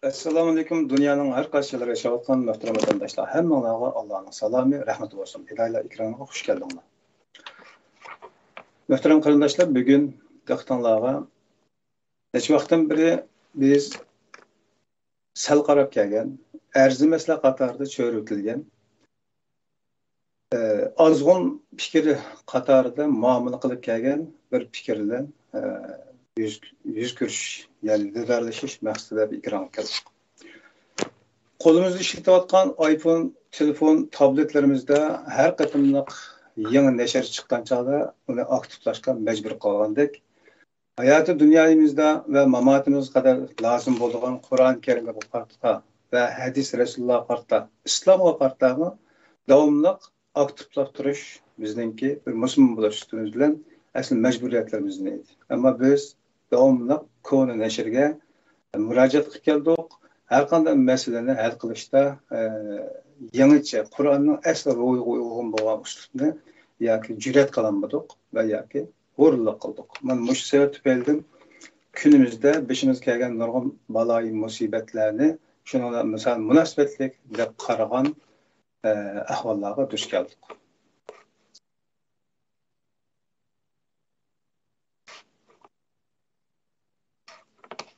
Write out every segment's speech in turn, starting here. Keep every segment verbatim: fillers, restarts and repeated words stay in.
ئەسسالامۇئەلەيكۇم، دۇنيانىڭ ھەر قايسى جايلىرىدا ياشاۋاتقان مۆھتەرەم ۋەتەنداشلار، ھەممىڭلارغا ئاللانىڭ سالامى، رەھمىتى بولسۇن. ھىدايىلەر ئېكرانىغا خۇش كەلدىڭلار. مۆھتەرەم قېرىنداشلار، بۈگۈن دىققىتىڭلارغا نەچچە ۋاقىتتىن بېرى بىز سەل قاراپ كەلگەن، ئەرزىمەسلەر قاتارىدا چۆرۈۋېتىلگەن، ئازغۇن پىكىر قاتارىدا مۇئامىلە قىلىپ كەلگەن بىر پىكىر بىلەن، ئە، يۈز، يۈز كۆرۈشۈش، يەنى دىدارلىشىش مەقسىتىدە ئېكرانغا كەلدۇق. قولىمىزدا ئىشلىتىۋاتقان ئايفون، تېلېفون، تابلېتلىرىمىزدە ھەر قېتىملىق يېڭى نەشر چىققان چاغدا ئۇنى ئاكتىپلاشقا مەجبۇر قالغاندەك، ھاياتىي دۇنيايىمىزدا ۋە ماماتىمىزغا قەدەر لازىم بولىدىغان قۇرئان كەرىمگە قارىتا ۋە ھەدىس رەسۇلۇللاھقا قارىتا، ئىسلامغا قارىتامۇ داۋاملىق ئاكتىپلاپ تۇرۇش بىزنىڭكى بىر مۇسۇلمان بولۇش سۈپىتىمىز بىلەن ئەسلى مەجبۇرىيەتلىرىمىزدىن ئىدى. ئەمما بىز داۋاملىق كونا نەشرگە مۇراجىئەت قىلىپ كەلدۇق. ھەر قانداق مەسىلىنى ھەل قىلىشتا، ئە، يېڭىچە، قۇرئاننىڭ ئەسلى روھىغا ئۇيغۇن بولغان ئۇسلۇبنى ياكى جۈرئەت قىلالمىدۇق ۋە ياكى غۇرۇرلۇق قىلدۇق. مانا مۇشۇ سەۋەب تۈپەيلىدىن كۈنىمىزدە بېشىمىزغا كەلگەن نۇرغۇن بالايىن مۇسىبەتلەرنى شۇنىڭ بىلەن مۇسا-، مۇناسىۋەتلىك دەپ قارىغان، ئە، ئەھۋاللارغا دۇچ كەلدۇق.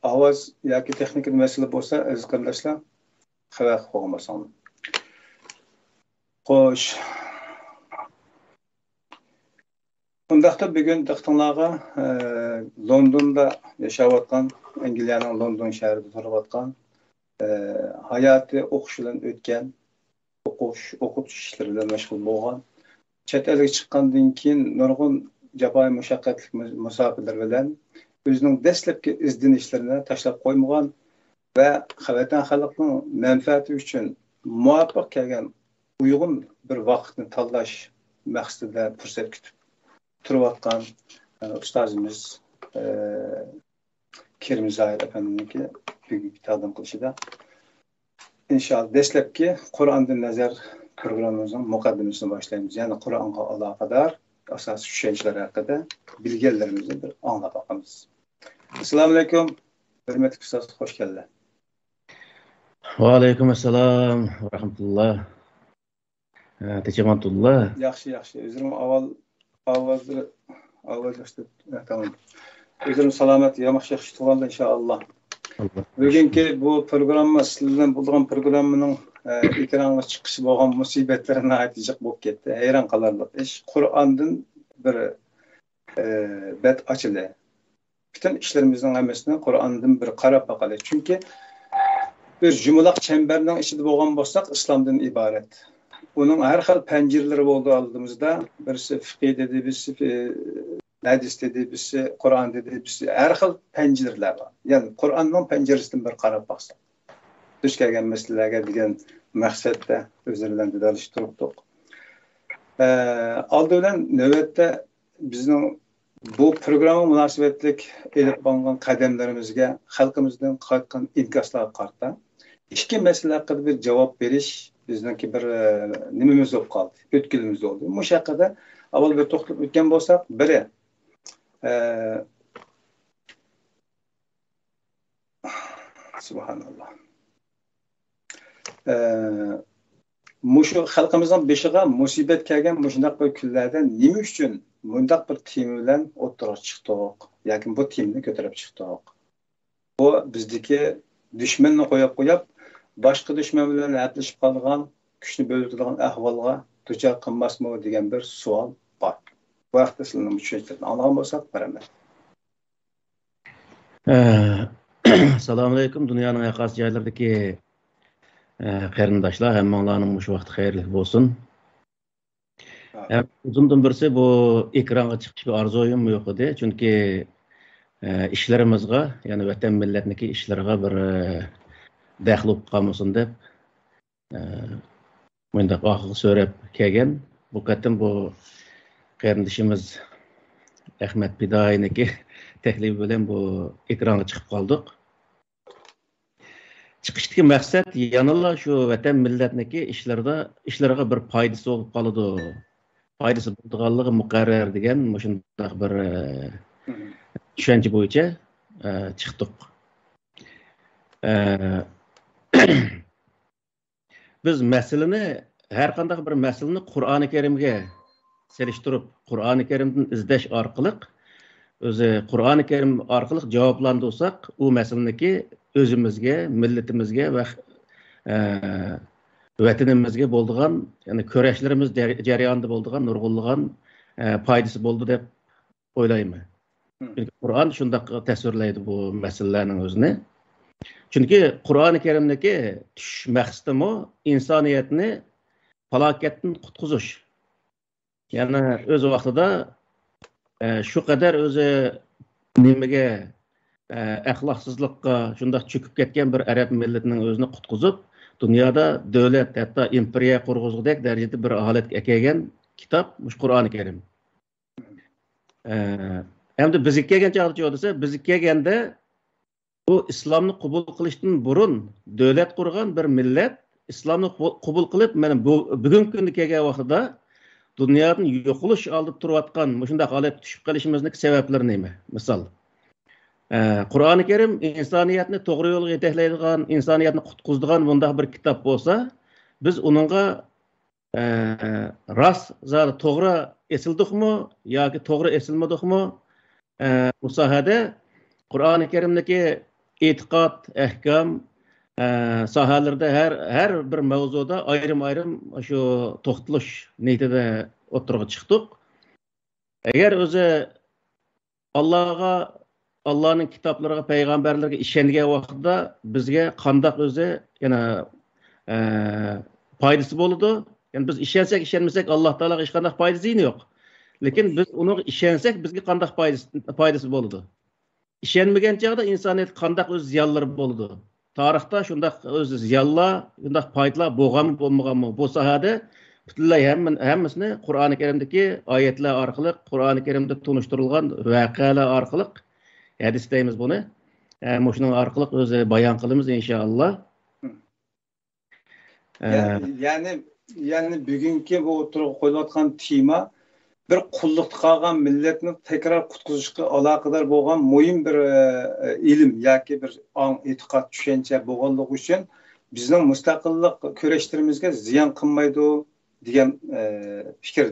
ئاۋاز ياكى تېخنىكىدا مەسىلە بولسا، ئەزىز قېرىنداشلار، خەۋەر قىلىپ قويغان بولساڭلار. خوش. ئۇنداقتا بۈگۈن دىققىتىڭلارغا، ئە، لوندوندا ياشاۋاتقان، ئەنگلىيەنىڭ لوندون شەھىرىدە تۇرۇۋاتقان، ئە، ھاياتى ئوقۇش بىلەن ئۆتكەن، ئوقۇش، ئوقۇتۇش ئىشلىرى بىلەن مەشغۇل بولغان، چەت ئەلگە چىققاندىن كېيىن نۇرغۇن جاپايى مۇشەققەتلىك مۇ-، مۇساپىلىرى بىلەن ئۆزىنىڭ دەسلەپكى ئىزدىنىشلىرىنى تاشلاپ قويمىغان ۋە ۋەتەن خەلقنىڭ مەنپەئەتى ئۈچۈن مۇۋاپىق كەلگەن ئۇيغۇن بىر ۋاقىتنى تاللاش مەقسىتىدە پۇرسەت كۈتۈپ تۇرۇۋاتقان، ئە، ئۇستازىمىز، ئە، كېرىم زاھىر ئەپەندىنىڭكى بۈگۈنكى تەقدىم قىلىشىدا، ئىنشائاللا، دەسلەپكى قۇرئاندىن نەزەر پروگراممىمىزنىڭ مۇقەددىمىسىنى باشلايمىز. يەنى قۇرئانغا ئالاقىدار ئاساسىي چۈشەنچىلەر ھەققىدە بىلگەنلىرىمىزنى بىر ئاڭلاپ باقىمىز. ئەسسالامۇئەلەيكۇم، ھۆرمەتلىك ئۇستاز، خوش كەلدى. ۋەئەلەيكۇم ئەسسالام ۋە رەھمەتۇللا. ھە، تىنچ-ئامانتۇللا. ياخشى، ياخشى. ئۆزلىرىڭ ئاۋۋال ئاۋازى، ئاۋاز ياخشى. ھە، تامام. ئۆزلىرىڭ سالامەت، ياماق ياخشى تۇرغاندا، ئىنشائاللا. ئاللا. بۈگۈنكى بۇ پروگرامما، سىز بىلەن بولىدىغان پروگراممىنىڭ، ئە، ئېكرانغا چىقىشى بولغان مۇسىبەتلىرى ناھايىتى جىق بولۇپ كەتتى. ھەيران قالارلىق ئىش. قۇرئاندىن بىر، ئە، بەت ئاچىلى. پۈتۈن ئىشلىرىمىزنىڭ ھەممىسىنى قۇرئاندىن بىر قاراپ باقايلى. چۈنكى بىر يۇمىلاق چەمبەرنىڭ ئىچىدە بولغان بولساق، ئىسلامدىن ئىبارەت. ئۇنىڭ ھەر خىل پەنجىرىلىرى بولدى ئالدىمىزدا. بىرسى فىقھى دېدى، بىرسى، ئى، ھەدىس دېدى، بىرسى قۇرئان دېدى، بىرسى ھەر خىل پەنجىرىلەر بار. يەنى قۇرئاننىڭ پەنجىرىسىدىن بىر قاراپ باقساق. دۇچ كەلگەن مەسىلىلەرگە دېگەن مەقسەتتە ئۆزلىرى بىلەن دىدارلىشىپ تۇرۇپتۇق. ئە، ئالدى بىلەن نۆۋەتتە بىزنىڭ بۇ پروگرامما مۇناسىۋەتلىك ئېلىپ بارغان قەدەملىرىمىزگە، خەلقىمىزدىن قايتقان ئىنكاسلارغا قارىتا ئىككى مەسىلە ھەققىدە بىر جاۋاب بېرىش بىزنىڭكى بىر، ئە، نېمىمىز بولۇپ قالدى، ئۆتكىلىمىز بولدى. مۇشۇ ھەققىدە ئاۋۋال بىر توختىلىپ ئۆتكەن بولساق، بىرى، ئە، سۇبھاناللا. ئە، مۇشۇ خەلقىمىزنىڭ بېشىغا مۇسىبەت كەلگەن مۇشۇنداق بىر كۈنلەردە نېمە ئۈچۈن مۇنداق بىر تېما بىلەن ئوتتۇرىغا چىقتۇق؟ ياكى بۇ تېمىنى كۆتۈرۈپ چىقتۇق؟ بۇ بىزدىكى دۈشمەننى قويۇپ قويۇپ، باشقا دۈشمەن بىلەن ھەپىلىشىپ قالىدىغان، كۈچنى بۆلۈتىدىغان ئەھۋالغا دۇچار قىلماسمۇ دېگەن بىر سوئال بار. بۇ ھەقتە سىلەرنىڭ چۈشەنچىلىرىنى ئاڭلىغان بولساق، بىر ئەمەل. ئە، ئەسسالامۇئەلەيكۇم، دۇنيانىڭ ھەر قايسى جايلىرىدىكى، ئە، قېرىنداشلار، ھەممىڭلارنىڭ مۇشۇ ۋاقتى خەيرلىك بولسۇن. ئە، ئۇزۇندىن بىرسى بۇ ئېكرانغا چىقىش بىر ئارزۇيۇم يوق ئىدى، چۈنكى، ئە، ئىشلىرىمىزغا، يەنى ۋەتەن مىللەتنىڭكى ئىشلىرىغا بىر، ئە، دەخلى بولۇپ قالمىسۇن دەپ، ئە، مۇنداق ئاخىرغا سۆرەپ كەلگەن. بۇ قېتىم بۇ قېرىندىشىمىز ئەخمەت پىدائىينىڭكى تەكلىپى بىلەن بۇ ئېكرانغا چىقىپ قالدۇق. چىقىشتىكى مەقسەت يەنىلا شۇ ۋەتەن مىللەتنىڭكى ئىشلىرىدا، ئىشلىرىغا بىر پايدىسى بولۇپ قالىدۇ، پايدىسى بولىدىغانلىقى مۇقەررەر دېگەن مۇشۇنداق بىر، ئە، چۈشەنچە بويىچە، ئە، چىقتۇق. ئە، بىز مەسىلىنى، ھەر قانداق بىر مەسىلىنى قۇرئانى كەرىمگە سېلىشتۇرۇپ، قۇرئانى كەرىمدىن ئىزدەش ئارقىلىق، ئۆزى قۇرئانى كەرىم ئارقىلىق جاۋابلاندۇرساق، ئۇ مەسىلىنىڭكى ئۆزىمىزگە، مىللىتىمىزگە ۋە، ئە، ۋەتىنىمىزگە بولىدىغان، يەنى كۈرەشلىرىمىز جەر-، جەريانىدا بولىدىغان نۇرغۇنلىغان، ئە، پايدىسى بولىدۇ دەپ ئويلايمەن. مم. چۈنكى قۇرئان شۇنداق تەسۋىرلەيدۇ بۇ مەسىلىلەرنىڭ ئۆزىنى. چۈنكى قۇرئانى كەرىمدىكى چۈش مەقسىتىمۇ ئىنسانىيەتنى پالاكەتتىن قۇتقۇزۇش. يەنى ئۆز ۋاقتىدا، ئە، شۇ قەدەر ئۆزى نېمىگە، ئە، ئەخلاقسىزلىققا شۇنداق چۆكۈپ كەتكەن بىر ئەرەب مىللىتىنىڭ ئۆزىنى قۇتقۇزۇپ، دۇنيادا دۆلەت، ھەتتا ئىمپېرىيە قۇرغۇزغۇدەك دەرىجىدە بىر ھالەتكە ئەكەلگەن كىتاب مۇشۇ قۇرئانى كەرىم. ئە، ئەمدى بىزگە كەلگەن چاغدىچۇ دېسە، بىزگە كەلگەندە بۇ ئىسلامنى قوبۇل قىلىشتىن بۇرۇن دۆلەت قۇرغان بىر مىللەت ئىسلامنى قوبۇل، قوبۇل قىلىپ، مانا بۇ بۈگۈنكى كۈندە كەلگەن ۋاقتىدا دۇنيادىن يوقىلىش ئالدىدا تۇرۇۋاتقان مۇشۇنداق ھالەتكە چۈشۈپ قېلىشىمىزنىڭ سەۋەبلىرى نېمە؟ مىسال، ئە، قۇرئانى كەرىم ئىنسانىيەتنى توغرا يولغا يېتەكلەيدىغان، ئىنسانىيەتنى قۇتقۇزىدىغان بۇنداق بىر كىتاب بولسا، بىز ئۇنىڭغا ئە، راست زادى توغرا ئېسىلدۇقمۇ ياكى توغرا ئېسىلمىدۇقمۇ؟ ئە، بۇ ساھەدە قۇرئانى كەرىمدىكى ئېتىقاد، ئەھكام، ئە، ساھەلىرىدە ھەر، ھەر بىر مەۋزۇدا ئايرىم-ئايرىم شۇ توختىلىش نىيىتىدە ئوتتۇرىغا چىقتۇق. ئەگەر ئۆزى ئاللاغا، ئاللانىڭ كىتابلىرىغا، پەيغەمبەرلىرىگە ئىشەنگەن ۋاقتىدا بىزگە قانداق ئۆزى يەنە، ئە، پايدىسى بولىدۇ؟ يەنى بىز ئىشەنسەك، ئىشەنمىسەك، ئاللا تائالاغا ھېچقانداق پايدىسى يوق. لېكىن بىز ئۇنىڭغا ئىشەنسەك، بىزگە قانداق پايدىسى، پايدىسى بولىدۇ؟ ئىشەنمىگەن چاغدا ئىنسانىيەتكە قانداق ئۆز زىيانلىرى بولىدۇ؟ تارىختا شۇنداق ئۆز زىيانلار، شۇنداق پايدىلار بولغانمۇ، بولمىغانمۇ؟ بۇ ساھەدە پۈتۈنلەي ھەممە، ھەممىسىنى قۇرئانى كەرىمدىكى ئايەتلەر ئارقىلىق، قۇرئانى كەرىمدە تونۇشتۇرۇلغان ۋەقەلەر ئارقىلىق، ھەدىس دەيمىز بۇنى، ئە، مۇشۇنىڭ ئارقىلىق ئۆزى بايان قىلىمىز، ئىنشائاللا. يە-، ئە، يەنى، يەنى بۈگۈنكى بۇ ئوتتۇرىغا قويۇلۇۋاتقان تېما بىر قۇللۇقتا قالغان مىللەتنى تەكرار قۇتقۇزۇشقا ئالاقىدار بولغان مۇھىم بىر، ئە، ئىلىم ياكى بىر ئاڭ، ئېتىقاد، چۈشەنچە بولغانلىقى ئۈچۈن بىزنىڭ مۇستەقىللىق كۈرەشلىرىمىزگە زىيان قىلمايدۇ دېگەن، ئە، پىكىر.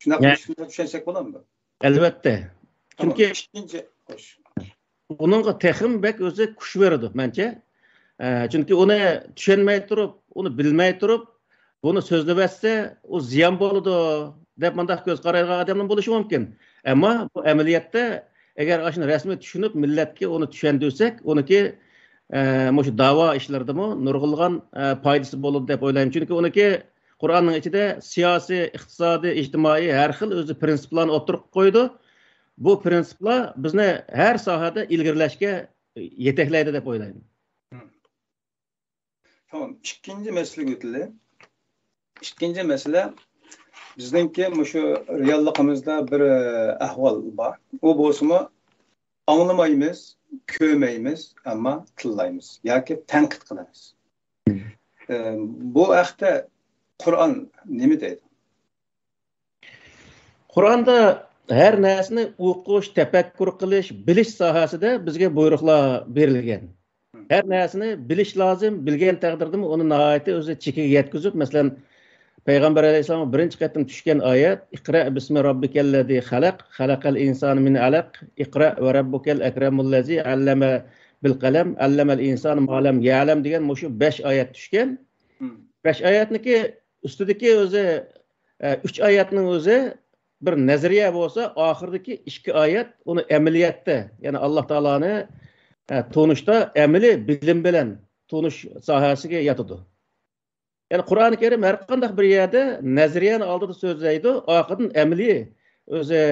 شۇنداق، يە- شۇنداق چۈشەنسەك بولامدۇ؟ ئەلۋەتتە. تامام. چۈنكى ئىككىنچى، خوش. ئۇنىڭغا تېخىمۇ بەك ئۆزى كۈچ بېرىدۇ، مەنچە. ئە، چۈنكى ئۇنى چۈشەنمەي تۇرۇپ، ئۇنى بىلمەي تۇرۇپ، بۇنى سۆزلىۋەتسە، ئۇ زىيان بولىدۇ، دەپ مۇنداق كۆز قارايدىغان ئادەمنىڭ بولۇشى مۇمكىن. ئەمما بۇ ئەمەلىيەتتە، ئەگەر ئاشۇنى رەسمىي چۈشىنىپ، مىللەتكە ئۇنى چۈشەندۈرسەك، ئۇنىكى، ئە، مۇشۇ داۋا ئىشلىرىدىمۇ نۇرغۇنلىغان، ئە، پايدىسى بولىدۇ دەپ ئويلايمەن. چۈنكى ئۇنىكى قۇرئاننىڭ ئىچىدە سىياسىي، ئىقتىسادىي، ئىجتىمائىي ھەر خىل ئۆزى پىرىنسىپلارنى ئوتتۇرىغا قويىدۇ. بۇ پىرىنسىپلار بىزنى ھەر ساھەدە ئىلگىرىلەشكە يېتەكلەيدۇ دەپ ئويلايمەن. تامام. ئىككىنچى مەسىلىگە ئۆتىلى. ئىككىنچى مەسىلە، بىزنىڭكى مۇشۇ رېئاللىقىمىزدا بىر، ئە، ئەھۋال بار. ئۇ بولسىمۇ، ئاڭلىمايمىز، كۆرمەيمىز، ئەمما تىللايمىز ياكى تەنقىد قىلىمىز. ئە، بۇ ھەقتە قۇرئان نېمە دەيدۇ؟ قۇرئاندا ھەر نەرسىنى ئوقۇش، تەپەككۇر قىلىش، بىلىش ساھەسىدە بىزگە بۇيرۇقلار بېرىلگەن. ھەر نەرسىنى بىلىش لازىم، بىلگەن تەقدىردىمۇ ئۇنى ناھايىتى ئۆزى چېكىگە يەتكۈزۈپ، مەسىلەن، پەيغەمبەر ئەلەيھىسسالامغا بىرىنچى قېتىم چۈشكەن ئايەت، «ئىقرا بىسمى رەببىكەللەزى خەلەق، خەلەقەل ئىنسانە مىن ئەلەق، ئىقرا ۋە رەببۇكەل ئەكرەمۇللەزى ئەللەمە بىل قەلەم، ئەللەمەل ئىنسانە ما لەم يەلەم» دېگەن مۇشۇ بەش ئايەت چۈشكەن. بەش ئايەتنىكى ئۈستىدىكى ئۆزى، ئە، ئۈچ ئايەتنىڭ ئۆزى بىر نەزەرىيە بولسا، ئاخىرىدىكى ئىككى ئايەت ئۇنى ئەمەلىيەتتە، يەنى ئاللا تائالانى، ئە، تونۇشتا ئەمەلىي بىلىم بىلەن تونۇش ساھەسىگە ياتىدۇ. يەنى قۇرئانى كەرىم ھەر قانداق بىر يەردە نەزەرىيەنى ئالدىدا سۆزلەيدۇ، ئارقىدىن ئەمەلىي ئۆزى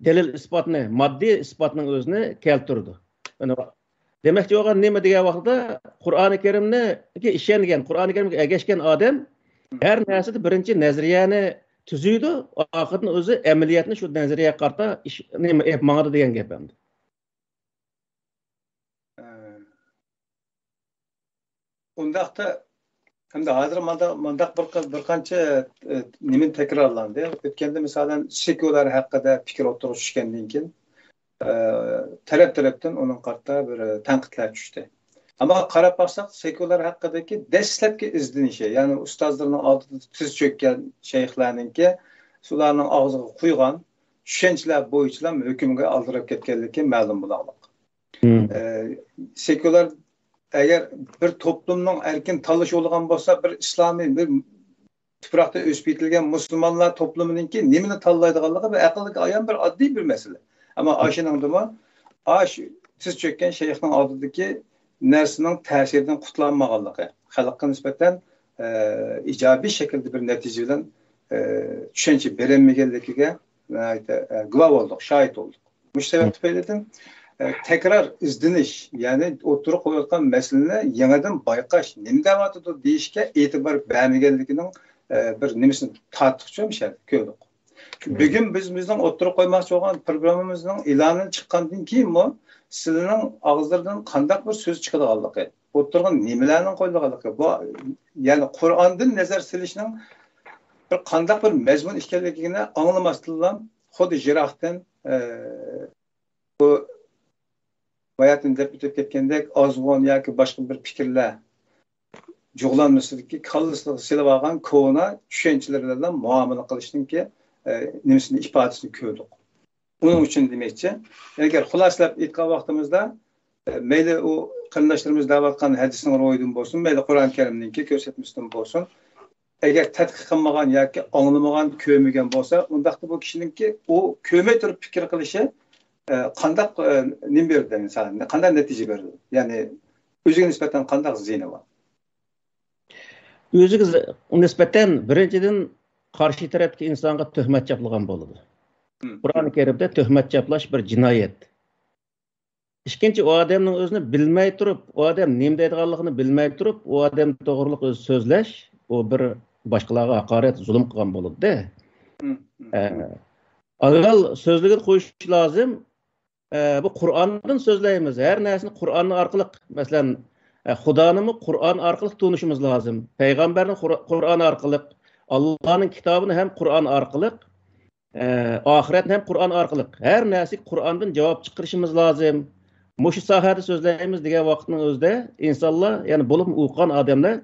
دەلىل ئىسپاتنى، ماددىي ئىسپاتنىڭ ئۆزىنى كەلتۈرىدۇ. يەنى دېمەكچى بولغان نېمە دېگەن ۋاقىتتا، قۇرئانى كەرىمنىڭكى ئىشەنگەن، قۇرئانى كەرىمگە ئەگەشكەن ئادەم ھەر نەرسىدە بىرىنچى نەزەرىيەنى تۈزۈيدۇ، ئارقىدىن ئۆزى ئەمەلىيەتنى شۇ نەزەرىيەگە قارىتا ئىش، نېمە، ئېلىپ ماڭىدۇ دېگەن گەپ ئەمدى. ئۇنداقتا، ئەمدى ھازىر مانداق، مانداق بىر، بىر قانچە، ئە، نېمىنى تەكرارلاندى. ئۆتكەندە، مىسالەن، سېكۇلار ھەققىدە پىكىر ئوتتۇرىغا چۈشكەندىن كېيىن، ئە، تەرەپ-تەرەپتىن ئۇنىڭغا قارىتا بىر تەنقىدلەر چۈشتى. ئەمما قاراپ باقساق، سېكۇلار ھەققىدىكى دەسلەپكى ئىزدىنىشى، يەنى ئۇستازلىرىنىڭ ئالدىدا تىز چۆككەن شەيخلەرنىڭكى، شۇلارنىڭ ئاغزىغا قۇيغان چۈشەنچىلەر بويىچىلا ھۆكۈمگە ئالدىراپ كەتكەنلىكى مەلۇم بولغانلىق. ئە، سېكۇلار، ئەگەر بىر توپلۇمنىڭ ئەركىن تاللىشى بولغان بولسا، بىر ئىسلامىي، بىر تۇپراقتا ئۆسۈپ يېتىلگەن مۇسۇلمانلار توپلۇمىنىڭكى نېمىنى تاللايدىغانلىقى بىر ئەقىلگە ئايان، بىر ئاددىي بىر مەسىلە. ئەمما ئاشۇنىڭدىمۇ، ئاش تىز چۆككەن شەيخنىڭ ئالدىدىكى نەرسىنىڭ تەسىرىدىن قۇتۇلالمىغانلىقى، خەلققە نىسبەتەن، ئە، ئىجابىي شەكىلدە بىر نەتىجە بىلەن، ئە، چۈشەنچە بېرەلمىگەنلىكىگە ناھايىتى، ئە، گۇۋاھ بولدۇق، شاھىت بولدۇق. مۇشۇ سەۋەب تۈپەيلىدىن، ئە، تەكرار ئىزدىنىش، يەنى ئوتتۇرىغا قويۇلغان مەسىلىنى يېڭىدىن بايقاش، نېمە دەۋاتىدۇ دېيىشكە ئېتىبار بەرمىگەنلىكىنىڭ، ئە، بىر نېمىسىنى تارتتۇقچۇ، مۇشۇ يەردە كۆردۇق. بۈگۈن بىز بىزنىڭ ئوتتۇرىغا قويماقچى بولغان پروگراممىمىزنىڭ ئېلانى چىققاندىن كېيىنمۇ سىلىنىڭ ئاغزىلىرىدىن قانداق بىر سۆز چىقىدىغانلىقى، ئوتتۇرىغا نېمىلەرنىڭ قويۇلغانلىقى، بۇ، يەنى قۇرئاندىن نەزەر سېلىشنىڭ بىر قانداق بىر مەزمۇن ئىكەنلىكىنى ئاڭلىماستىنلا خۇددى يىراقتىن، ئە، بۇ باياتىن دەپ ئۆتۈپ كەتكەندەك ئازغۇن ياكى باشقا بىر پىكىرلەر جۇغلانمىسىدىكى كاللىسىغا سېلىپ ئالغان كونا چۈشەنچىلىرى بىلەن مۇئامىلە قىلىشنىڭكى، ئە، نېمىسىنى، ئىپادىسىنى كۆردۇق. ئۇنىڭ ئۈچۈن دېمەكچى. ئەگەر خۇلاسىلەپ ئېيتقان ۋاقتىمىزدا، ئە، مەيلى ئۇ قېرىنداشلىرىمىز دەۋاتقان ھەدىسنىڭ روھىدىن بولسۇن، مەيلى قۇرئان كەرىمنىڭكى كۆرسەتمىسىدىن بولسۇن، ئەگەر تەتقىق قىلمىغان ياكى ئاڭلىمىغان، كۆرمىگەن بولسا، ئۇنداقتا بۇ كىشىنىڭكى ئۇ كۆرمەي تۇرۇپ پىكىر قىلىشى، ئە، قانداق، ئە، نېمە بېرىدۇ، مىسال، قانداق نەتىجە بېرىدۇ؟ يەنى ئۆزىگە نىسبەتەن قانداق زىيىنى بار؟ ئۆزىگە ز-، نىسبەتەن، بىرىنچىدىن، قارشى تەرەپتىكى ئىنسانغا تۆھمەت چاپلىغان بولىدۇ. مم. قۇرئان كەرىمدە تۆھمەت چاپلاش بىر جىنايەت. ئىككىنچى، ئۇ ئادەمنىڭ ئۆزىنى بىلمەي تۇرۇپ، ئۇ ئادەم نېمە دەيدىغانلىقىنى بىلمەي تۇرۇپ، ئۇ ئادەم توغرۇلۇق ئۆزى سۆزلەش، ئۇ بىر باشقىلارغا ھاقارەت، زۇلۇم قىلغان بولىدۇ. مم، مم. ئە، ئايال سۆزلىگىنى قويۇش لازىم. ئە، بۇ قۇرئاندىن سۆزلەيمىز. ھەر نەرسىنى قۇرئان ئارقىلىق، مەسىلەن، ئە، خۇدانىمۇ قۇرئان ئارقىلىق تونۇشىمىز لازىم. پەيغەمبەرنى قۇر-، قۇرئان ئارقىلىق، ئاللانىڭ كىتابىنى ھەم قۇرئان ئارقىلىق، ئە، ئاخىرەتنى ھەم قۇرئان ئارقىلىق. ھەر نەرسىگە قۇرئاندىن جاۋاب چىقىرىشىمىز لازىم. مۇشۇ ساھەدە سۆزلەيمىز دېگەن ۋاقىتنىڭ ئۆزىدە ئىنسانلار، يەنى بولۇپمۇ ئوقۇغان ئادەملەر،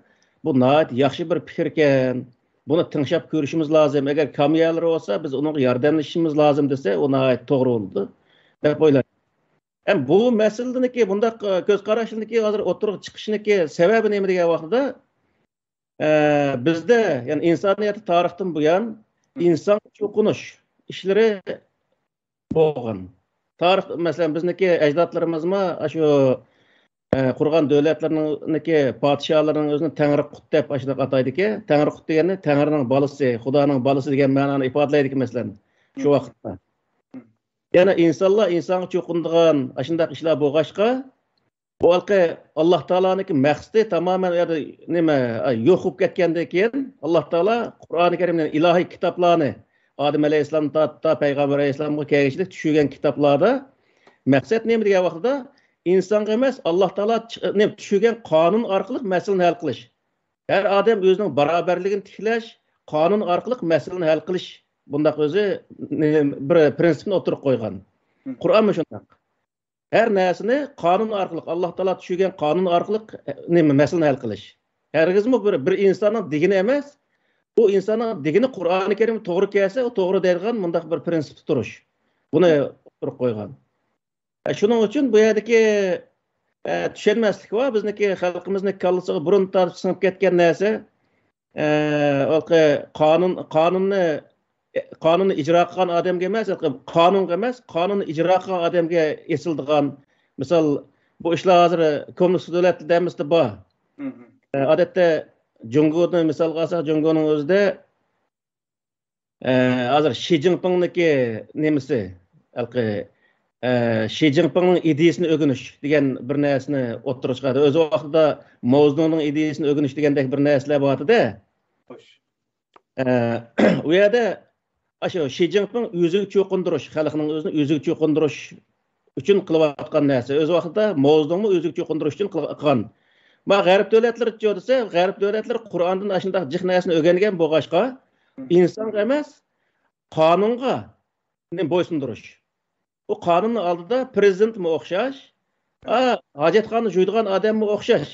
بۇ ناھايىتى ياخشى بىر پىكىركەن، بۇنى تىڭشاپ كۆرۈشىمىز لازىم، ئەگەر كامىيالىرى بولسا، بىز ئۇنىڭغا ياردەملىشىشىمىز لازىم دېسە، ئۇ ناھايىتى توغرا بولىدۇ، دەپ ئويلايمەن. ھەم بۇ مەسىلىنىڭكى، بۇنداق، ئە، كۆز قاراشنىڭكى ھازىر ئوتتۇرىغا چىقىشىنىڭكى سەۋەبى نېمە دېگەن ۋاقتىدا، ئە، بىزدە، يەنى ئىنسانىيەتتە تارىختىن بۇيان ئىنسانغا چوقۇنۇش ئىشلىرى بولغان. تارىخ، مەسىلەن، بىزنىڭكى ئەجدادلىرىمىزمۇ ئاشۇ، ئە، قۇرغان دۆلەتلىرىنىڭكى پادىشاھلىرىنىڭ ئۆزىنى تەڭرى قۇت دەپ ئاشۇنداق ئاتايدىكەن. تەڭرى قۇت دېگەننى تەڭرىنىڭ بالىسى، خۇدانىڭ بالىسى دېگەن مەنانى ئىپادىلەيدىكەن، مەسىلەن، شۇ ۋاقىتتا. يەنى ئىنسانلار ئىنسانغا چوقۇنىدىغان ئاشۇنداق ئىشلار بولغاچقا، بۇ ھېلىقى ئاللا تائالانىڭكى مەقسىتى تامامەن ئۇ يەردە نېمە، ئا، يوق بولۇپ كەتكەندىن كېيىن، ئاللا تائالا قۇرئانى كەرىمنى، ئىلاھىي كىتابلارنى، ئادەم ئەلەيھىسسالامدىن تارتىپ تا پەيغەمبەر ئەلەيھىسسالامغا كەلگۈچىلىك چۈشۈرگەن كىتابلاردا مەقسەت نېمە دېگەن ۋاقتىدا، ئىنسانغا ئەمەس، ئاللا تائالا چ-، نېمە، چۈشۈرگەن قانۇن ئارقىلىق مەسىلىنى ھەل قىلىش. ھەر ئادەم ئۆزىنىڭ باراۋەرلىكىنى تىكلەش، قانۇن ئارقىلىق مەسىلىنى ھەل قىلىش، بۇنداق ئۆزى، نېمە، بىر پرىنسىپنى ئوتتۇرىغا قويغان. مم. قۇرئانمۇ شۇنداق. ھەر نەرسىنى قانۇن ئارقىلىق، ئاللا تائالا چۈشۈرگەن قانۇن ئارقىلىق، نېمە، مەسىلىنى ھەل قىلىش. ھەرگىزمۇ بىر، بىر ئىنساننىڭ دېگىنى ئەمەس، ئۇ ئىنساننىڭ دېگىنى قۇرئانى كەرىمگە توغرا كەلسە، ئۇ توغرا دەيدىغان مۇنداق بىر پرىنسىپتا تۇرۇش. بۇنى ئوتتۇرىغا قويغان. ئە، شۇنىڭ ئۈچۈن بۇ يەردىكى، ئە، چۈشەنمەسلىك بار. بىزنىڭكى خەلقىمىزنىڭ كاللىسىغا بۇرۇن تارتىپ سىڭىپ كەتكەن نەرسە، ئە، ھېلىقى قانۇن، قانۇننى، قانۇننى ئىجرا قىلغان ئادەمگە ئەمەس، ھېلىقى قانۇنغا ئەمەس، قانۇننى ئىجرا قىلغان ئادەمگە ئېسىلىدىغان. مىسال، بۇ ئىشلار ھازىر كوممۇنىست دۆلەتلەردە ھەممىسىدە بار. مم. ئە، ئادەتتە جۇڭگونى مىسالغا ئالساق، جۇڭگونىڭ ئۆزىدە، ئە، ھازىر شى جىنپىڭنىڭكى نېمىسى، ھېلىقى، ئە، شى جىنپىڭنىڭ ئىدىيىسىنى ئۆگىنىش دېگەن بىر نەرسىنى ئوتتۇرىغا چىقاردى. ئۆز ۋاقتىدا ماۋزېدۇڭنىڭ ئىدىيىسىنى ئۆگىنىش دېگەندەك بىر نەرسىلەر بار ئىدى. خوش. ئە، ئۇ يەردە ئاشۇ شى جىنپىڭ ئۆزىگە چوقۇندۇرۇش، خەلقنىڭ ئۆزىنى ئۆزىگە چوقۇندۇرۇش ئۈچۈن قىلىۋاتقان نەرسە. ئۆز ۋاقتىدا ماۋزېدۇڭمۇ ئۆزىگە چوقۇندۇرۇش ئۈچۈن قىل-، قىلغان. ما غەرب دۆلەتلىرىچۇ دېسە، غەرب دۆلەتلىرى قۇرئاندىن ئاشۇنداق جىق نەرسىنى ئۆگەنگەن بولغاچقا، ئىنسانغا ئەمەس، قانۇنغا بويسۇندۇرۇش. ئۇ قانۇننىڭ ئالدىدا پرېزىدېنتمۇ ئوخشاش، ئا، ھاجەتخانىنى جۇيىدىغان ئادەممۇ ئوخشاش.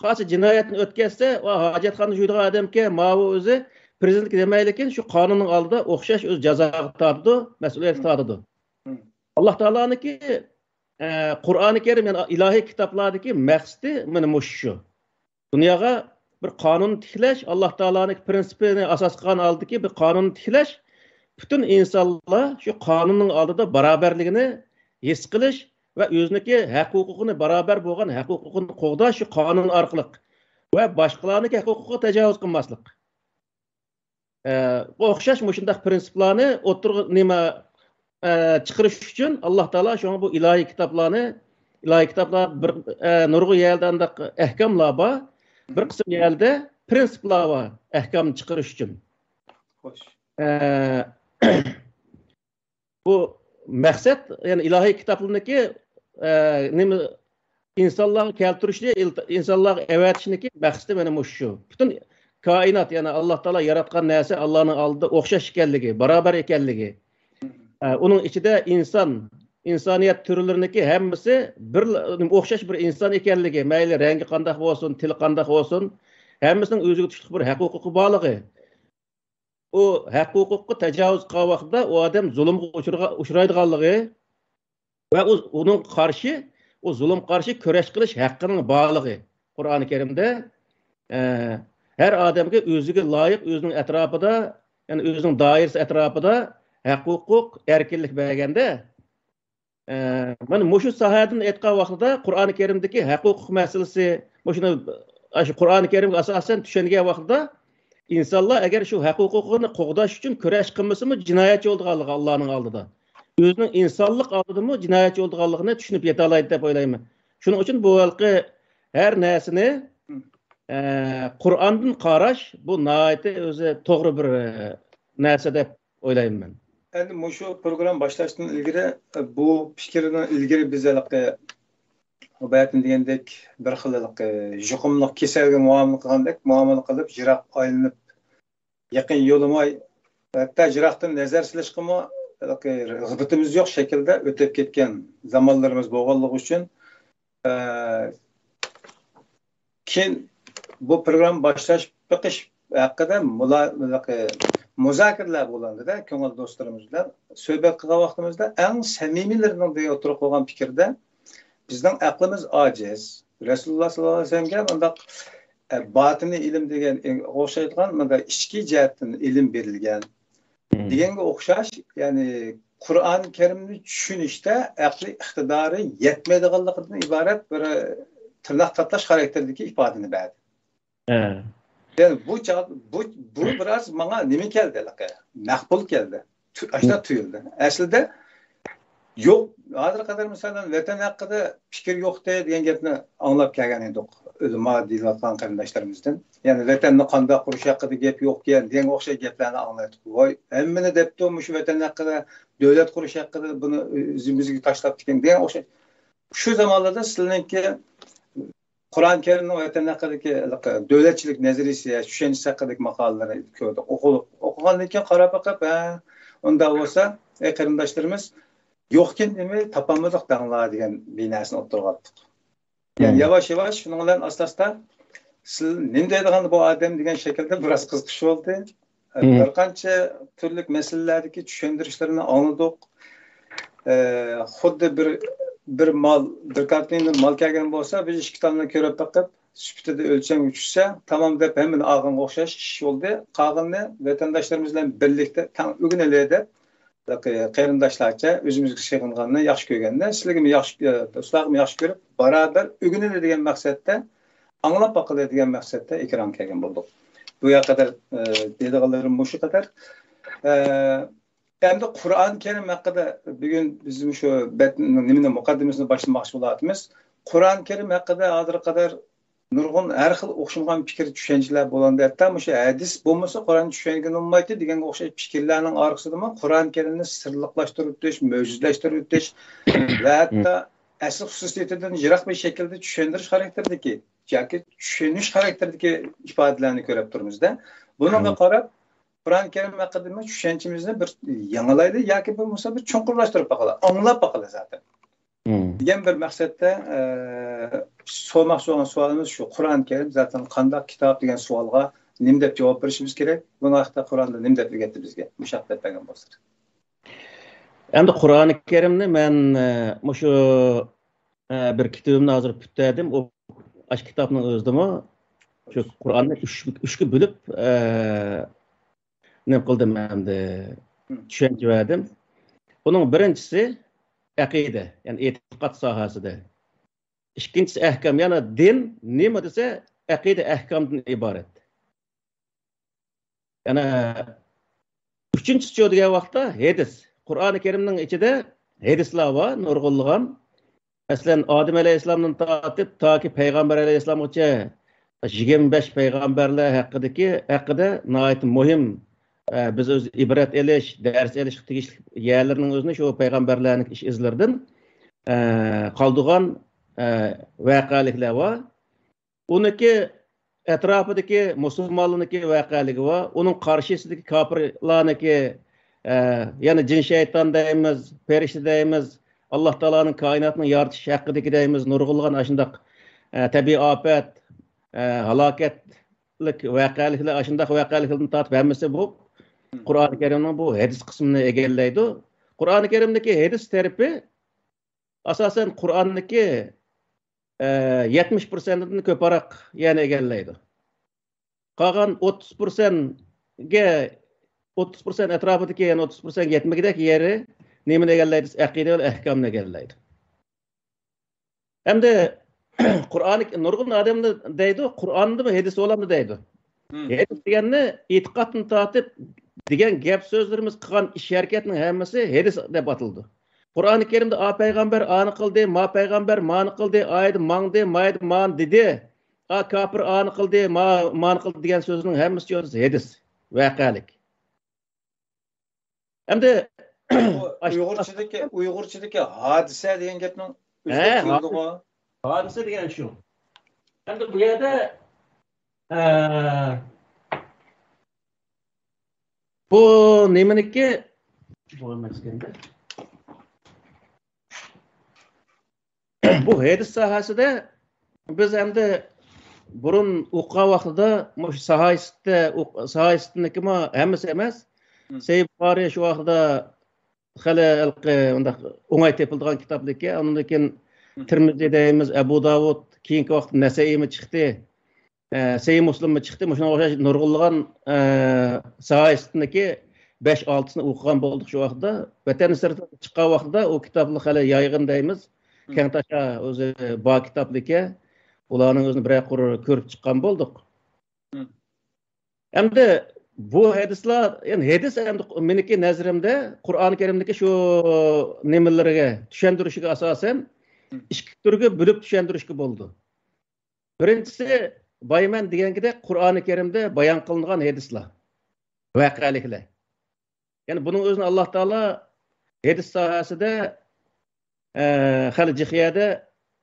قايسى جىنايەتنى ئۆتكەزسە، ۋا ھاجەتخانىنى جۇيىدىغان ئادەمكەن، ماۋۇ ئۆزى پىرېزىدېنت دېمەيلىكىن، شۇ قانۇننىڭ ئالدىدا ئوخشاش ئۆز جازاغا تارتىدۇ، مەسئۇلىيەتكە تارتىدۇ. ئاللا تائالانىڭكى، ئە، قۇرئانى كەرىم، يەنى ئىلاھىي كىتابلاردىكى مەقسىتى مانا مۇشۇ شۇ. دۇنياغا بىر قانۇن تىكلەش، ئاللا تائالانىڭ پرىنسىپىنى ئاساس قىلغان ھالدىكى بىر قانۇن تىكلەش، پۈتۈن ئىنسانلار شۇ قانۇننىڭ ئالدىدا باراۋەرلىكىنى ھېس قىلىش ۋە ئۆزىنىڭكى ھەق ھوقۇقىنى، باراۋەر بولغان ھەق ھوقۇقىنى قوغداش شۇ قانۇن ئارقىلىق ۋە باشقىلارنىڭكى ھەق ھوقۇقىغا تاجاۋۇز قىلماسلىق. ئە، ئوخشاش مۇشۇنداق پرىنسىپلارنى ئوتتۇرىغا نېمە، ئە، چىقىرىش ئۈچۈن ئاللا تائالا شۇڭا بۇ ئىلاھىي كىتابلارنى، ئىلاھىي كىتابلار بىر، ئە، نۇرغۇن يەردە ئانداق ئەھكاملار بار. بىر قىسىم يەردە پرىنسىپلار بار ئەھكام چىقىرىش ئۈچۈن. خوش. ئە، بۇ مەقسەت، يەنى ئىلاھىي كىتابلارنىڭكى، ئە، نېمە، ئىنسانلارغا كەلتۈرۈشنى، ئىلت-، ئىنسانلارغا ئەۋەتىشنىڭكى مەقسىتى مانا مۇشۇ شۇ. پۈتۈن كائىنات، يەنى ئاللا تائالا ياراتقان نەرسە ئاللانىڭ ئالدىدا ئوخشاش ئىكەنلىكى، باراۋەر ئىكەنلىكى. ئە، ئۇنىڭ ئىچىدە ئىنسان، ئىنسانىيەت تۈرلىرىنىڭكى ھەممىسى بىر، ئوخشاش بىر ئىنسان ئىكەنلىكى، مەيلى رەڭگى قانداق بولسۇن، تىلى قانداق بولسۇن، ھەممىسىنىڭ ئۆزىگە تۇتۇشلۇق بىر ھەق ھوقۇقى بارلىقى. ئۇ ھەق ھوقۇققا تاجاۋۇز قىلغان ۋاقتىدا ئۇ ئادەم زۇلۇمغا ئۇچرىغا-، ئۇچرايدىغانلىقى ۋە ئۇ، ئۇنىڭغا قارشى، ئۇ زۇلۇمغا قارشى كۈرەش قىلىش ھەققىنىڭ بارلىقى. قۇرئانى كەرىمدە، ئە، ھەر ئادەمگە ئۆزىگە لايىق، ئۆزىنىڭ ئەتراپىدا، يەنى ئۆزىنىڭ دائىرىسى ئەتراپىدا ھەق ھوقۇق، ئەركىنلىك بەرگەندە، ئە، مانا مۇشۇ ساھەدىن ئېيتقان ۋاقتىدا قۇرئانى كەرىمدىكى ھەق ھوقۇق مەسىلىسى، مۇشۇنى، ئاشۇ قۇرئانى كەرىمگە ئاساسەن چۈشەنگەن ۋاقتىدا ئىنسانلار ئەگەر شۇ ھەق ھوقۇقىنى قوغداش ئۈچۈن كۈرەش قىلمىسىمۇ جىنايەتچى بولىدىغانلىقى ئاللانىڭ ئالدىدا. ئۆزىنىڭ ئىنسانلىق ئالدىدىمۇ جىنايەتچى بولىدىغانلىقىنى چۈشىنىپ يېتەلەيدۇ دەپ ئويلايمەن. شۇنىڭ ئۈچۈن بۇ ھېلىقى ھەر نەرسىنى، ئە، قۇرئاندىن قاراش، بۇ ناھايىتى ئۆزى توغرا بىر، ئە، نەرسە دەپ ئويلايمەن مەن. ئەمدى مۇشۇ پروگرامما باشلاشتىن ئىلگىرى، ئە، بۇ پىكىرنىڭ ئىلگىرى بىز ھېلىقى بۇ بەتتىن دېگەندەك بىر خىل ھېلىقى يۇقۇملۇق كېسەلگە مۇئامىلە قىلغاندەك مۇئامىلە قىلىپ، يىراق ئايلىنىپ، يېقىن يولىماي، ھەتتا يىراقتىن نەزەر سېلىشقىمۇ ھېلىقى رىغبىتىمىز يوق شەكىلدە ئۆتۈپ كەتكەن زامانلىرىمىز بولغانلىقى ئۈچۈن، ئە، كېيىن بۇ پروگرامما باشلاش بېقىش ھەققىدە مۇلا-، مۇزاكىرىلەر بولغاندا، كۆڭۈل دوستلىرىمىز بىلەن سۆھبەت قىلغان ۋاقتىمىزدا ئەڭ سەمىمىيلىرىنىڭ ئوتتۇرىغا قويغان پىكرىدە، بىزنىڭ ئەقلىمىز ئاجىز. رەسۇلۇللا ساللاللاھۇ ئەلەيھى ۋەسەللەمگە مۇنداق، ئە، باتىنىي ئىلىم دېگەن ئوخشايدىغان مۇنداق ئىچكى جەھەتتىن ئىلىم بېرىلگەن دېگەنگە ئوخشاش، يەنى قۇرئان كەرىمنى چۈشىنىشتە ئەقلىي ئىقتىدارى يەتمەيدىغانلىقىدىن ئىبارەت بىر تىرناق تاتىلاش خاراكتېرىدىكى ئىپادىنى بەردى. ھە. يەنى بۇ چاغ-، بۇ، بۇ بىراز ماڭا نېمە كەلدى، ھېلىقى، مەقبۇل كەلدى. تۇ-، ئاشۇنداق تۇيۇلدى. ئەسلىدە يوق، ھازىرغا قەدەر مىسالەن ۋەتەن ھەققىدە پىكىر يوقتى دېگەن گەپنى ئاڭلاپ كەلگەن ئىدۇق ئۆلىما دېيىلىۋاتقان قېرىنداشلىرىمىزدىن. يەنى ۋەتەننى قانداق قۇرۇش ھەققىدە گەپ يوقكەن دېگەنگە ئوخشاش گەپلەرنى ئاڭلايتتۇق. ۋاي، ھەممىنى دەپتۇ، مۇشۇ ۋەتەن ھەققىدە، دۆلەت قۇرۇش ھەققىدە بۇنى ئۆزىمىزگە تاشلاپتىكەن دېگەن ئوخشاش. شۇ زامانلاردا سىلىنىڭكى قۇرئان كەرىمنىڭ ۋەتەن ھەققىدىكى ھېلىقى دۆلەتچىلىك نەزەرىيىسى، چۈشەنچىسى ھەققىدىكى ماقالىلىرىنى كۆردۇق، ئوقۇدۇق. ئوقۇغاندىن كېيىن قاراپ بېقىپ، ھە، ئۇنداق بولسا، ئەي قېرىنداشلىرىمىز، يوقكەن دېمەي، تاپالمىدۇق دەڭلار دېگەن بىر نەرسىنى ئوتتۇرىغا ئاتتۇق. يەنى ياۋاش-ياۋاش شۇنىڭ بىلەن ئاستا-ئاستا سىز نېمە دەيدىغان بۇ ئادەم دېگەن شەكىلدە بىراز قىزىقىش بولدى. بىر قانچە تۈرلۈك مەسىلىلەردىكى چۈشەندۈرۈشلىرىنى ئاڭلىدۇق. ئە، خۇددى بىر، بىر مال، بىر كارتىنىدىن مال كەلگەن بولسا، بىر ئىككى تالنى كۆرۈپ بېقىپ، سۈپىتىدە ئۆلچەمگە چۈشسە، تامام دەپ ھەممىنى ئالغانغا ئوخشاش ئىش بولدى. قالغىنىنى ۋەتەنداشلىرىمىز بىلەن بىرلىكتە تەڭ ئۆگىنەيلى دەپ، قېرىنداشلارچە ئۆزىمىزگە سېغىنغاننى ياخشى كۆرگەننى، سىلەرگىمۇ ياخشى، ئە، دوستلارغىمۇ ياخشى كۆرۈپ، باراۋەر ئۆگىنەيلى دېگەن مەقسەتتە، ئاڭلاپ باقىلى دېگەن مەقسەتتە ئېكرانغا كەلگەن بولدۇق. بۇ يەرگە قەدەر، ئە، دەيدىغانلىرىم مۇشۇ قەدەر. ئە، ئەمدى قۇرئان كەرىم ھەققىدە بۈگۈن بىز مۇشۇ بەتنىڭ نېمىنى، مۇقەددىمىسىنى باشلىماقچى بولۇۋاتىمىز. قۇرئان كەرىم ھەققىدە ھازىرغا قەدەر نۇرغۇن ھەر خىل ئوخشىمىغان پىكىر، چۈشەنچىلەر بولغاندا، ھەتتا مۇشۇ ھەدىس بولمىسا قۇرئان چۈشەنگىلى بولمايتتى دېگەنگە ئوخشاش پىكىرلەرنىڭ ئارىسىدىمۇ قۇرئان كەرىمنى سىرلىقلاشتۇرۇۋېتىش، مۆجىزىلەشتۈرۈۋېتىش ۋە ھەتتا ئەسلى خۇسۇسىيىتىدىن يىراق بىر شەكىلدە چۈشەندۈرۈش خاراكتېرىدىكى ياكى چۈشىنىش خاراكتېرىدىكى ئىپادىلەرنى كۆرۈپ تۇرىمىز-دە. بۇنىڭغا قاراپ، قۇرئان كەرىم ھەققىدىمۇ چۈشەنچىمىزنى بىر يېڭىلايلى ياكى بولمىسا بىر چوڭقۇرلاشتۇرۇپ باقىلى، ئاڭلاپ باقىلى زاتەن. دېگەن بىر مەقسەتتە، ئە، سورىماقچى بولغان سوئالىمىز شۇ، قۇرئان كەرىم زاتەن قانداق كىتاب دېگەن سوئالغا نېمە دەپ جاۋاب بېرىشىمىز كېرەك؟ بۇنىڭ ھەققىدە قۇرئاندا نېمە دەپ ئۆگەتتى بىزگە؟ مۇشۇ ھەققىدە دەپ بەرگەن بولسا. ئەمدى قۇرئانى كەرىمنى مەن، ئە، مۇشۇ، ئە، بىر كىتابىمنى ھازىر پۈتتۈردۈم. ئۇ، ئاشۇ كىتابنىڭ ئۆزىدىمۇ شۇ قۇرئاننى ئۈچ، ئۈچكە بۆلۈپ، ئە، نېمە قىلدىم ئەمدى؟ چۈشەنچە بەردىم. ئۇنىڭ بىرىنچىسى ئەقىدە، يەنى ئېتىقاد ساھەسىدە. ئىككىنچىسى ئەھكام، يەنى دىن نېمە دېسە، ئەقىدە ئەھكامدىن ئىبارەت. يەنە ئۈچىنچىسى دېگەن ۋاقىتتا ھەدىس. قۇرئانى كەرىمنىڭ ئىچىدە ھەدىسلەر بار، نۇرغۇنلىغان. مەسىلەن، ئادەم ئەلەيھىسسالامدىن تارتىپ تاكى پەيغەمبەر ئەلەيھىسسالامغىچە يىگىرمە بەش پەيغەمبەرلەر ھەققىدىكى، ھەققىدە ناھايىتى مۇھىم، ئە، بىز ئۆز ئىبرەت ئېلىش، دەرس ئېلىشقا تېگىشلىك يەرلىرىنىڭ ئۆزىنى شۇ پەيغەمبەرلەرنىڭ ئىش ئىزلىرىدىن، ئە، قالدۇرغان، ئە، ۋەقەلىكلەر بار. ئۇنىڭكى ئەتراپىدىكى مۇسۇلمانلارنىڭكى ۋەقەلىكى بار، ئۇنىڭ قارشىسىدىكى كاپىرلارنىڭكى، ئە، يەنى جىن شەيتان دەيمىز، پەرىشتە دەيمىز، ئاللا تائالانىڭ كائىناتنى يارىتىش ھەققىدىكى دەيمىز، نۇرغۇنلىغان ئاشۇنداق، ئە، تەبىئىي ئاپەت، ئە، ھالاكەتلىك ۋەقەلىكلەر، ئاشۇنداق ۋەقەلىكلەردىن تارتىپ ھەممىسى بۇ قۇرئانى كەرىمنىڭ بۇ ھەدىس قىسمىنى ئىگىلەيدۇ. قۇرئانى كەرىمدىكى ھەدىس تەرىپى ئاساسەن قۇرئاندىكى، ئە، يەتمىش پىرسەنتتىن كۆپرەك يەرنى ئىگىلەيدۇ. قالغان ئوتتۇز پىرسەنتكە، ئوتتۇز پىرسەنت ئەتراپىدىكى، يەنى ئوتتۇز پىرسەنتكە يەتمىگۈدەك يېرى نېمىنى ئىگىلەيدۇ؟ ئەقىدە ۋە ئەھكامنى ئىگىلەيدۇ. ئەمدى قۇرئانى، نۇرغۇن ئادەملەر دەيدۇ، قۇرئاندىمۇ، ھەدىس بولامدۇ دەيدۇ. ھەدىس دېگەننى ئېتىقادتىن تارتىپ دېگەن گەپ سۆزلىرىمىز، قىلغان ئىش ھەرىكەتنىڭ ھەممىسى ھەدىس دەپ ئاتىلىدۇ. قۇرئانى كەرىمدە ئا پەيغەمبەر ئانى قىلدى، ما پەيغەمبەر مانى قىلدى، ئايدا ماڭدى، مايدا مانى دېدى، ئا كاپىر ئانى قىلدى، ما، مانى قىلدى دېگەن سۆزنىڭ ھەممىسى ھەدىس، ۋەقەلىك. ئەمدى ئۇ ئۇيغۇرچىدىكى، ئۇيغۇرچىدىكى ھادىسە دېگەن گەپنىڭ ئۆزى ھە، كېلىدىغۇ؟ ھادىسە دېگەن شۇ. ئەمدى بۇ يەردە، ئە، بۇ نېمىنىكى؟ بۇ ئەمەسكەندە. بۇ ھەدىس ساھەسىدە بىز ئەمدى بۇرۇن ئوقۇغان ۋاقتىدا مۇشۇ ساھايىستە، ئوق-، ساھايىستنىكىمۇ ھەممىسى ئەمەس. سەھىھ بۇخارى شۇ ۋاقتىدا خېلى ھېلىقى ئۇنداق ئوڭاي تېپىلىدىغان كىتابلىكى. ئاندىن كېيىن تىرمىزى دەيمىز، ئەبۇ داۋۇد، كېيىنكى ۋاقىتتا نەسەئىمۇ چىقتى. ئە، سەھىھ مۇسلىممۇ چىقتى. مۇشۇنىڭغا ئوخشاش نۇرغۇنلىغان، ئە، ساھايىستىنىكى بەش ئالتىسىنى ئوقۇغان بولدۇق شۇ ۋاقىتتا. ۋەتەن سىرتىغا چىققان ۋاقتىدا ئۇ كىتابلار خېلى يايغىن دەيمىز. كەڭتاشا ئۆزى بار كىتابلىكى. ئۇلارنىڭ ئۆزىنى بىرەر قۇر كۆرۈپ چىققان بولدۇق. ئەمدى بۇ ھەدىسلار، يەنى ھەدىس ئەمدى مېنىڭكى نەزىرىمدە قۇرئان كەرىمدىكى شۇ نېمىلىرىگە، چۈشەندۈرۈشىگە ئاساسەن ئىككى تۈرگە بۆلۈپ چۈشەندۈرۈشكە بولىدۇ. بىرىنچىسى، بايمەن دېگەنكىدەك قۇرئانى كەرىمدە بايان قىلىنغان ھەدىسلار، ۋەقەلىكلەر. يەنى بۇنىڭ ئۆزىنى ئاللا تائالا ھەدىس ساھەسىدە، ئە، خېلى جىق يەردە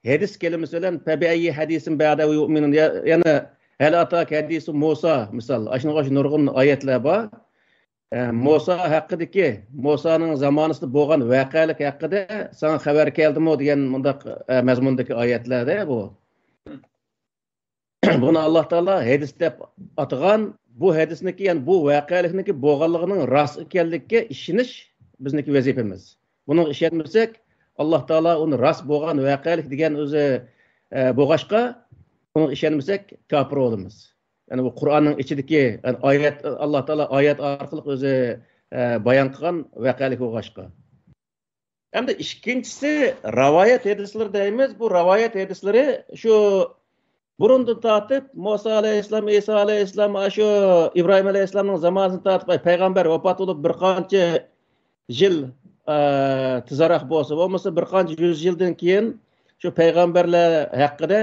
ھەدىس كەلىمىسى بىلەن «فبأي حديث بعده يؤمنون»، يا-، يەنى «هل أتاك حديث موسى» مىسال، ئاشۇنىڭغا ئوخشاش نۇرغۇن ئايەتلەر بار. ئە، موسا ھەققىدىكى، موسانىڭ زامانىسىدا بولغان ۋەقەلىك ھەققىدە ساڭا خەۋەر كەلدىمۇ دېگەن مۇنداق، ئە، مەزمۇندىكى ئايەتلەردە بۇ. بۇنى ئاللا تائالا ھەدىس دەپ ئاتىغان. بۇ ھەدىسنىكى، يەنى بۇ ۋەقەلىكنىڭكى بولغانلىقىنىڭ راست ئىكەنلىكىگە ئىشىنىش بىزنىڭكى ۋەزىپىمىز. بۇنىڭغا ئىشەنمىسەك، ئاللا تائالا ئۇنى راست بولغان ۋەقەلىك دېگەن ئۆزى، ئە، بولغاچقا، بۇنىڭغا ئىشەنمىسەك، كاپىر بولىمىز. يەنى بۇ قۇرئاننىڭ ئىچىدىكى، يەنى ئايەت، ئاللا تائالا ئايەت ئارقىلىق ئۆزى، ئە، بايان قىلغان ۋەقەلىك بولغاچقا. ئەمدى ئىككىنچىسى، رىۋايەت ھەدىسلىرى دەيمىز. بۇ رىۋايەت ھەدىسلىرى شۇ بۇرۇندىن تارتىپ مۇسا ئەلەيھىسسالام، ئىسا ئەلەيھىسسالام، ئاشۇ ئىبراھىم ئەلەيھىسسالامنىڭ زامانىسىدىن تارتىپ، ئەي، پەيغەمبەر ۋاپات بولۇپ بىر قانچە يىل، ئە، تېزراق بولسا، بولمىسا بىر قانچە يۈز يىلدىن كېيىن شۇ پەيغەمبەرلەر ھەققىدە،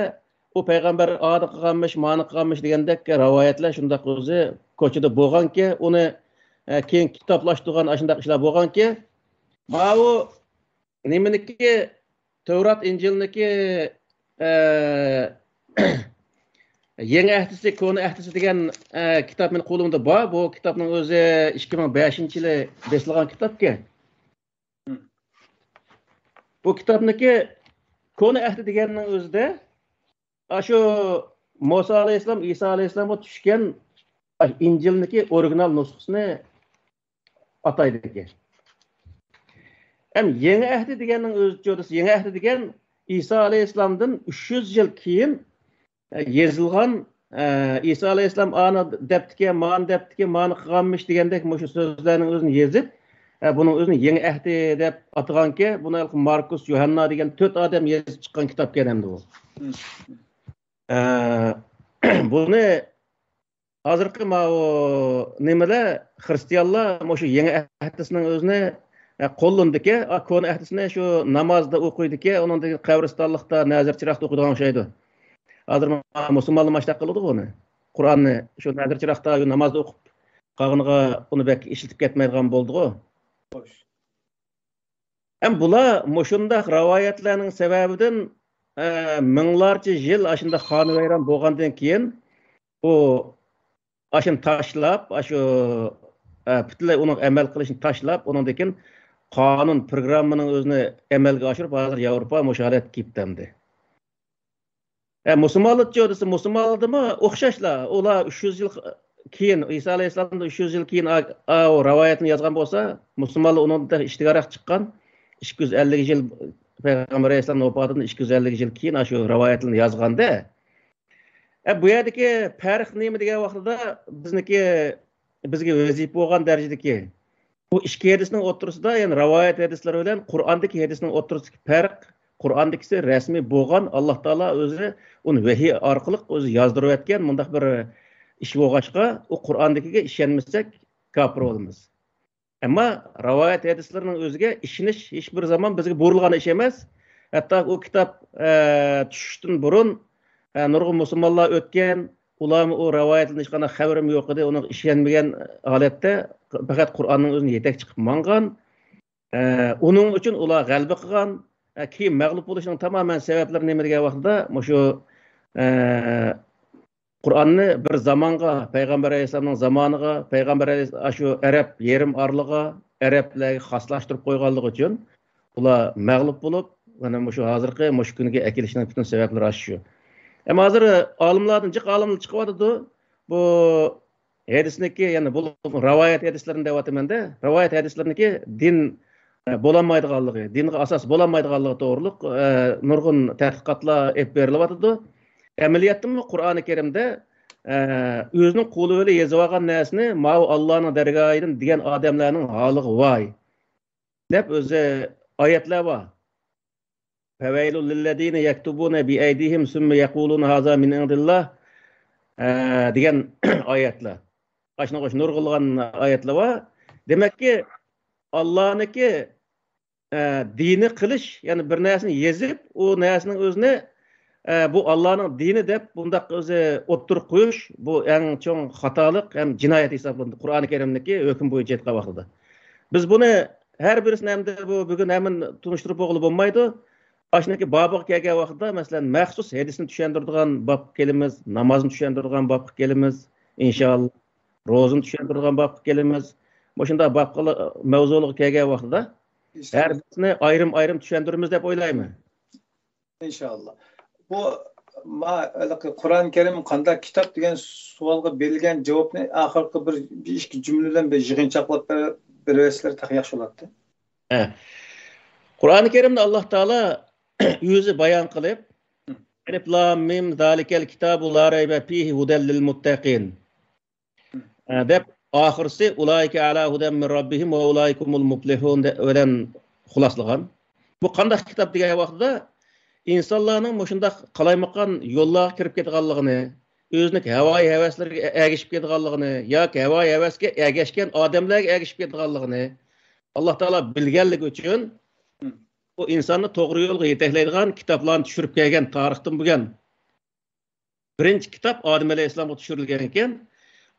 ئۇ پەيغەمبەر ئانى قىلغانمىش، مانى قىلغانمىش دېگەندەك رىۋايەتلەر شۇنداق ئۆزى كوچىدا بولغانكى، ئۇنى، ئە، كېيىن كىتابلاشتۇرغان ئاشۇنداق ئىشلار بولغانكى، ماۋۇ نېمىنىكى، تەۋرات، ئىنجىلنىكى، ئە، يېڭى ئەھدىسى، كونا ئەھدىسى دېگەن، ئە، كىتاب مېنىڭ قولۇمدا بار. بۇ كىتابنىڭ ئۆزى ئىككى مىڭ بەشىنچى يىلى بېسىلغان كىتابكەن. بۇ كىتابنىكى كونا ئەھدى دېگەننىڭ ئۆزىدە ئاشۇ مۇسا ئەلەيھىسسالام، ئىسا ئەلەيھىسسالامغا چۈشكەن ئىنجىلنىكى ئورىگىنال نۇسخىسىنى ئاتايدىكەن. ھەم يېڭى ئەھدى دېگەننىڭ ئۆزىچۇ دېسە، يېڭى ئەھدى دېگەن ئىسا ئەلەيھىسسالامدىن ئۈچ يۈز يىل كېيىن يېزىلغان، ئىسا ئەلەيھىسسالام ئانى دەپتىكەن، مانى دەپتىكەن، مانى قىلغانمىش دېگەندەك مۇشۇ سۆزلەرنىڭ ئۆزىنى يېزىپ، بۇنىڭ ئۆزىنى يېڭى ئەھدى دەپ ئاتىغانكەن. بۇنى ھېلىقى ماركۇس، يوھاننا دېگەن تۆت ئادەم يېزىپ چىققان كىتابكەن ئەمدى بۇ. بۇنى ھازىرقى ماۋۇ نېمىلەر، خرىستىيانلار مۇشۇ يېڭى ئەھدىسىنىڭ ئۆزىنى، ئە، قوللىنىدىكەن. ئا، كونا ئەھدىسىنى شۇ نامازدا ئوقۇيدىكەن، ئۇنىڭدىن قەبرىستانلىقتا نەزىر چىراغدا ئوقۇيدىغان ئوخشايدۇ. ھازىر ما-، مۇسۇلمانلار ماشۇنداق قىلىدۇ بۇنى. قۇرئاننى شۇ نەزىر چىراغدا، نامازدا ئوقۇپ قالغىنىغا ئۇنى بەك ئىشلىتىپ كەتمەيدىغان بولدىغۇ. خوش. ھەم بۇلار مۇشۇنداق رىۋايەتلەرنىڭ سەۋەبىدىن، ئە، مىڭلارچە يىل ئاشۇنداق خانىۋەيران بولغاندىن كېيىن، ئۇ ئاشۇنى تاشلاپ، ئاشۇ، ئە، پۈتۈنلەي ئۇنىڭ ئەمەل قىلىشىنى تاشلاپ، ئۇنىڭدىن كېيىن قانۇن پروگراممىنىڭ ئۆزىنى ئەمەلگە ئاشۇرۇپ، ھازىر ياۋروپا مۇشۇ ھالەتكە كېلىپتۇ ئەمدى. ئە، مۇسۇلمانلارچۇ دېسە، مۇسۇلمانلاردىمۇ ئوخشاشلا. ئۇلار ئۈچ يۈز يىل كېيىن، ئىسا ئەلەيھىسسالامدىن ئۈچ يۈز يىل كېيىن ئا-، ئا-، ئۇ رىۋايەتنى يازغان بولسا، مۇسۇلمانلار ئۇنىڭدىن تېخى ئىچتىكارراق چىققان. ئىككى يۈز ئەللىك يىل، پەيغەمبەر ئەلەيھىسسالامنىڭ ۋاپاتىدىن ئىككى يۈز ئەللىك يىل كېيىن ئاشۇ رىۋايەتلەرنى يازغاندا، ئە، بۇ يەردىكى پەرق نېمە دېگەن ۋاقتىدا بىزنىكى، بىزگە ۋەزىپە بولغان دەرىجىدىكى بۇ ئىككى ھەدىسنىڭ ئوتتۇرىسىدا، يەنى رىۋايەت ھەدىسلىرى بىلەن قۇرئاندىكى ھەدىسنىڭ ئوتتۇرىسىدىكى پەرق، قۇرئاندىكىسى رەسمىي بولغان، ئاللا تائالا ئۆزى ئۇنى ۋەھىي ئارقىلىق ئۆزى يازدۇرۇۋەتكەن مۇنداق بىر ئىش بولغاچقا، ئۇ قۇرئاندىكىگە ئىشەنمىسەك، كاپىر بولىمىز. ئەمما رىۋايەت ھەدىسلىرىنىڭ ئۆزىگە ئىشىنىش ھېچ بىر زامان بىزگە بۇيرۇلغان ئىش ئەمەس. ھەتتا ئۇ كىتاب، ئە، چۈشۈشتىن بۇرۇن، ئە، نۇرغۇن مۇسۇلمانلار ئۆتكەن، ئۇلارمۇ ئۇ رىۋايەتتىن ھېچقانداق خەۋىرىم يوق ئىدى، ئۇنىڭغا ئىشەنمىگەن ھالەتتە پەقەت قۇرئاننىڭ ئۆزىنى يېتەكچى قىلىپ ماڭغان. ئە، ئۇنىڭ ئۈچۈن ئۇلار غەلىبە قىلغان. ئە، كېيىن مەغلۇپ بولۇشنىڭ تامامەن سەۋەبلىرى نېمە دېگەن ۋاقتىدا، مۇشۇ، ئە، قۇرئاننى بىر زامانغا، پەيغەمبەر ئەلەيھىسسالامنىڭ زامانىغا، پەيغەمبەر ئەلەيھىس-، ئاشۇ ئەرەب يېرىم ئارىلىغا، ئەرەبلەرگە خاسلاشتۇرۇپ قويغانلىقى ئۈچۈن، ئۇلار مەغلۇپ بولۇپ، مانا مۇشۇ ھازىرقى مۇشۇ كۈنگە ئەكېلىشنىڭ پۈتۈن سەۋەبلىرى ئاشۇ. ئەمما ھازىر ئالىملاردىن جىق ئالىملار چىقىۋاتىدۇ. بۇ ھەدىسنىكى، يەنى بۇ رىۋايەت ھەدىسلىرىنى دەۋاتىمەن-دە، رىۋايەت ھەدىسلىرىنىكى دىن، ئە، بولالمايدىغانلىقى، دىنغا ئاساس بولالمايدىغانلىقى توغرۇلۇق، ئە، نۇرغۇن تەتقىقاتلار ئېلىپ بېرىلىۋاتىدۇ. ئەمەلىيەتتىمۇ قۇرئانى كەرىمدە، ئە، ئۆزىنىڭ قولى بىلەن يېزىۋالغان نەرسىنى ماۋۇ ئاللانىڭ دەرگاھىدىن دېگەن ئادەملەرنىڭ ھالىغا ۋاي دەپ ئۆزى ئايەتلەر بار. فَوَيْلٌ لِلَّذِينَ يَكْتُبُونَ بِأَيْدِيهِمْ ثُمَّ يَقُولُونَ هَذَا مِنْ عِنْدِ اللَّهِ، ئە، دېگەن ئايەتلەر. ئاشۇنىڭغا ئوخشاش نۇرغۇنلىغان ئايەتلەر بار. دېمەككى، ئاللانىڭكى، ئە، دىنى قىلىش، يەنى بىر نەرسىنى يېزىپ، ئۇ نەرسىنىڭ ئۆزىنى، ئە، بۇ ئاللانىڭ دىنى دەپ بۇنداق ئۆزى ئوتتۇرىغا قويۇش، بۇ ئەڭ چوڭ خاتالىق ھەم جىنايەت ھېسابلىنىدۇ، قۇرئانى كەرىمدىكى ھۆكۈم بويىچە ئېيتقان ۋاقتىدا. بىز بۇنى ھەر بىرسىنى ئەمدى بۇ بۈگۈن ھەممىنى تونۇشتۇرۇپ بولغىلى بولمايدۇ. ئاشۇنىڭكى بابىغا كەلگەن ۋاقىتتا، مەسىلەن، مەخسۇس ھەدىسنى چۈشەندۈرىدىغان بابقا كېلىمىز، نامازنى چۈشەندۈرىدىغان بابقا كېلىمىز، ئىنشائاللا. روزىنى چۈشەندۈرىدىغان بابقا كېلىمىز. مۇشۇنداق بابقا، مەۋزۇلىرىغا كەلگەن ۋاقتىدا ھەر بىرسىنى ئايرىم-ئايرىم چۈشەندۈرىمىز دەپ ئويلايمەن. ئىنشائاللا. بۇ ما-، ھېلىقى قۇرئان كەرىم قانداق كىتاب دېگەن سوئالغا بېرىلگەن جاۋابنى ئاخىرقى بىر، بىر ئىككى جۈملە بىلەن بىر يىغىنچاقلاپ بېرىپ بېرىۋەتسىلەر تېخى ياخشى بولاتتى. ھە. قۇرئانى كەرىمدە ئاللا تائالا ئۆزى بايان قىلىپ، ھە. ئەلىف لام مىم، زالىكەل كىتابۇ لا رەيبە فىھى ھۇدەل لىل مۇتتەقىن. ئە، دەپ ئاخىرسى ئۇلائىكە ئەلا ھۇدەن مىن رەببىھىم ۋە ئۇلائىكە ھۇمۇل مۇپلىھۇن دە-، بىلەن خۇلاسلىغان. بۇ قانداق كىتاب دېگەن ۋاقتىدا ئىنسانلارنىڭ مۇشۇنداق قالايمىقان يوللارغا كىرىپ كېتىدىغانلىقىنى، ئۆزىنىڭ ھەۋايى ھەۋەسلىرىگە ئەگىشىپ كېتىدىغانلىقىنى ياكى ھەۋايى ھەۋەسكە ئەگەشكەن ئادەملەرگە ئەگىشىپ كېتىدىغانلىقىنى ئاللا تائالا بىلگەنلىكى ئۈچۈن، ھە. ئۇ ئىنساننى توغرا يولغا يېتەكلەيدىغان كىتابلارنى چۈشۈرۈپ كەلگەن تارىختىن بۇيان. بىرىنچى كىتاب ئادەم ئەلەيھىسسالامغا چۈشۈرۈلگەن ئىكەن،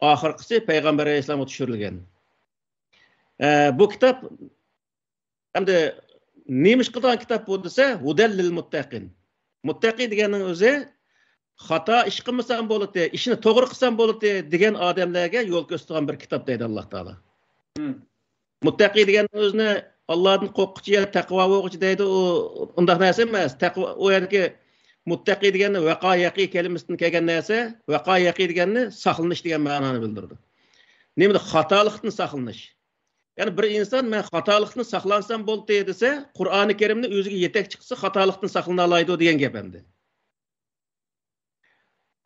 ئاخىرقىسى پەيغەمبەر ئەلەيھىسسالامغا چۈشۈرۈلگەن. ئە، بۇ كىتاب ئەمدى نېمە ئىش قىلىدىغان كىتاب بۇ دېسە، ھۇدەل لىل مۇتتەقىن. مۇتتەقى دېگەننىڭ ئۆزى خاتا ئىش قىلمىسام بولاتتى، ئىشنى توغرا قىلسام بولاتتى دېگەن ئادەملەرگە يول كۆرسىتىدىغان بىر كىتاب دەيدۇ ئاللا تائالا. ھىم. مۇتتەقى دېگەننىڭ ئۆزىنى ئاللادىن قورققۇچى يا تەقۋا بولغۇچى دەيدۇ، ئۇ ئۇنداق نەرسە ئەمەس. تەقۋا، ئۇ يەردىكى مۇتتەقى دېگەننى ۋەقا يەقى كەلىمىسىدىن كەلگەن نەرسە. ۋەقا يەقى دېگەننى ساقلىنىش دېگەن مەنانى بىلدۈرىدۇ. نېمىدە؟ خاتالىقتىن ساقلىنىش. يەنى بىر ئىنسان «مەن خاتالىقتىن ساقلانسام بولدى» دېسە، قۇرئانى كەرىمنى ئۆزىگە يېتەكچى قىلسا، خاتالىقتىن ساقلىنالايدۇ دېگەن گەپ ئەمدى.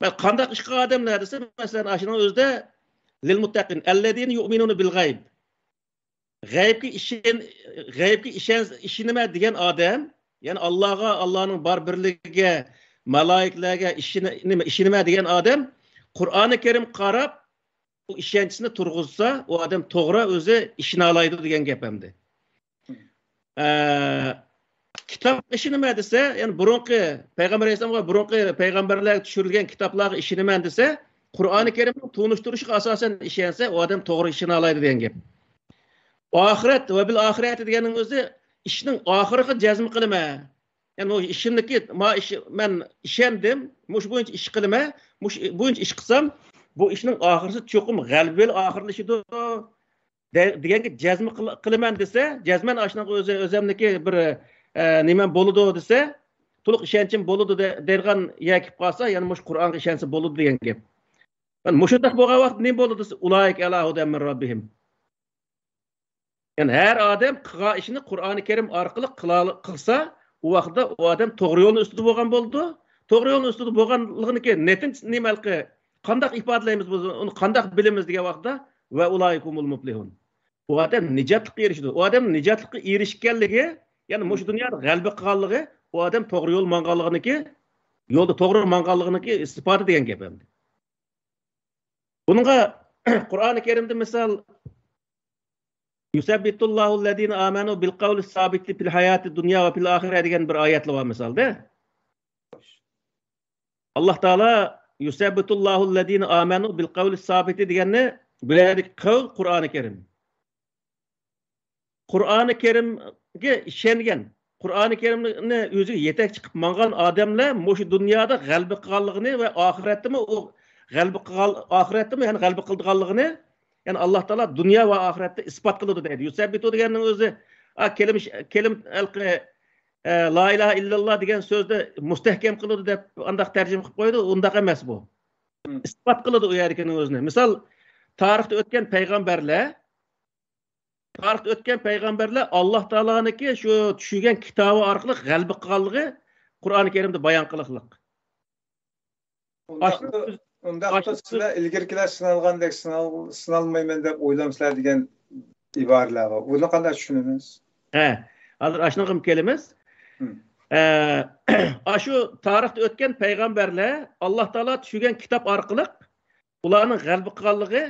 مەن قانداق ئىشقا ئادەملەر دېسە، مەسىلەن، ئاشۇنىڭ ئۆزىدە لىل مۇتتەقىن، ئەللەزىنە يۇئمىنۇنە بىل غەيب. غەيبكە ئىشەن-، غەيبكە ئىشەن-، ئىشىنىمەن دېگەن ئادەم، يەنى ئاللاغا، ئاللانىڭ بار بىرلىكىگە، مالايىكىلەرگە ئىشىنە-، نېمە، ئىشىنىمەن دېگەن ئادەم قۇرئانى كەرىم قاراپ، ئۇ ئىشەنچىسىنى تۇرغۇزسا، ئۇ ئادەم توغرا ئۆزى ئىشىنالايدۇ دېگەن گەپ ئەمدى. ئە، كىتاب ئىشىنىمەن دېسە، يەنى بۇرۇنقى پەيغەمبەر ئەلەيھىسسالامغا، بۇرۇنقى پەيغەمبەرلەرگە چۈشۈرۈلگەن كىتابلارغا ئىشىنىمەن دېسە، قۇرئانى كەرىمنىڭ تونۇشتۇرۇشىغا ئاساسەن ئىشەنسە، ئۇ ئادەم توغرا ئىشىنالايدۇ دېگەن گەپ. ئاخىرەت ۋە بىل ئاخىرەت دېگەننىڭ ئۆزى ئىشنىڭ ئاخىرىغا جەزم قىلىمەن. يەنى ئۇ ئىشىمدىكى، ما ئىش، مەن ئىشەندىم، مۇشۇ بويىچە ئىش قىلىمەن، مۇشۇ بويىچە ئىش قىلسام، بۇ ئىشنىڭ ئاخىرىسى چوقۇم غەلىبىلىك ئاخىرلىشىدۇ دە-، دېگەنگە جەزم قىل-، قىلىمەن دېسە، جەزمەن ئاشۇنىڭغا ئۆزى، ئۆزەمنىكى بىر، ئە، نېمەم بولىدۇ دېسە، تولۇق ئىشەنچىم بولىدۇ دە-، دەيدىغان يەرگە كېلىپ قالسا، يەنە مۇشۇ قۇرئانغا ئىشەنسە بولىدۇ دېگەن گەپ. مەن مۇشۇنداق بولغان ۋاقىت نېمە بولىدۇ دېسە، ئۇلائىكە ئەلا ھۇدەن مىن رەببىھىم. يەنى ھەر ئادەم قىلغان ئىشىنى قۇرئانى كەرىم ئارقىلىق قىلا-، قىلسا، ئۇ ۋاقىتتا ئۇ ئادەم توغرا يولنىڭ ئۈستىدە بولغان بولىدۇ. توغرا يولنىڭ ئۈستىدە بولغانلىقىنىڭكى نەتىجىسى نېمە ھېلىقى؟ قانداق ئىپادىلەيمىز بۇنى؟ ئۇنى قانداق بىلىمىز دېگەن ۋاقىتتا، ۋە ئۇلائىكە ھۇمۇل مۇپلىھۇن. ئۇ ئادەم نىجاتلىققا ئېرىشىدۇ. ئۇ ئادەم نىجاتلىققا ئېرىشكەنلىكى، يەنى مۇشۇ دۇنيادا غەلىبە قىلغانلىقى، ئۇ ئادەم توغرا يول ماڭغانلىقىنىڭكى، يولدا توغرا ماڭغانلىقىنىڭكى ئىسپاتى دېگەن گەپ ئەمدى. بۇنىڭغا قۇرئانى كەرىمدە مىسال، يۇسەببىتۇللاھۇللەزىنە ئامەنۇ بىل قەۋلى سابىتى فىل ھاياتى دۇنيا ۋە فىل ئاخىرە دېگەن بىر ئايەتلا بار مىسالدا. ئاللاھ تائالا يۇسەببىتۇللاھۇللەزىنە ئامەنۇ بىل قەۋلى سابىتى دېگەننى، بۇ يەردىكى قەۋل قۇرئانى كەرىم. قۇرئانى كەرىمگە ئىشەنگەن، قۇرئانى كەرىمنى ئۆزىگە يېتەكچى قىلىپ ماڭغان ئادەملەر مۇشۇ دۇنيادا غەلىبە قىلغانلىقىنى ۋە ئاخىرەتتىمۇ ئۇ غەلىبە قىلغان، ئاخىرەتتىمۇ يەنى غەلىبە قىلىدىغانلىقىنى، يەنى ئاللاھ تائالا دۇنيا ۋە ئاخىرەتتە ئىسپات قىلىدۇ دەيدۇ. يۇسەببىتۇ دېگەننىڭ ئۆزى، ئا، كەلىمە، كەلىمە، ھېلىقى، ئە، لا ئىلاھە ئىللاللا دېگەن سۆزنى مۇستەھكەم قىلىدۇ دەپ ئانداق تەرجىمە قىلىپ قويىدۇ. ئۇنداق ئەمەس بۇ. مم. ئىسپات قىلىدۇ ئۇ يەردىكىنىڭ ئۆزىنى. مىسال، تارىختا ئۆتكەن پەيغەمبەرلەر، تارىختا ئۆتكەن پەيغەمبەرلەر ئاللاھ تائالانىڭكى شۇ چۈشۈرگەن كىتابى ئارقىلىق غەلىبە قىلغانلىقى قۇرئانى كەرىمدە بايان قىلىقلىق. ئۇنداقتا، ئاشۇ، ئۇنداقتا ئاشۇ سىلەر ئىلگىرىكىلەر سىنالغاندەك سىنال-، سىنالمايمەن دەپ ئويلامسىلەر دېگەن ئىبارىلەر بار. بۇنى قانداق چۈشىنىمىز؟ ھە، ھازىر ئاشۇنىڭغىمۇ كېلىمىز. مم. ئە، ئاشۇ تارىختا ئۆتكەن پەيغەمبەرلەر ئاللاھ تائالا چۈشۈرگەن كىتاب ئارقىلىق ئۇلارنىڭ غەلىبە قىلغانلىقى،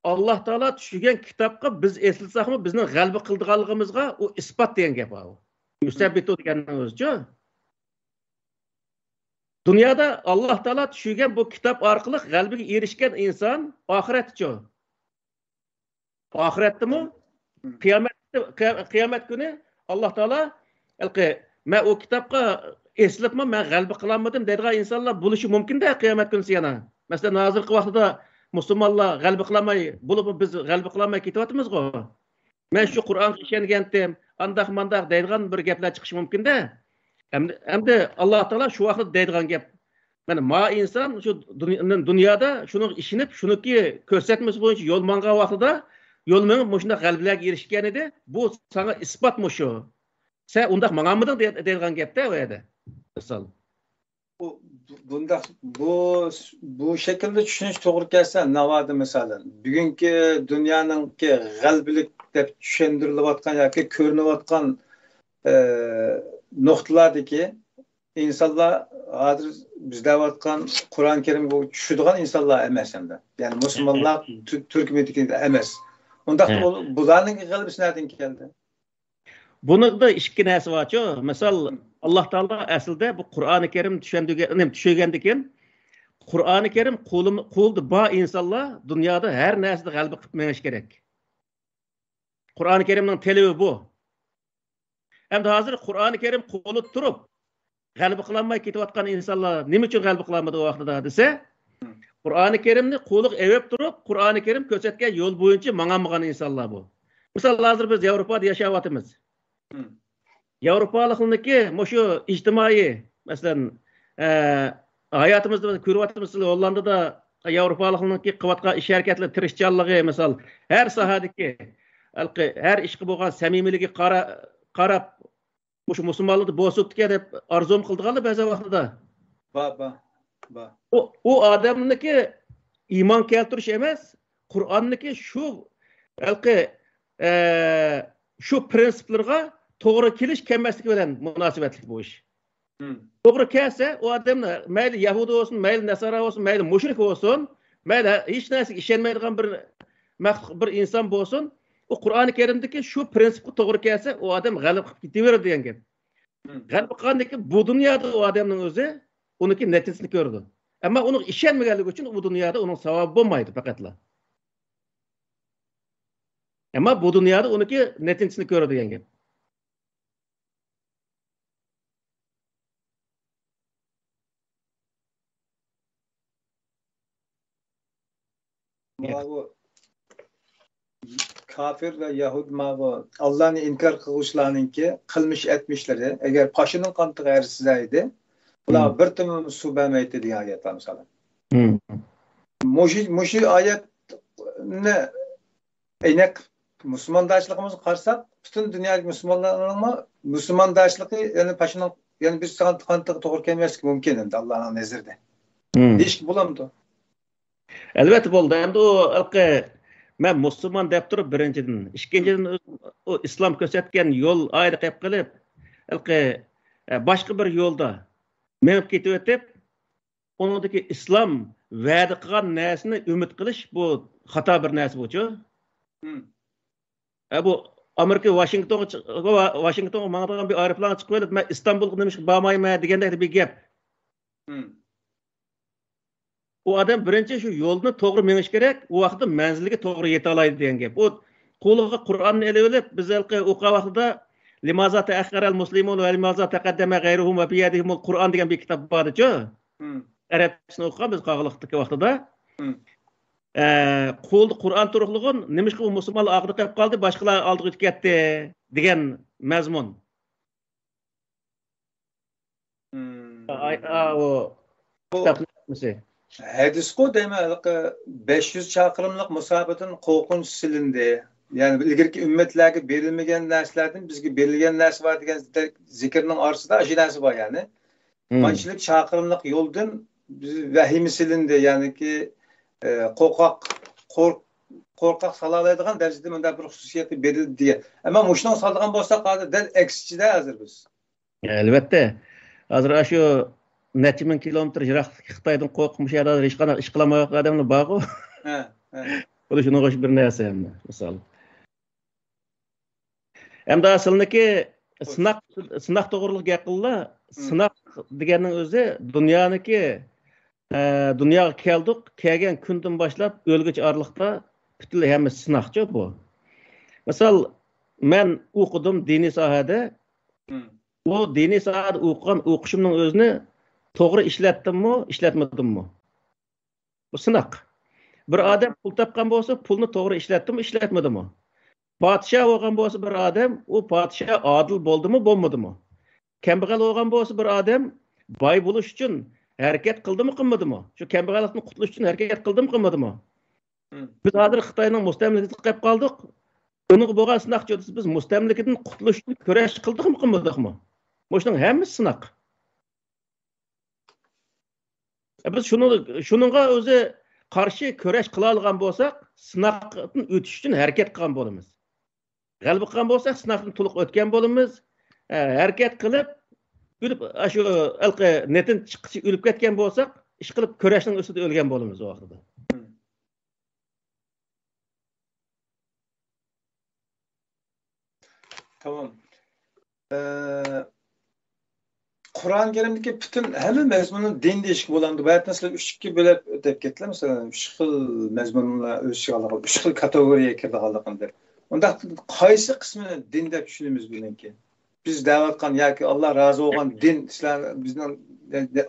ئاللاھ تائالا چۈشۈرگەن كىتابقا بىز ئېسىلساقمۇ، بىزنىڭ غەلىبە قىلىدىغانلىقىمىزغا ئۇ ئىسپات دېگەن گەپ ئاۋۇ. يۇسەببىتۇ دېگەننىڭ ئۆزىچۇ. دۇنيادا ئاللاھ تائالا چۈشۈرگەن بۇ كىتاب ئارقىلىق غەلىبىگە ئېرىشكەن ئىنسان ئاخىرەتتىچۇ؟ ئاخىرەتتىمۇ؟ مم. قىيامەت، قىيا-، قىيامەت كۈنى ئاللاھ تائالا، ھېلىقى، مەن ئۇ كىتابقا ئېسىلىپمۇ، مەن غەلىبە قىلالمىدىم دەيدىغان ئىنسانلار بولۇشى مۇمكىن-دە قىيامەت كۈنىسى يەنە. مەسىلەن، ھازىرقى ۋاقتىدا مۇسۇلمانلار غەلىبە قىلالماي، بولۇپمۇ بىز غەلىبە قىلالماي كېتىۋاتىمىزغۇ. مەن شۇ قۇرئانغا ئىشەنگەنتىم، ئانداق مانداق دەيدىغان بىر گەپلەر چىقىشى مۇمكىن-دە. ئەمدى، ئەمدى ئاللاھ تائالا شۇ ۋاقىتتا دەيدىغان گەپ. مانا، ما ئىنسان شۇ دۇنيا-، دۇنيادا شۇنىڭغا ئىشىنىپ، شۇنىڭكى كۆرسەتمىسى بويىچە يول ماڭغان ۋاقتىدا، يول مېڭىپ مۇشۇنداق غەلىبىلەرگە ئېرىشكەن ئىدى. بۇ ساڭا ئىسپات مۇشۇ. سەن ئۇنداق ماڭالمىدىڭ دەي-، دەيدىغان گەپتە ئۇ يەردە. مىسال. بۇ، بۇ، بۇنداق، بۇ، بۇ شەكىلدە چۈشىنىش توغرا كەلسە، ناۋادا مىسالەن، بۈگۈنكى دۇنيانىڭكى غەلىبىلىك دەپ چۈشەندۈرۈلۈۋاتقان ياكى كۆرۈنۈۋاتقان، ئە، نۇقتىلاردىكى ئىنسانلار ھازىر بىز دەۋاتقان قۇرئان كەرىمگە چۈشىدىغان ئىنسانلار ئەمەس ئەمدى. يەنى مۇسۇلمانلار، تۈ-، تۈركمىدىكى ئەمەس. ئۇنداقتا بۇ-، بۇلارنىڭ غەلىبىسى نەدىن كەلدى؟ بۇنىڭدا ئىككى نەرسە بارچۇ. مىسال، ئاللاھ تائالا ئەسلىدە بۇ قۇرئانى كەرىم چۈشەندۈرگەن، نېمە، چۈشۈرگەندىكىن، قۇرئانى كەرىم قولۇم-، قولىدا بار ئىنسانلار دۇنيادا ھەر نەرسىدە غەلىبە قىلىپ مېڭىش كېرەك. قۇرئانى كەرىمنىڭ تەلىپى بۇ. ئەمدى ھازىر قۇرئانى كەرىم قولىدا تۇرۇپ، غەلىبە قىلالماي كېتىۋاتقان ئىنسانلار نېمە ئۈچۈن غەلىبە قىلالمىدى ئۇ ۋاقتىدا دېسە، قۇرئانى كەرىمنى قولىغا ئېلىپ تۇرۇپ، قۇرئانى كەرىم كۆرسەتكەن يول بويىچە ماڭالمىغان ئىنسانلار بۇ. مىسال، ھازىر بىز ياۋروپادا ياشاۋاتىمىز. ياۋروپالىقنىڭكى مۇشۇ ئىجتىمائىي، مەسىلەن، ئە، ھاياتىمىزدا بىز كۆرۈۋاتىمىز، ھوللاندىدا ياۋروپالىقنىڭكى قىلىۋاتقان ئىش ھەرىكەتلىرى، تىرىشچانلىقى، مىسال، ھەر ساھەدىكى، ھەر ئىشقا بولغان سەمىمىيلىكىگە قارا-، قاراپ، مۇشۇ مۇسۇلمانلاردا بولسۇپتىكەن دەپ ئارزۇمۇ قىلىدىغانلار بەزى ۋاقتىدا. بار، بار، بار. ئۇ، ئۇ ئادەمنىڭكى ئىمان كەلتۈرۈش ئەمەس، قۇرئاننىڭكى شۇ ھېلىقى، ئە، شۇ پىرىنسىپلىرىغا توغرا كېلىش كەلمەسلىكى بىلەن مۇناسىۋەتلىك بۇ ئىش. توغرا كەلسە، ئۇ ئادەم مەيلى يەھۇدىي بولسۇن، مەيلى نەسارا بولسۇن، مەيلى مۇشرىك بولسۇن، مەيلى ھېچ نەرسىگە ئىشەنمەيدىغان بىر مەخلۇق، بىر ئىنسان بولسۇن، ئۇ قۇرئانى كەرىمدىكى شۇ پىرىنسىپقا توغرا كەلسە، ئۇ ئادەم غەلىبە قىلىپ كېتىۋېرىدۇ دېگەن گەپ. غەلىبە قىلغاندىن كېيىن بۇ دۇنيادا ئۇ ئادەمنىڭ ئۆزى ئۇنىڭكى نەتىجىسىنى كۆرىدۇ. ئەمما ئۇنىڭ ئىشەنمىگەنلىكى ئۈچۈن ئۇ دۇنيادا ئۇنىڭ ساۋابى بولمايدۇ پەقەتلا. ئەمما بۇ دۇنيادا ئۇنىڭكى نەتىجىسىنى كۆرىدۇ دېگەن گەپ. ماۋۇ كاپىر ۋە يەھۇد، ماۋۇ ئاللانى ئىنكار قىلغۇچىلارنىڭكى قىلمىش ئەتمىشلىرى، ئەگەر پاشىنىڭ قانىتىغا ئەرزىسە ئىدى، ئۇلار بىر تېمىم سۇ بەرمەيتتى دېگەن ئايەتلەر مىسالى. مۇشۇ، مۇشۇ ئايەتنى ئەينەك مۇسۇلماندارچىلىقىمىزغا قارىساق، پۈتۈن دۇنيادىكى مۇسۇلمانلارنىڭمۇ مۇسۇلماندارچىلىقى، يەنى پاشىنىڭ، يەنى بىز ساڭا قانىتىغا توغرا كەلمەسلىكى مۇمكىن ئەمدى ئاللانىڭ نەزىرىدە. دېيىشكە بولامدۇ؟ ئەلۋەتتە بولىدۇ. ئەمدى ئۇ ھېلىقى مەن مۇسۇلمان دەپ تۇرۇپ، بىرىنچىدىن، ئىككىنچىدىن، ئۆزى ئۇ ئىسلام كۆرسەتكەن يول ئايىدا قېلىپ قېلىپ، ھېلىقى، ئە، باشقا بىر يولدا مېڭىپ كېتىۋېتىپ، ئۇنىڭدىكى ئىسلام ۋەدە قىلغان نەرسىنى ئۈمىد قىلىش، بۇ خاتا بىر نەرسە بۇچۇ. ئە، بۇ ئامېرىكا ۋاشىنگتونغا چىق-، ۋاشىنگتونغا ماڭىدىغان بىر ئايروپىلانغا چىقىپ ئېلىپ، مەن ئىستانبۇلغا نېمىشقا بارمايمەن دېگەندەك بىر گەپ. ئۇ ئادەم بىرىنچى شۇ يولنى توغرا مېڭىش كېرەك، ئۇ ۋاقىتتا مەنزىلگە توغرا يېتەلايدۇ دېگەن گەپ. ئۇ قولىغا قۇرئاننى ئېلىۋېلىپ، بىز ھېلىقى ئوقۇغان ۋاقتىدا، لىمازا تەئەخخەرەل مۇسلىمۇن ۋە لىمازا تەقەددەمە غەيرۇھۇم ۋە بىيەدىھىمۇل قۇرئان دېگەن بىر كىتاب بار ئىدىچۇ. ئەرەبچىسىنى ئوقۇغان بىز قاغىلىقتىكى ۋاقتىدا. ئە، قولدا قۇرئان تۇرۇقلىغۇن، نېمىشقا بۇ مۇسۇلمانلار ئارقىدا قېلىپ قالدى، باشقىلار ئالدىغا ئۆتۈپ كەتتى دېگەن مەزمۇن. ئاي-، ئا، ئۇ بۇ كىتابنىڭ ئىسمى. ھەدىسقۇ دەيمەن، ھېلىقى بەش يۈز چاقىرىملىق مۇساپىدىن قورقۇنچ سېلىندى. يەنى ئىلگىرىكى ئۈممەتلەرگە بېرىلمىگەن نەرسىلەردىن بىزگە بېرىلگەن نەرسە بار دېگەن زىكىرنىڭ ئارىسىدا ئاشۇ نەرسە بار، يەنى. مانچىلىك چاقىرىملىق يولدىن بىز ۋەھىمە سېلىندى، يەنىكى، ئە، قورقاق، قورق-، قورقاق سالالايدىغان دەرىجىدە مۇنداق بىر خۇسۇسىيەتكە بېرىلدى دېگەن. ئەمما مۇشۇنىڭغا سالىدىغان بولساق، ھازىر دەل ئەكسىچىدە ھازىر بىز. ئەلۋەتتە. ھازىر ئاشۇ نەچچە مىڭ كىلومېتىر يىراقلىقتىكى خىتايدىن قورقۇپ، مۇشۇ يەردە ھازىر ھېچقانداق ئىش قىلالمايۋاتقان ئادەملەر بارغۇ. ھە، ھە. خۇددى شۇنىڭغا ئوخشاش بىر نەرسە ئەمدى، مىسال. ئەمدى سىلنىڭكى سىناق، سىناق توغرىلىق گەپ قىلدىلا. سىناق دېگەننىڭ ئۆزى دۇنيانىڭكى، ئە، دۇنياغا كەلدۇق، كەلگەن كۈندىن باشلاپ ئۆلگۈچە ئارىلىقتا پۈتۈنلەي ھەممىسى سىناقچۇ بۇ. مىسال، مەن ئوقۇدۇم دىنىي ساھەدە. ئۇ دىنىي ساھەدە ئوقۇغان ئوقۇشۇمنىڭ ئۆزىنى توغرا ئىشلەتتىممۇ، ئىشلەتمىدىممۇ؟ بۇ سىناق. بىر ئادەم پۇل تاپقان بولسا، پۇلنى توغرا ئىشلەتتىمۇ، ئىشلەتمىدىمۇ؟ پادىشاھ بولغان بولسا بىر ئادەم، ئۇ پادىشاھ ئادىل بولدىمۇ، بولمىدىمۇ؟ كەمبەغەل بولغان بولسا بىر ئادەم، باي بولۇش ئۈچۈن ھەرىكەت قىلدىمۇ، قىلمىدىمۇ؟ شۇ كەمبەغەللىكتىن قۇتۇلۇش ئۈچۈن ھەرىكەت قىلدىمۇ، قىلمىدىمۇ؟ بىز ھازىر خىتاينىڭ مۇستەملىكىسىگە قېلىپ قالدۇق. ئۇنىڭغا بولغان سىناقچۇ دېسە، بىز مۇستەملىكىدىن قۇتۇلۇش ئۈچۈن كۈرەش قىلدۇقمۇ، قىلمىدۇقمۇ؟ مۇشۇنىڭ ھەممىسى سىناق. بىز شۇنىڭ، شۇنىڭغا ئۆزى قارشى كۈرەش قىلالىغان بولساق، سىناقتىن ئۆتۈش ئۈچۈن ھەرىكەت قىلغان بولىمىز. غەلىبە قىلغان بولساق، سىناقتىن تولۇق ئۆتكەن بولىمىز. ھە، ھەرىكەت قىلىپ، ئۆلۈپ، ئاشۇ ھېلىقى نەتىجە چىققىچە ئۆلۈپ كەتكەن بولساق، ئىشقىلىپ كۈرەشنىڭ ئۈستىدە ئۆلگەن بولىمىز ئۇ ۋاقتىدا. تامام. ئە، قۇرئان كەرىمدىكى پۈتۈن ھەممە مەزمۇننى دىن دېيىشكە بولامدۇ؟ بۇ ھەتتە سىلەر ئۈچكە بۆلۈپ ئۆتۈپ كەتتىلەر. مەسىلەن، ئۈچ خىل مەزمۇننى ئۆز ئىچىگە ئالىدىغان، ئۈچ خىل كاتېگورىيەگە كىرىدىغانلىقىنى دەپ. ئۇنداقتا قايسى قىسمىنى دىن دەپ چۈشىنىمىز بۇنىڭكى؟ بىز دەۋاتقان ياكى ئاللا رازى بولغان دىن، سىلەر بىزنىڭ،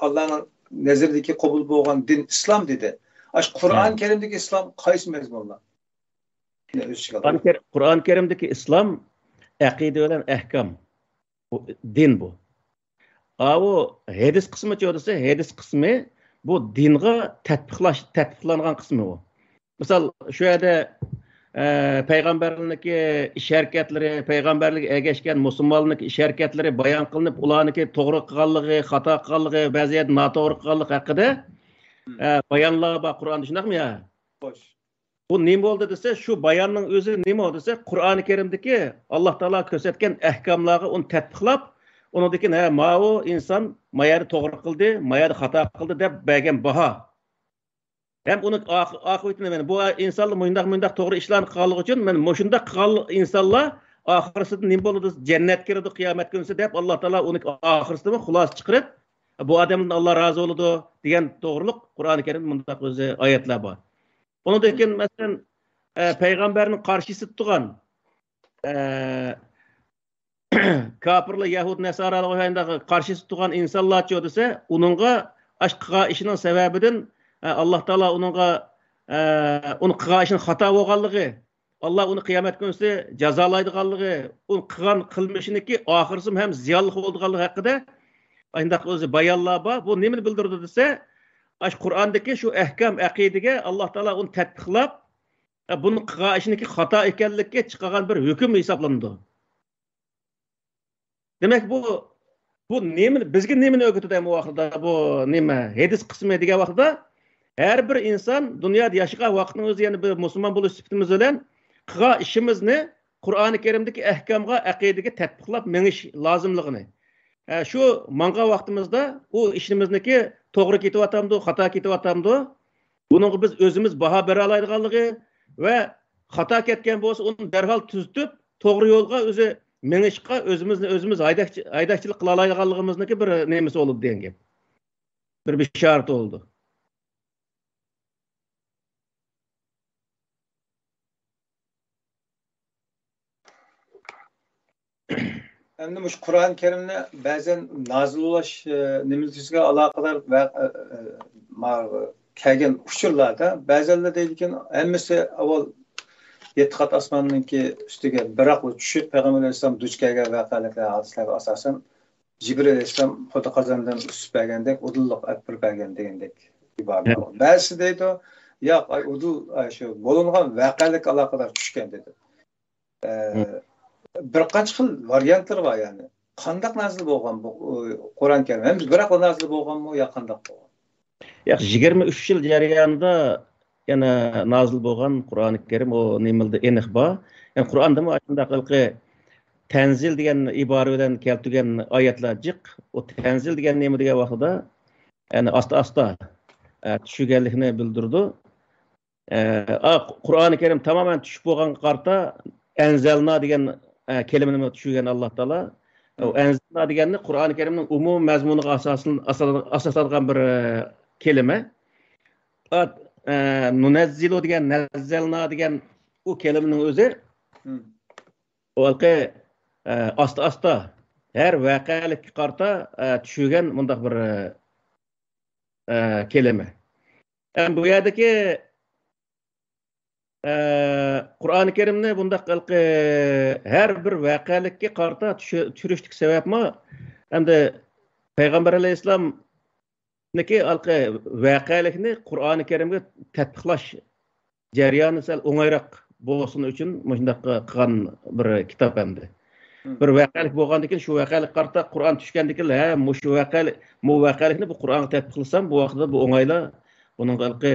ئاللانىڭ نەزىرىدىكى قوبۇل بولغان دىن ئىسلام دېدى. ئاشۇ قۇرئان كەرىمدىكى ئىسلام قايسى مەزمۇنلار؟ ئۆز ئىچىگە قۇرئان ئالىدۇ. كەر-، قۇرئان كەرىمدىكى ئىسلام ئەقىدە بىلەن ئەھكام. بۇ دىن بۇ. ئاۋۇ ھەدىس قىسمىچۇ دېسە، ھەدىس قىسمى بۇ دىنغا تەتبىقلاش، تەتبىقلانغان قىسمى ئۇ. مىسال، شۇ يەردە، ئە، پەيغەمبەرنىڭكى ئىش ھەرىكەتلىرى، پەيغەمبەرلىككە ئەگەشكەن مۇسۇلمانلارنىڭكى ئىش ھەرىكەتلىرى بايان قىلىنىپ، ئۇلارنىڭكى توغرا قىلغانلىقى، خاتا قىلغانلىقى، بەزى يەردە ناتوغرا قىلغانلىقى ھەققىدە، ئە، بايانلار بار قۇرئاندا، شۇنداقمۇ يا؟ خوش. بۇ نېمە بولدى دېسە، شۇ باياننىڭ ئۆزى نېمە دېسە، قۇرئانى كەرىمدىكى ئاللا تائالا كۆرسەتكەن ئەھكاملارغا ئۇنى تەتبىقلاپ، ئۇنىڭدىن كېيىن، ھە، ماۋۇ ئىنسان ما يەردە توغرا قىلدى، ما يەردە خاتا قىلدى دەپ بەرگەن باھا. ھەم ئۇنىڭ ئاق-، ئاقىۋىتىنى، مەن بۇ ئىنسانلار مۇنداق، مۇنداق توغرا ئىشلارنى قىلغانلىقى ئۈچۈن، مەن مۇشۇنداق قىلغان ئىنسانلار ئاخىرسىدا نېمە بولىدۇ دېسە، جەننەتكە كىرىدۇ قىيامەت كۈنىسى دەپ، ئاللا تائالا ئۇنى ئاخىرسىدىمۇ خۇلاسە چىقىرىپ، بۇ ئادەمدىن ئاللا رازى بولىدۇ دېگەن توغرۇلۇق قۇرئانى كەرىمدە مۇنداق ئۆزى ئايەتلەر بار. ئۇنىڭدىن كېيىن، مەسىلەن، ئە، پەيغەمبەرنىڭ قارشىسىدا تۇرغان، ئە، كاپىرلار، يەھۇد، نەسارالار ۋە شۇنداق قارشىسىدا تۇرغان ئىنسانلارچۇ دېسە، ئۇنىڭغا ئاش قىلغان ئىشىنىڭ سەۋەبىدىن، ئە، ئاللا تائالا ئۇنىڭغا، ئە، ئۇنى قىلغان ئىشىنىڭ خاتا بولغانلىقى، ئاللا ئۇنى قىيامەت كۈنىسى جازالايدىغانلىقى، ئۇ قىلغان قىلمىشىنىڭكى ئاخىرسىمۇ ھەم زىيانلىق بولىدىغانلىقى ھەققىدە ئانداق ئۆزى بايانلار بار. بۇ نېمىنى بىلدۈرىدۇ دېسە، ئاشۇ قۇرئاندىكى شۇ ئەھكام، ئەقىدىگە ئاللا تائالا ئۇنى تەتبىقلاپ، ئە، بۇنى قىلغان ئىشىنىڭكى خاتا ئىكەنلىكىگە چىقارغان بىر ھۆكۈم ھېسابلىنىدۇ. دېمەك، بۇ، بۇ نېمىنى، بىزگە نېمىنى ئۆگىتىدۇ ئەمما ۋاقتىدا بۇ نېمە، ھەدىس قىسمى دېگەن ۋاقتىدا، ھەر بىر ئىنسان دۇنيادا ياشىغان ۋاقىتنىڭ ئۆزى، يەنى بىر مۇسۇلمان بولۇش سۈپىتىمىز بىلەن قىلغان ئىشىمىزنى قۇرئانى كەرىمدىكى ئەھكامغا، ئەقىدىگە تەتبىقلاپ مېڭىش لازىملىقىنى. ھە، شۇ ماڭغان ۋاقتىمىزدا ئۇ ئىشىمىزنىكى توغرا كېتىۋاتامدۇ، خاتا كېتىۋاتامدۇ، بۇنىڭغا بىز ئۆزىمىز باھا بېرەلەيدىغانلىقى ۋە خاتا كەتكەن بولسا، ئۇنى دەرھال تۈزىتىپ، توغرا يولغا ئۆزى مېڭىشقا، ئۆزىمىزنى ئۆزىمىز ھايداكچى-، ھايداكچىلىق قىلالايدىغانلىقىمىزنىڭكى بىر نېمىسى بولىدۇ دېگەن گەپ. بىر بېشارىتى بولىدۇ. ئەمدى مۇشۇ قۇرئان كەرىمنى بەزەن نازىل بولۇش، ئە، نېمىسىگە ئالاقىدار ۋە، ئە، ئە، ما-، كەلگەن ئۇچۇرلاردا بەزەنلەر دەيدىكەن، ھەممىسى ئاۋۋال يەتتە قات ئاسماننىڭكى ئۈستىگە بىراقلا چۈشۈپ، پەيغەمبەر ئەلەيھىسسالام دۇچ كەلگەن ۋەقەلىكلەر، ھادىسىلەرگە ئاساسەن، جىبرىل ئەلەيھىسسالام خۇدا قازاندىن ئۈسۈپ بەرگەندەك، ئۇدۇللۇق ئەپ بېرىپ بەرگەن دېگەندەك ئىبارىلەر بار. بەزىسى دەيدۇ، ياق، ئاي، ئۇدۇل، ئاي، شۇ بولۇنغان ۋەقەلىككە ئالاقىدار چۈشكەن دېدى. ئە، بىر قانچە خىل ۋارىيانتلىرى بار، يەنى. قانداق نازىل بولغان بۇ، ئۇ، قۇرئان كەرىم؟ ھەم بىراقلا نازىل بولغانمۇ يا قانداق بولغان؟ ياق، يىگىرمە ئۈچ يىل جەريانىدا يەنە نازىل بولغان قۇرئانى كەرىم، ئۇ نېمىلدە ئېنىق بار. يەنى قۇرئاندىمۇ ئاشۇنداق ھېلىقى تەنزىل دېگەن ئىبارە بىلەن كەلتۈرگەن ئايەتلەر جىق. ئۇ تەنزىل دېگەن نېمە دېگەن ۋاقتىدا، يەنى ئاستا-ئاستا، ئە، چۈشۈرگەنلىكىنى بىلدۈرىدۇ. ئە، ئا، قۇرئانى كەرىم تامامەن چۈشۈپ بولغانغا قارىتا، ئەنزەلنا دېگەن، ئە، كەلىمىنى چۈشۈرگەن ئاللا تائالا. ئۇ ئەنزەلنا دېگەننى قۇرئانى كەرىمنىڭ ئومۇمىي مەزمۇنىغا ئاساسلىن-، ئاساس-، ئاساسلانغان بىر، ئە، كەلىمە. ئا، ئە، نۇنەززىلۇ دېگەن، نەززەلنا دېگەن ئۇ كەلىمىنىڭ ئۆزى، ئۇ ھېلىقى، ئە، ئاستا-ئاستا ھەر ۋەقەلىككە قارىتا، ئە، چۈشۈرگەن مۇنداق بىر، ئە، كەلىمە. ئەم، بۇ يەردىكى، ئە، قۇرئانى كەرىمنى بۇنداق ھېلىقى ھەر بىر ۋەقەلىككە قارىتا چۈشۈ-، چۈشۈرۈشتىكى سەۋەبمۇ، ئەمدى پەيغەمبەر ئەلەيھىسسالامنىڭكى ھېلىقى ۋەقەلىكنى قۇرئانى كەرىمگە تەتبىقلاش جەريانى سەل ئوڭايراق بولسۇن ئۈچۈن مۇشۇنداق قىلغان بىر كىتاب ئەمدى. بىر ۋەقەلىك بولغاندىن كېيىن، شۇ ۋەقەلىككە قارىتا قۇرئان چۈشكەندىن كېيىن، ھە، مۇشۇ ۋەقەلىك، مۇ ۋەقەلىكنى بۇ قۇرئانغا تەتبىقلىسام، بۇ ۋاقىتتا بۇ ئوڭايلا، بۇنىڭغا ھېلىقى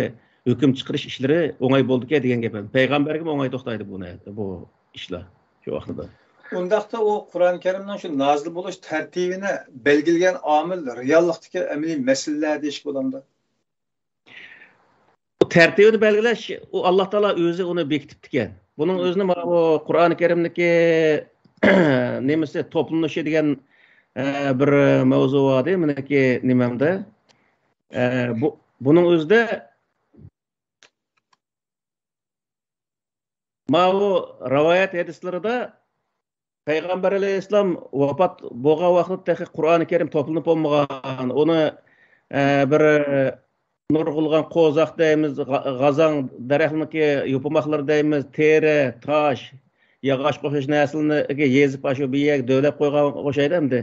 ھۆكۈم چىقىرىش ئىشلىرى ئوڭاي بولىدىكەن دېگەن گەپ. پەيغەمبەرگىمۇ ئوڭاي توختايدۇ بۇ نە-، بۇ ئىشلار شۇ ۋاقتىدا. ئۇنداقتا ئۇ قۇرئان كەرىمنىڭ شۇ نازىل بولۇش تەرتىپىنى بەلگىلىگەن ئامىل رېئاللىقتىكى ئەمەلىي مەسىلىلەر دېيىشكە بولامدۇ؟ بۇ تەرتىپىنى بەلگىلەش، ئۇ ئاللا تائالا ئۆزى ئۇنى بېكىتىپتىكەن. بۇنىڭ ئۆزىنى مانا بۇ قۇرئانى كەرىمدىكى نېمىسى، توپلىنىشى دېگەن، ئە، بىر مەۋزۇ بار ئىدى، مېنىڭكى نېمەمدە. ئە، بۇ، بۇنىڭ ئۆزىدە ماۋۇ رىۋايەت ھەدىسلىرىدا پەيغەمبەر ئەلەيھىسسالام ۋاپات بولغان ۋاقىتتا تېخى قۇرئانى كەرىم توپلىنىپ بولمىغان. ئۇنى، ئە، بىر، نۇرغۇنلىغان قوزاق دەيمىز، غا-، غازاڭ دەرەخنىڭكى يوپۇرماقلىرى دەيمىز، تېرە، تاش، ياغاچقا ئوخشاش نەرسىلەرنى يېزىپ، ئاشۇ بىر يەرگە دۆۋىلەپ قويغان ئوخشايدۇ ئەمدى.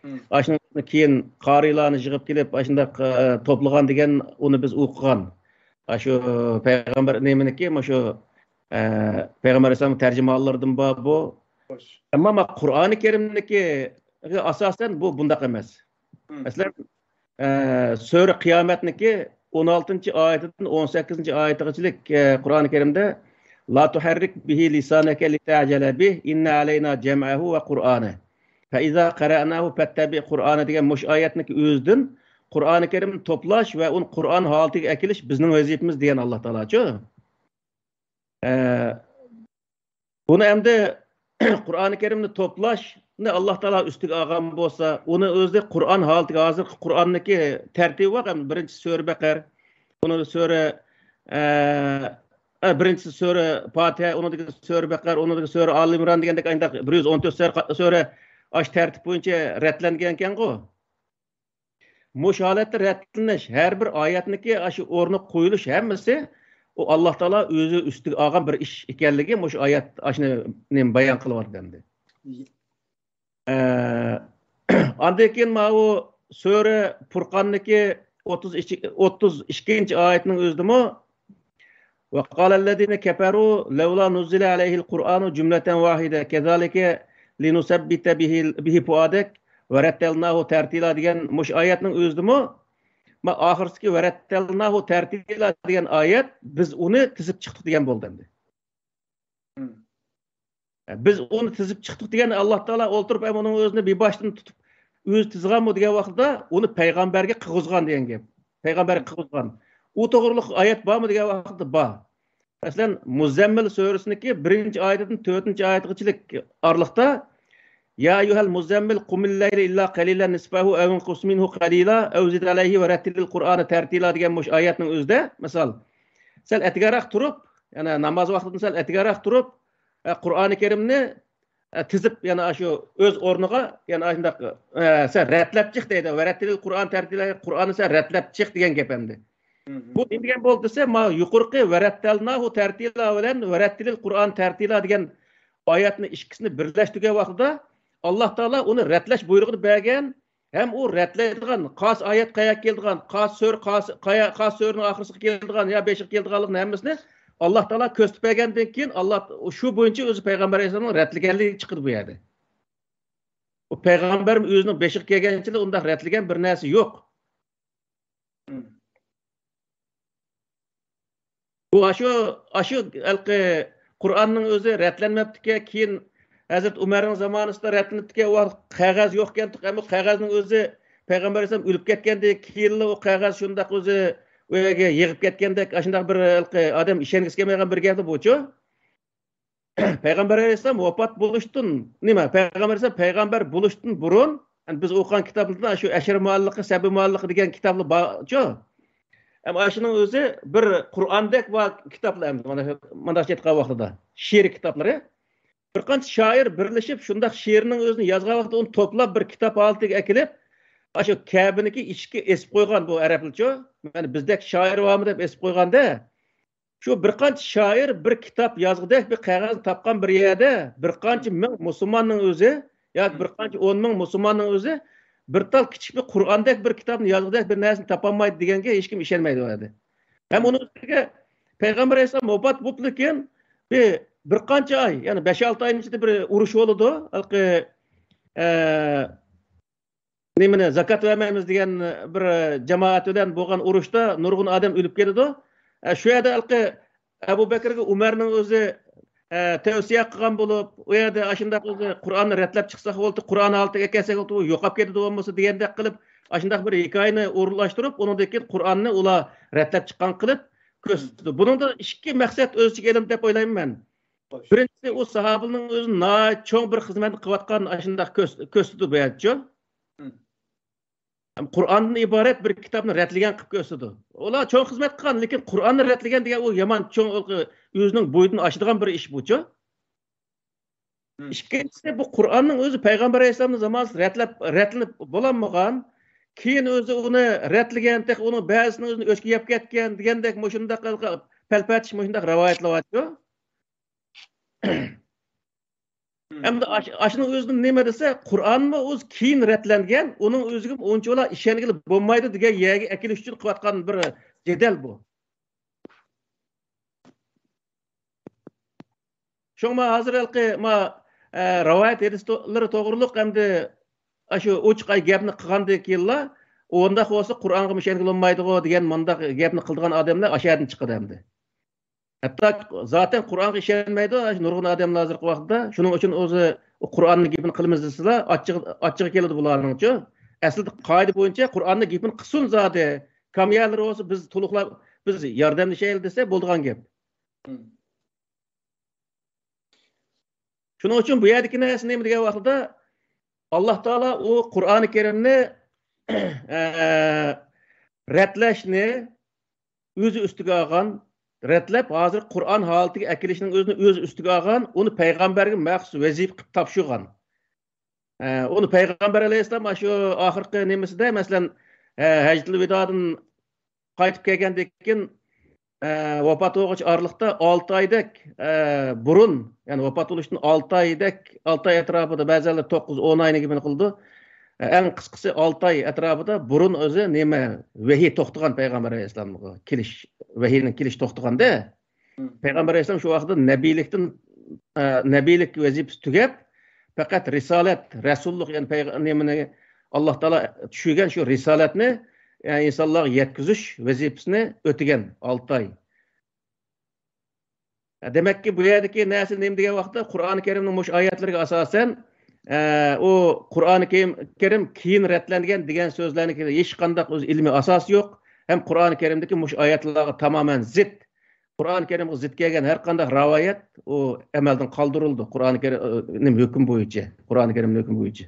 مم. ئاشۇنى كېيىن قارىيلارنى يىغىپ كېلىپ، ئاشۇنداق، ئە، توپلىغان دېگەن، ئۇنى بىز ئوقۇغان. ئاشۇ پەيغەمبەر نېمىنىڭكى، مۇشۇ، ئە، پەيغەمبەر ئەلەيھىسسالام تەرجىمانلىرىدىن بار بۇ. خوش. ئەمما ما-، قۇرئانى كەرىمنىڭكى ئاساسەن بۇ بۇنداق ئەمەس. مم. مەسىلەن، ئە، سۈرە قىيامەتنىڭكى ئون ئالتىنچى ئايىتىدىن ئون سەككىزىنچى ئايىتىغىچىلىك، ئە، قۇرئانى كەرىمدە، لا تۇھەررىك بىھى لىسانەكە لىتەجەلە بىھ، ئىننە ئەلەينا جەمئەھۇ ۋە قۇرئانە. فەئىزا قەرەئناھۇ فەتتەبىئ قۇرئانە دېگەن مۇشۇ ئايەتنىڭكى ئۆزىدىن قۇرئانى كەرىمنى توپلاش ۋە ئۇنى قۇرئان ھالىتىگە ئەكېلىش بىزنىڭ ۋەزىپىمىز دېگەن ئاللا تائالاچۇ. ئە، بۇنى ئەمدى قۇرئانى كەرىمنى توپلاشنى ئاللا تائالا ئۈستىگە ئالغان بولسا، ئۇنى ئۆزى قۇرئان ھالىتىگە، ھازىرقى قۇرئاننىڭكى تەرتىبى بار، ئەمدى بىرىنچىسى سۈرە بەقەر، ئۇنىڭ سۈرە، ئە، ئە، بىرىنچىسى سۈرە پاتىھە، ئۇنىڭدىن كېيىن سۈرە بەقەر، ئۇنىڭدىن كېيىن سۈرە ئالى ئىمران دېگەندەك ئانداق بىر يۈز ئون تۆت سۈرە، سۈرە ئاشۇ تەرتىپ بويىچە رەتلەنگەنكەنغۇ. مۇشۇ ھالەتتە رەتلىنىش، ھەر بىر ئايەتنىڭكى ئاشۇ ئورنىغا قويۇلۇش ھەممىسى ئۇ ئاللا تائالا ئۆزى ئۈستىگە ئالغان بىر ئىش ئىكەنلىكى مۇشۇ ئايەت ئاشۇنى نېمە بايان قىلىۋاتىدۇ ئەمدى. ئە، ئاندىن كېيىن ماۋۇ سۈرە پۇرقاننىڭكى ئوتتۇز ئىككى، ئوتتۇز ئىككىنچى ئايەتنىڭ ئۆزىدىمۇ، وقال الذين كفروا لولا نزل عليه القرآن جملة واحدة كذلك لنثبت به، به فؤادك ورتلناه ترتيلا دېگەن مۇشۇ ئايەتنىڭ ئۆزىدىمۇ، ما ئاخىرسىدىكى ورتلناه ترتيلا دېگەن ئايەت، بىز ئۇنى تىزىپ چىقتۇق دېگەن بولدى ئەمدى. مم. بىز ئۇنى تىزىپ چىقتۇق دېگەن ئاللا تائالا ئولتۇرۇپ، ھەم ئۇنىڭ ئۆزىنى بىباشتىن تۇتۇپ، ئۆزى تىزغانمۇ دېگەن ۋاقىتتا، ئۇنى پەيغەمبەرگە قىلغۇزغان دېگەن گەپ. پەيغەمبەرگە قىلغۇزغان. ئۇ توغرۇلۇق ئايەت بارمۇ دېگەن ۋاقىتتا بار. مەسىلەن، مۇزەممىل سۈرىسىنىڭكى بىرىنچى ئايىتىدىن تۆتىنچى ئايىتىغىچىلىك ئارىلىقتا، يا ئەييۇھەل مۇزەممىل قۇمىل لەيلە ئىللا قەلىلا نىسفەھۇ ئەۋ ئىنقۇس مىنھۇ قەلىلا ئەۋ زىد ئەلەيھى ۋە رەتتىلىل قۇرئانە تەرتىلا دېگەن مۇشۇ ئايەتنىڭ ئۆزىدە، مىسال، سەل ئەتىگەنرەك تۇرۇپ، يەنى ناماز ۋاقتىدىن سەل ئەتىگەنرەك تۇرۇپ، ئە، قۇرئانى كەرىمنى، ئە، تىزىپ، يەنى ئاشۇ ئۆز ئورنىغا، يەنى ئاشۇنداق، ئە، سەن رەتلەپ چىق دەيدۇ. ۋە رەتتىلىل قۇرئان تەرتىلە، قۇرئاننى سەن رەتلەپ چىق دېگەن گەپ ئەمدى. مم. بۇ نېمە دېگەن بولدى دېسە، ما يۇقىرىقى ۋە رەتتەلناھۇ تەرتىلا بىلەن ۋە رەتتىلىل قۇرئان تەرتىلا دېگەن ئايەتنى ئىككىسىنى بىرلەشتۈرگەن ۋاقتىدا، ئاللا تائالا ئۇنى رەتلەش بۇيرۇقىنى بەرگەن، ھەم ئۇ رەتلەيدىغان قايسى ئايەت قەيەرگە كېلىدىغان، قايسى سۈرە، قايسى، قايە-، قايسى سۈرىنىڭ ئاخىرسىغا كېلىدىغان يا بېشىغا كېلىدىغانلىقىنى ھەممىسىنى ئاللا تائالا كۆرسىتىپ بەرگەندىن كېيىن، ئاللا شۇ بويىچە ئۆزى پەيغەمبەر ئەلەيھىسسالامنىڭ رەتلىگەنلىكى چىقىدۇ بۇ يەردە. ئۇ پەيغەمبەرمۇ ئۆزىنىڭ بېشىغا كەلگەنچىلا ئۇنداق رەتلىگەن بىر نەرسە يوق. مم. بۇ ئاشۇ، ئاشۇ ھېلىقى قۇرئاننىڭ ئۆزى رەتلەنمەپتىكەن، كېيىن ھەزرەت ئۆمەرنىڭ زامانىسىدا رەتلىنىپتىكەن، ۋاقىت قەغەز يوقكەنتۇق، ئەمما قەغەزنىڭ ئۆزى پەيغەمبەر ئەلەيھىسسالام ئۆلۈپ كەتكەندىن كېيىنلا ئۇ قەغەز شۇنداق ئۆزى ئۆيگە يىغىپ كەتكەندەك، ئاشۇنداق بىر ھېلىقى ئادەم ئىشەنگۈسى كەلمەيدىغان بىر گەپتۇ بۇچۇ. پەيغەمبەر ئەلەيھىسسالام ۋاپات بولۇشتىن، نېمە، پەيغەمبەر ئەلەيھىسسالام پەيغەمبەر بولۇشتىن بۇرۇن، يەنى بىز ئوقۇغان كىتابلاردا شۇ ئەشىر مۇئەللىقى، سەبى مۇئەللىقى دېگەن كىتابلار بارچۇ. ئەمما شۇنىڭ ئۆزى بىر قۇرئاندەك بار كىتابلار ئەمدى، مانا، مانداقچە ئېيتقان ۋاقتىدا شېئىر كىتابلىرى. بىر قانچە شائىر بىرلىشىپ، شۇنداق شېئىرنىڭ ئۆزىنى يازغان ۋاقتىدا ئۇنى توپلاپ بىر كىتاب ھالىتىگە ئەكېلىپ، ئاشۇ كەبىنىڭكى ئىشىكىگە ئېسىپ قويغان بۇ ئەرەبلىرچۇ. مانا بىزدەك شائىر بارمۇ دەپ ئېسىپ قويغاندا، شۇ بىر قانچە شائىر بىر كىتاب يازغۇدەك بىر قەغەزنى تاپقان بىر يەردە، بىر قانچە مىڭ مۇسۇلماننىڭ ئۆزى ياكى بىر قانچە ئون مىڭ مۇسۇلماننىڭ ئۆزى بىر تال كىچىك بىر قۇرئاندەك بىر كىتابنى يازغۇدەك بىر نەرسىنى تاپالمايدۇ دېگەنگە ھېچكىم ئىشەنمەيدۇ ئۇ يەردە. ھەم ئۇنىڭ ئۈستىگە پەيغەمبەر ئەلەيھىسسالام ۋاپات بولۇپلا كېيىن بىر، بىر قانچە ئاي، يەنى بەش-ئالتە ئاينىڭ ئىچىدە بىر ئۇرۇش بولىدۇ. ھېلىقى، ئە، نېمىنى، زاكات بەرمەيمىز دېگەن بىر جامائەت بىلەن بولغان ئۇرۇشتا نۇرغۇن ئادەم ئۆلۈپ كېتىدۇ. ئە، شۇ يەردە ھېلىقى ئەبۇ بەكرىگە ئۆمەرنىڭ ئۆزى، ئە، تەۋسىيە قىلغان بولۇپ، ئۇ يەردە ئاشۇنداق ئۆزى قۇرئاننى رەتلەپ چىقساق بولدى، قۇرئان ھالىتىگە كەلسەك بولدى، يوقاپ كېتىدۇ بولمىسا دېگەندەك قىلىپ، ئاشۇنداق بىر ھېكايىنى ئورۇنلاشتۇرۇپ، ئۇنىڭدىن كېيىن قۇرئاننى ئۇلار رەتلەپ چىققان قىلىپ كۆرسىتىدۇ. بۇنىڭدا ئىككى مەقسەت ئۆز ئىچىگە ئېلىندى دەپ ئويلايمەن مەن. بىرىنچىسى، ئۇ ساھابىنىڭ ئۆزى ناھايىتى چوڭ بىر خىزمەتنى قىلىۋاتقان ئاشۇنداق كۆرس-، كۆرسىتىدۇ بۇ يەردىچۇ. مم. قۇرئاندىن ئىبارەت بىر كىتابنى رەتلىگەن قىلىپ كۆرسىتىدۇ. ئۇلار چوڭ خىزمەت قىلغان، لېكىن قۇرئاننى رەتلىگەن دېگەن ئۇ يامان چوڭ، ئۆزىنىڭ بويىدىن ئاشىدىغان بىر ئىش بۇچۇ. مم. ئىككىنچىسى، بۇ قۇرئاننىڭ ئۆزى پەيغەمبەر ئەلەيھىسسالامنىڭ زامانىسىدا رەتلەپ، رەتلىنىپ بولالمىغان. كېيىن ئۆزى ئۇنى رەتلىگەن، تېخى ئۇنىڭ بەزىسىنىڭ ئۆزىنى ئۆچكە يەپ كەتكەن دېگەندەك مۇشۇنداق پەلپەتىش، مۇشۇنداق رىۋايەتلەر بارچۇ. ئەمدى ئاش-، ئاشۇنىڭ ئۆزىدىن نېمە دېسە، قۇرئانمۇ ئۆزى كېيىن رەتلەنگەن، ئۇنىڭ ئۆزىگە ئۇنچىۋالا ئىشەنگىلى بولمايدۇ دېگەن يەرگە ئەكېلىش ئۈچۈن قىلىۋاتقان بىر جېدەل بۇ. شۇڭا ھازىر ھېلىقى ما، ئە، رىۋايەت ھەدىسلىرى توغرۇلۇق ئەمدى ئاشۇ ئوچۇق ئاي گەپنى قىلغاندىن كېيىنلا، ئۇنداق بولسا قۇرئانغا ئىشەنگىلى بولمايدىغۇ دېگەن مۇنداق گەپنى قىلىدىغان ئادەملەر ئاشۇ يەردىن چىقىدۇ ئەمدى. ھەتتا زاتەن قۇرئانغا ئىشەنمەيدۇ ئاشۇ نۇرغۇن ئادەملەر ھازىرقى ۋاقىتتا. شۇنىڭ ئۈچۈن ئۆزى قۇرئاننىڭ گېپىنى قىلىمىز دېسىلا، ئاچچىقى، ئاچچىقى كېلىدۇ بۇلارنىڭچۇ. ئەسلىدە قائىدە بويىچە قۇرئاننىڭ گېپىنى قىلسۇن زادى. كاميالىرى بولسا بىز تولۇقلاپ، بىز ياردەملىشەيلى دېسە بولىدىغان گەپ. شۇنىڭ ئۈچۈن بۇ يەردىكى نەرسە نېمە دېگەن ۋاقتىدا، ئاللا تائالا ئۇ قۇرئانى كەرىمنى، ئە، رەتلەشنى ئۆزى ئۈستىگە ئالغان، رەتلەپ، ھازىر قۇرئان ھالىتىگە ئەكېلىشنىڭ ئۆزىنى ئۆزى ئۈستىگە ئالغان، ئۇنى پەيغەمبەرگە مەخسۇس ۋەزىپە قىلىپ تاپشۇرغان. ئە، ئۇنى پەيغەمبەر ئەلەيھىسسالام شۇ ئاخىرقى نېمىسىدە، مەسىلەن، ئە، ھەججىتۇل ۋىدادىن قايتىپ كەلگەندىن كېيىن، ئە، ۋاپات بولغۇچە ئارىلىقتا ئالتە ئايدەك، ئە، بۇرۇن، يەنى ۋاپات بولۇشتىن ئالتە ئايدەك، ئالتە ئاي ئەتراپىدا، بەزىلەر توققۇز، ئون ئاينى گېپىنى قىلىدۇ. ئە، ئەڭ قىسقىسى ئالتە ئاي ئەتراپىدا بۇرۇن ئۆزى نېمە، ۋەھىي توختىغان پەيغەمبەر ئەلەيھىسسالامغا كېلىش، ۋەھىينىڭ كېلىشى توختىغاندا. پەيغەمبەر ئەلەيھىسسالام شۇ ۋاقىتتا نەبىيلىكتىن، ئە، نەبىيلىك ۋەزىپىسى تۈگەپ، پەقەت رىسالەت، رەسۇللۇق، يەنى پەيغە-، نېمىنى، ئاللا تائالا چۈشۈرگەن شۇ رىسالەتنى، ئە، ئىنسانلارغا يەتكۈزۈش ۋەزىپىسىنى ئۆتىگەن ئالتە ئاي. دېمەككى، بۇ يەردىكى نەرسە نېمە دېگەن ۋاقىتتا، قۇرئانى كەرىمنىڭ مۇشۇ ئايەتلىرىگە ئاساسەن، ئە، ئۇ قۇرئانى كەرىم، كەرىم كېيىن رەتلەنگەن دېگەن سۆزلەرنىڭكى ھېچقانداق ئۆز ئىلمىي ئاساسى يوق، ھەم قۇرئانى كەرىمدىكى مۇشۇ ئايەتلەرگە تامامەن زىت. قۇرئانى كەرىمگە زىت كەلگەن ھەر قانداق رىۋايەت، ئۇ ئەمەلدىن قالدۇرۇلىدۇ. قۇرئانى كەرىم، ئە، نېمە، ھۆكۈم بويىچە، قۇرئانى كەرىمنىڭ ھۆكمى بويىچە.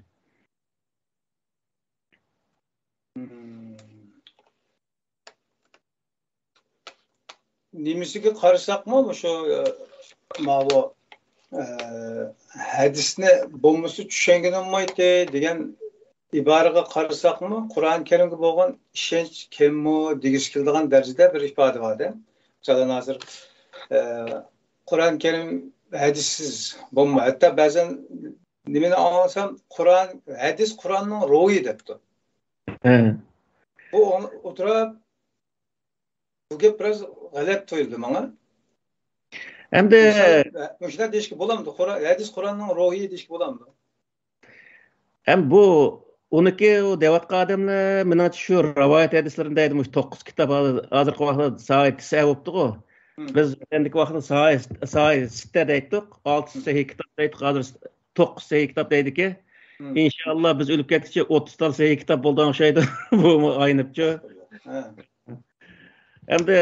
نېمىسىگە قارىساقمۇ، مۇشۇ، ئە، ماۋۇ، ئە، ھەدىسنى بولمىسا چۈشەنگىلى بولمايتتى دېگەن ئىبارىگە قارىساقمۇ، قۇرئان كەرىمگە بولغان ئىشەنچ كەممۇ دېگۈسى كېلىدىغان دەرىجىدە بىر ئىپادە بار-دە. مىسالەن، ھازىر، ئە، قۇرئان كەرىم ھەدىسسىز بولما-، ھەتتا بەزەن نېمىنى ئاڭلىسام، قۇرئان، ھەدىس قۇرئاننىڭ روھى دەپتۇ. بۇ ئولتۇرۇپ، بۇ گەپ بىراز غەلەت تۇيۇلدى ماڭا. ئەمدى مۇشۇنداق دېيىشكە بولامدۇ؟ ھەدىس قۇرئاننىڭ روھى دېيىشكە بولامدۇ؟ ئەم بۇ ئۇنىكى ئۇ دەۋاتقان ئادەملەر مېنىڭچە شۇ رىۋايەت ھەدىسلىرىنى دەيدۇ، مۇشۇ توققۇز كىتاب ھازىرقى ۋاقىتتا ساھە تىسە بوپتىغۇ. بىز ئەندىكى ۋاقىتتا ساھە، ساھە سىتتە دەيتتۇق، ئالتە سەھىھ كىتاب دەيتتۇق، ھازىر توققۇز سەھىھ كىتاب دەيدىكى. ئىنشاللا بىز ئۆلۈپ كەتكۈچە ئوتتۇز تال سەھىھ كىتاب بولىدىغان ئوخشايدۇ. بۇمۇ ئاينىپچۇ. ئەمدى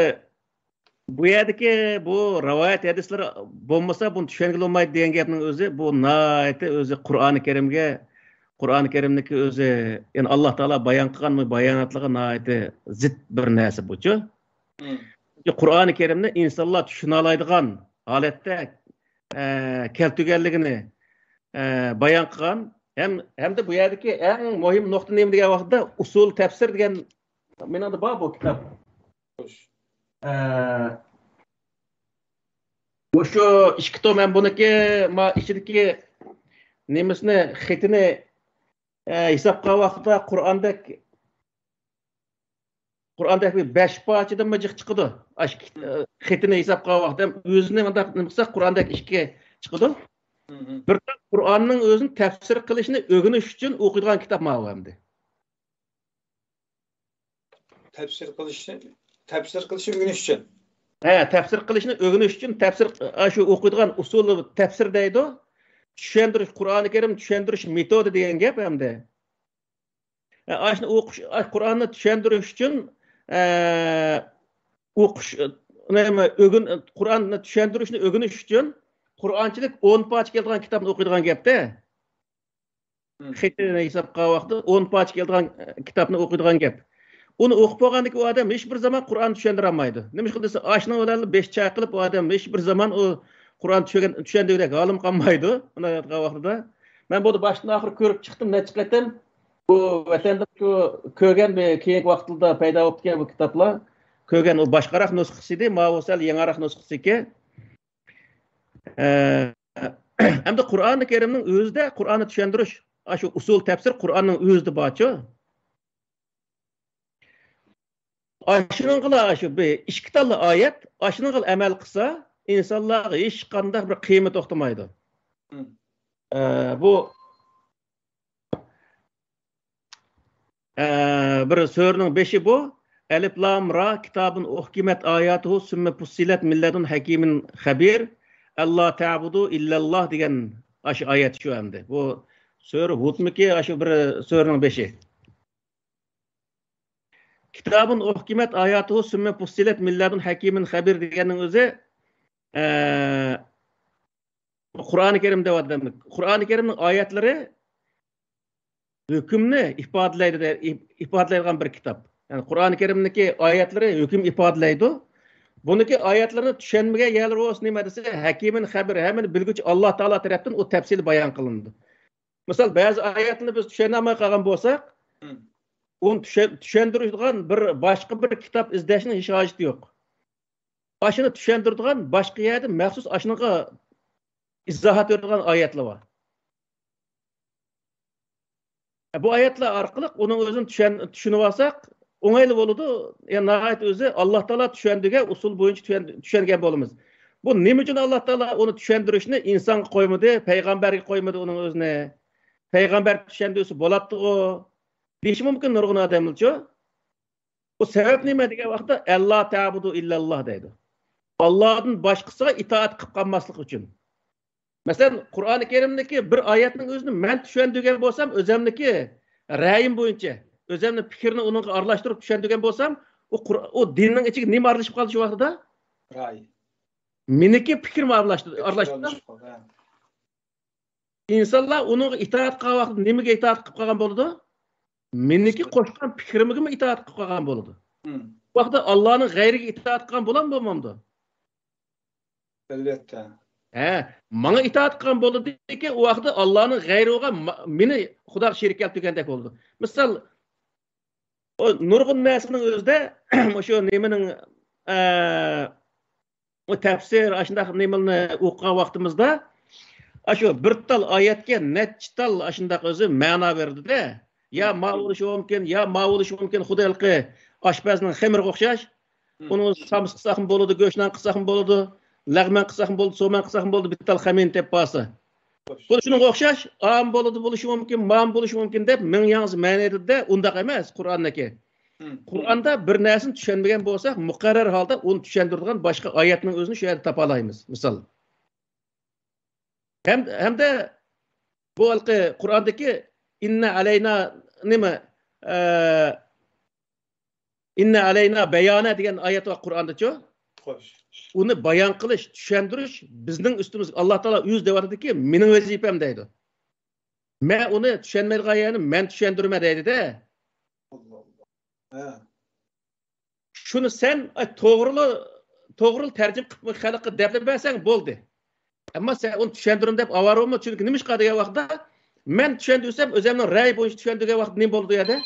بۇ يەردىكى بۇ رىۋايەت ھەدىسلىرى بولمىسا، بۇنى چۈشەنگىلى بولمايدۇ دېگەن گەپنىڭ ئۆزى، بۇ ناھايىتى ئۆزى قۇرئانى كەرىمگە، قۇرئانى كەرىمدىكى ئۆزى، يەنى ئاللا تائالا بايان قىلغان باياناتلىرىغا ناھايىتى زىت بىر نەرسە بۇچۇ. قۇرئانى كەرىمنى ئىنسانلار چۈشىنەلەيدىغان ھالەتتە، ئە، كەلتۈرگەنلىكىنى، ئە، بايان قىلغان. ھەم، ھەمدە بۇ يەردىكى ئەڭ مۇھىم نۇقتا نېمە دېگەن ۋاقىتتا، ئۇسۇل تەپسىر دېگەن مېنىڭدە بار بۇ كىتاب. ئە، مۇشۇ ئىككى توم ھەم بۇنىڭكى ما ئىچىدىكى نېمىسىنى، خېتىنى، ئە، ھېسابقا ۋاقىتتا قۇرئاندەك، قۇرئاندەك بىر بەش پارچىدىنمۇ جىق چىقىدۇ. ئاشۇ خېتىنى ھېسابقا ۋاقىتتا ھەم ئۆزىنى مۇنداق نېمە قىلساق، قۇرئاندەك ئىككى چىقىدۇ. بىر تال قۇرئاننىڭ ئۆزىنى تەپسىر قىلىشنى ئۆگىنىش ئۈچۈن ئوقۇيدىغان كىتاب ماۋۇ ئەمدى. تەپسىر قىلىشنى، تەپسىر قىلىشنى ئۆگىنىش ئۈچۈن. ھە، تەپسىر قىلىشنى ئۆگىنىش ئۈچۈن تەپسىر، ئاشۇ ئوقۇيدىغان ئۇسۇلى تەپسىر دەيدۇ. چۈشەندۈرۈش، قۇرئانى كەرىم چۈشەندۈرۈش مېتودى دېگەن گەپ ئەمدى. ئاشۇنى ئوقۇش، قۇرئاننى چۈشەندۈرۈش ئۈچۈن، ئە، ئوقۇش، نېمە، ئۆگۈن-، قۇرئاننى چۈشەندۈرۈشنى ئۆگىنىش ئۈچۈن قۇرئانچىلىك ئون پارچە كېلىدىغان كىتابنى ئوقۇيدىغان گەپتە. خېتىنى ھېسابقا ۋاقتى ئون پارچە كېلىدىغان، ئە، كىتابنى ئوقۇيدىغان گەپ. ئۇنى ئوقۇپ بولغاندىكىن ئۇ ئادەم ھېچ بىر زامان قۇرئاننى چۈشەندۈرەلمەيدۇ. نېمىشقا دېسە، ئاشۇنىڭ بىلەن بېشى چايقىلىپ، ئۇ ئادەم ھېچ بىر زامان ئۇ قۇرئان چۈشەن-، چۈشەندۈرگۈدەك ھالىمۇ قالمايدۇ. ئۇنداق ياتقان ۋاقتىدا. مەن بۇنى باشتىن ئاخىر كۆرۈپ چىقتىم نەچچە قېتىم. بۇ ۋەتەندە شۇ كۆرگەن بىر كېيىنكى ۋاقىتلاردا پەيدا بوپتىكەن بۇ كىتابلار. كۆرگەن ئۇ باشقىراق نۇسخىسى ئىدى، ماۋۇ سەل يېڭىراق نۇسخىسىكەن. ئە، ئەمدى قۇرئانى كەرىمنىڭ ئۆزىدە قۇرئاننى چۈشەندۈرۈش، ئاشۇ ئۇسۇل تەپسىر قۇرئاننىڭ ئۆزىدە بارچۇ. ئاشۇنىڭغىلا، ئاشۇ بىر ئىككى تاللا ئايەت، ئاشۇنىڭغىلا ئەمەل قىلسا، ئىنسانلارغا ھېچقانداق بىر قىيمىتى توختىمايدۇ. مم. ئە، بۇ، ئە، بىر سۈرىنىڭ بېشى بۇ. ئەلىف لام را، كىتابۇن ئۇھكىمەت ئاياتۇھۇ، سۈممە پۇسسىلەت مىن لەدۇن ھەكىمىن خەبىر، ئەللا تەبۇدۇ ئىللەللا دېگەن ئاشۇ ئايەت شۇ ئەمدى. بۇ سۈرە ھۇدمىكى، ئاشۇ بىر سۈرىنىڭ بېشى. كىتابۇن ئۇھكىمەت ئاياتۇھۇ سۈممە پۇسسىلەت مىن لەدۇن ھەكىمىن خەبىر دېگەننىڭ ئۆزى، ئە، قۇرئانى كەرىم دەۋاتىمىز. قۇرئانى كەرىمنىڭ ئايەتلىرى ھۆكۈمنى ئىپادىلەيدۇ، ئىپادىلەيدىغان بىر كىتاب. يەنى قۇرئانى كەرىمنىڭكى ئايەتلىرى ھۆكۈم ئىپادىلەيدۇ. بۇنىڭكى ئايەتلىرىنى چۈشەنمىگەن يەرلىرى بولسا نېمە دېسە، ھەكىمىن خەبىر، ھەممىنى بىلگۈچى ئاللا تائالا تەرەپتىن ئۇ تەپسىلىي بايان قىلىنىدۇ. مىسال، بەزى ئايەتنى بىز چۈشەنەلمەي قالغان بولساق، مم. ئۇنى چۈشەن-، چۈشەندۈرىدىغان بىر باشقا بىر كىتاب ئىزدەشنىڭ ھېچ ھاجىتى يوق. ئاشۇنى چۈشەندۈرىدىغان باشقا يەردە مەخسۇس ئاشۇنىڭغا ئىزاھات بېرىدىغان ئايەتلەر بار. بۇ ئايەتلەر ئارقىلىق ئۇنىڭ ئۆزىنى چۈشەن-، چۈشىنىۋالساق، ئوڭايلا بولىدۇ. يەنى ناھايىتى ئۆزى ئاللا تائالا چۈشەندۈرگەن ئۇسۇل بويىچە چۈشەن-، چۈشەنگەن بولىمىز. بۇ نېمە ئۈچۈن ئاللا تائالا ئۇنى چۈشەندۈرۈشنى ئىنسانغا قويمىدى، پەيغەمبەرگە قويمىدى ئۇنىڭ ئۆزىنى؟ پەيغەمبەر چۈشەندۈرسە بولاتتىغۇ، دېيىشى مۇمكىن نۇرغۇن ئادەملەرچۇ. بۇ سەۋەب نېمە دېگەن ۋاقىتتا، ئەللا تەبۇدۇ ئىللەللا دەيدۇ. ئاللادىن باشقىسىغا ئىتائەت قىلىپ قالماسلىق ئۈچۈن. مەسىلەن، قۇرئانى كەرىمدىكى بىر ئايەتنىڭ ئۆزىنى مەن چۈشەندۈرگەن بولسام، ئۆزەمنىكى رەيىم بويىچە، ئۆزەمنىڭ پىكرىنى ئۇنىڭغا ئارىلاشتۇرۇپ چۈشەندۈرگەن بولسام، ئۇ قۇر-، ئۇ دىننىڭ ئىچىگە نېمە ئارىلىشىپ قالدى شۇ ۋاقتىدا؟ راي. مېنىڭكى پىكرىم ئارىلاشتى-، پىكرى ئارىلاشتى. ئارىلىشىپ قالدى، ھە. ئىنسانلار ئۇنىڭغا ئىتائەت قىلغان ۋاقتىدا نېمىگە ئىتائەت قىلىپ قالغان بولىدۇ؟ مېنىڭكى قوشقان پىكرىمگىمۇ ئىتائەت قىلىپ قالغان بولىدۇ. مم. بۇ ۋاقىتتا ئاللانىڭ غەيرىگە ئىتائەت قىلغان بولامدۇ، بولمامدۇ؟ ئەلۋەتتە. ھە، ماڭا ئىتائەت قىلغان بولىدىكى، ئۇ ۋاقىتتا ئاللانىڭ غەيرى بولغان ما-، مېنى خۇداغا شېرىك كەلتۈرگەندەك بولىدۇ. مىسال، ئۇ نۇرغۇن نەرسىنىڭ ئۆزىدە، مۇشۇ نېمىنىڭ، ئە، ئۇ تەپسىر، ئاشۇنداق نېمىلەرنى ئوقۇغان ۋاقتىمىزدا، ئاشۇ بىر تال ئايەتكە نەچچە تال ئاشۇنداق ئۆزى مەنا بېرىدۇ-دە. يا ما بولۇشى مۇمكىن، يا ما بولۇشى مۇمكىن، خۇددى ھېلىقى ئاشپەزنىڭ خېمىرىغا ئوخشاش. مم. ئۇنى سامسا قىلساقمۇ بولىدۇ، گۆشنان قىلساقمۇ بولىدۇ، لەغمەن قىلساقمۇ بولىدۇ، سومەن قىلساقمۇ بولىدۇ، بىر تال خەمىرىنى تېپىپ بارسا. خوش. بۇ شۇنىڭغا ئوخشاش، ئام بولىدۇ، بولۇشى مۇمكىن، مام بولۇشى مۇمكىن دەپ مىڭ ياڭزا مەنە ئېيتىدۇ-دە، ئۇنداق ئەمەس قۇرئاندىكى. مم. قۇرئاندا بىر نەرسىنى چۈشەنمىگەن بولساق، مۇقەررەر ھالدا ئۇنى چۈشەندۈرىدىغان باشقا ئايەتنىڭ ئۆزىنى شۇ يەردە تاپالايمىز، مىسال. ھەم، ھەمدە بۇ ھېلىقى قۇرئاندىكى ئىننە ئەلەينا نېمە، ئە، ئىننە ئەلەينا بەيانە دېگەن ئايەت بار قۇرئاندىچۇ؟ خوش. ئۇنى بايان قىلىش، چۈشەندۈرۈش بىزنىڭ ئۈستىمىزگە. ئاللا تائالا ئۆزى دەۋاتىدۇكى، مېنىڭ ۋەزىپەم دەيدۇ. مەن ئۇنى چۈشەنمەيدىغان يەرنى مەن چۈشەندۈرىمەن دەيدۇ-دە. ئاللا ئاللا. ھە. شۇنى سەن، ئاي، توغرىلا، توغرىلا تەرجىمە قىلىپ خەلققە دەپلا بەرسەڭ بولدى. ئەمما سەن ئۇنى چۈشەندۈرۈم دەپ ئاۋارە بولما. چۈنكى نېمىشقا دېگەن ۋاقىتتا، مەن چۈشەندۈرسەم، ئۆزەمنىڭ رەيى بويىچە چۈشەندۈرگەن ۋاقىتتا نېمە بولىدۇ ئۇ يەردە؟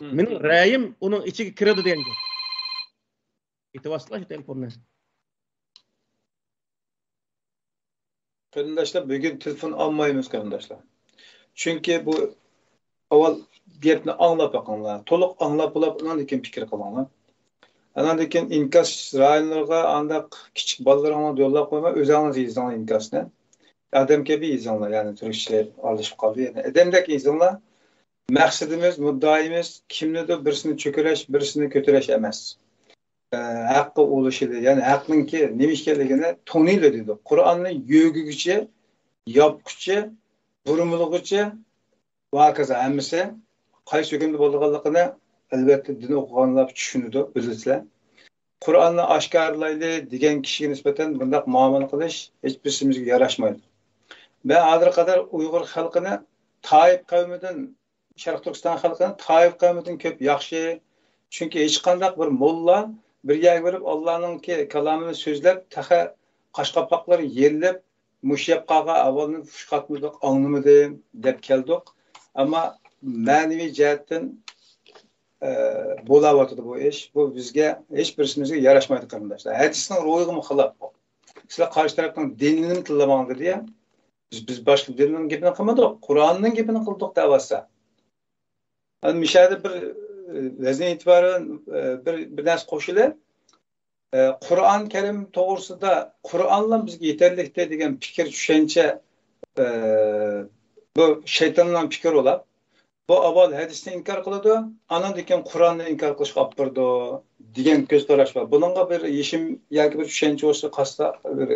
مم. مېنىڭ رەيىم ئۇنىڭ ئىچىگە كىرىدۇ دېگەن گەپ. ئېتىۋالسىلا شۇ تېلېفوننى. قېرىنداشلار، بۈگۈن تېلېفون ئالمايمىز، قېرىنداشلار. چۈنكى بۇ ئاۋۋال گەپنى ئاڭلاپ بېقىڭلار. تولۇق ئاڭلاپ بولاپ، ئاندىن كېيىن پىكىر قىلىڭلار. ئاندىن كېيىن ئىنكاس رايونلىرىغا ئانداق كىچىك بالىلىرىڭلارنى يوللاپ قويماي، ئۆزۈڭلار يېزىڭلار ئىنكاسنى. ئادەم كەبى يېزىڭلار، يەنى تۈركچە ئارىلىشىپ قالدى. يەنى ئادەمدەك يېزىڭلار. مەقسىتىمىز، مۇددىئايىمىز كىمنىدۇر بىرسىنى چۆكۈرەش، بىرسىنى كۆتۈرۈش ئەمەس. ئە، ھەققە ئۇلىشىلى، يەنى ھەقنىڭكى نېمە ئىكەنلىكىنى تونۇيلى دېدۇق. قۇرئاننى يۆگىگۈچە، ياپقۇچە، بۇرمىلىغۇچە ۋە ھاكازا ھەممىسى قايسى ھۆكۈمدە بولىدىغانلىقىنى، ئەلۋەتتە، دىن ئوقۇغانلار چۈشىنىدۇ، بىلىسىلەر. قۇرئاننى ئاشكارىلايلى دېگەن كىشىگە نىسبەتەن بۇنداق مۇئامىلە قىلىش ھېچ بىرسىمىزگە ياراشمايدۇ. مەن ھازىرغا قەدەر ئۇيغۇر خەلقىنى تائىپ قەۋمىدىن شەرقىي تۈركىستان خەلقىنى تائىپ قەۋمىدىن كۆپ ياخشى. چۈنكى ھېچقانداق بىر موللا بىر يەرگە بېرىپ، ئاللانىڭكى كالامىنى سۆزلەپ، تېخى قاش قاپاقلىرى يېرىلىپ، مۇشۇ يەپ قالغان ئەھۋالنى خۇش خاتىمىلىق ئاڭلىمىدىم دەپ كەلدۇق. ئەمما مەنىۋى جەھەتتىن، ئە، بولاۋاتىدۇ بۇ ئىش. بۇ بىزگە، ھېچ بىرسىمىزگە ياراشمايدۇ، قېرىنداشلار. ھەدىسنىڭ روھىغىمۇ خىلاپ بۇ. سىلەر قارشى تەرەپنىڭ دىنىنى تىللىماڭ دېدى يا. بىز، بىز باشقا دىننىڭ گېپىنى قىلمىدۇق، قۇرئاننىڭ گېپىنى قىلدۇق دەۋاتسا. مۇشۇ يەردە بىر، ئە، ۋەزنە ئېتىبارەن، ئە، بىر، بىر نەرسە قوشۇلە. ئە، قۇرئان كەرىم توغرىسىدا، قۇرئانلا بىزگە يېتەرلىكتە دېگەن پىكىر، چۈشەنچە، ئە، بۇ شەيتاننىڭ پىكرى ئۇلاپ. بۇ ئاۋۋال ھەدىسنى ئىنكار قىلىدۇ، ئانىڭدىن كېيىن قۇرئاننى ئىنكار قىلىشقا ئاپىرىدۇ دېگەن كۆز قاراش بار. بۇنىڭغا بىر يېشىم ياكى بىر چۈشەنچە بولسا، قاستا بىر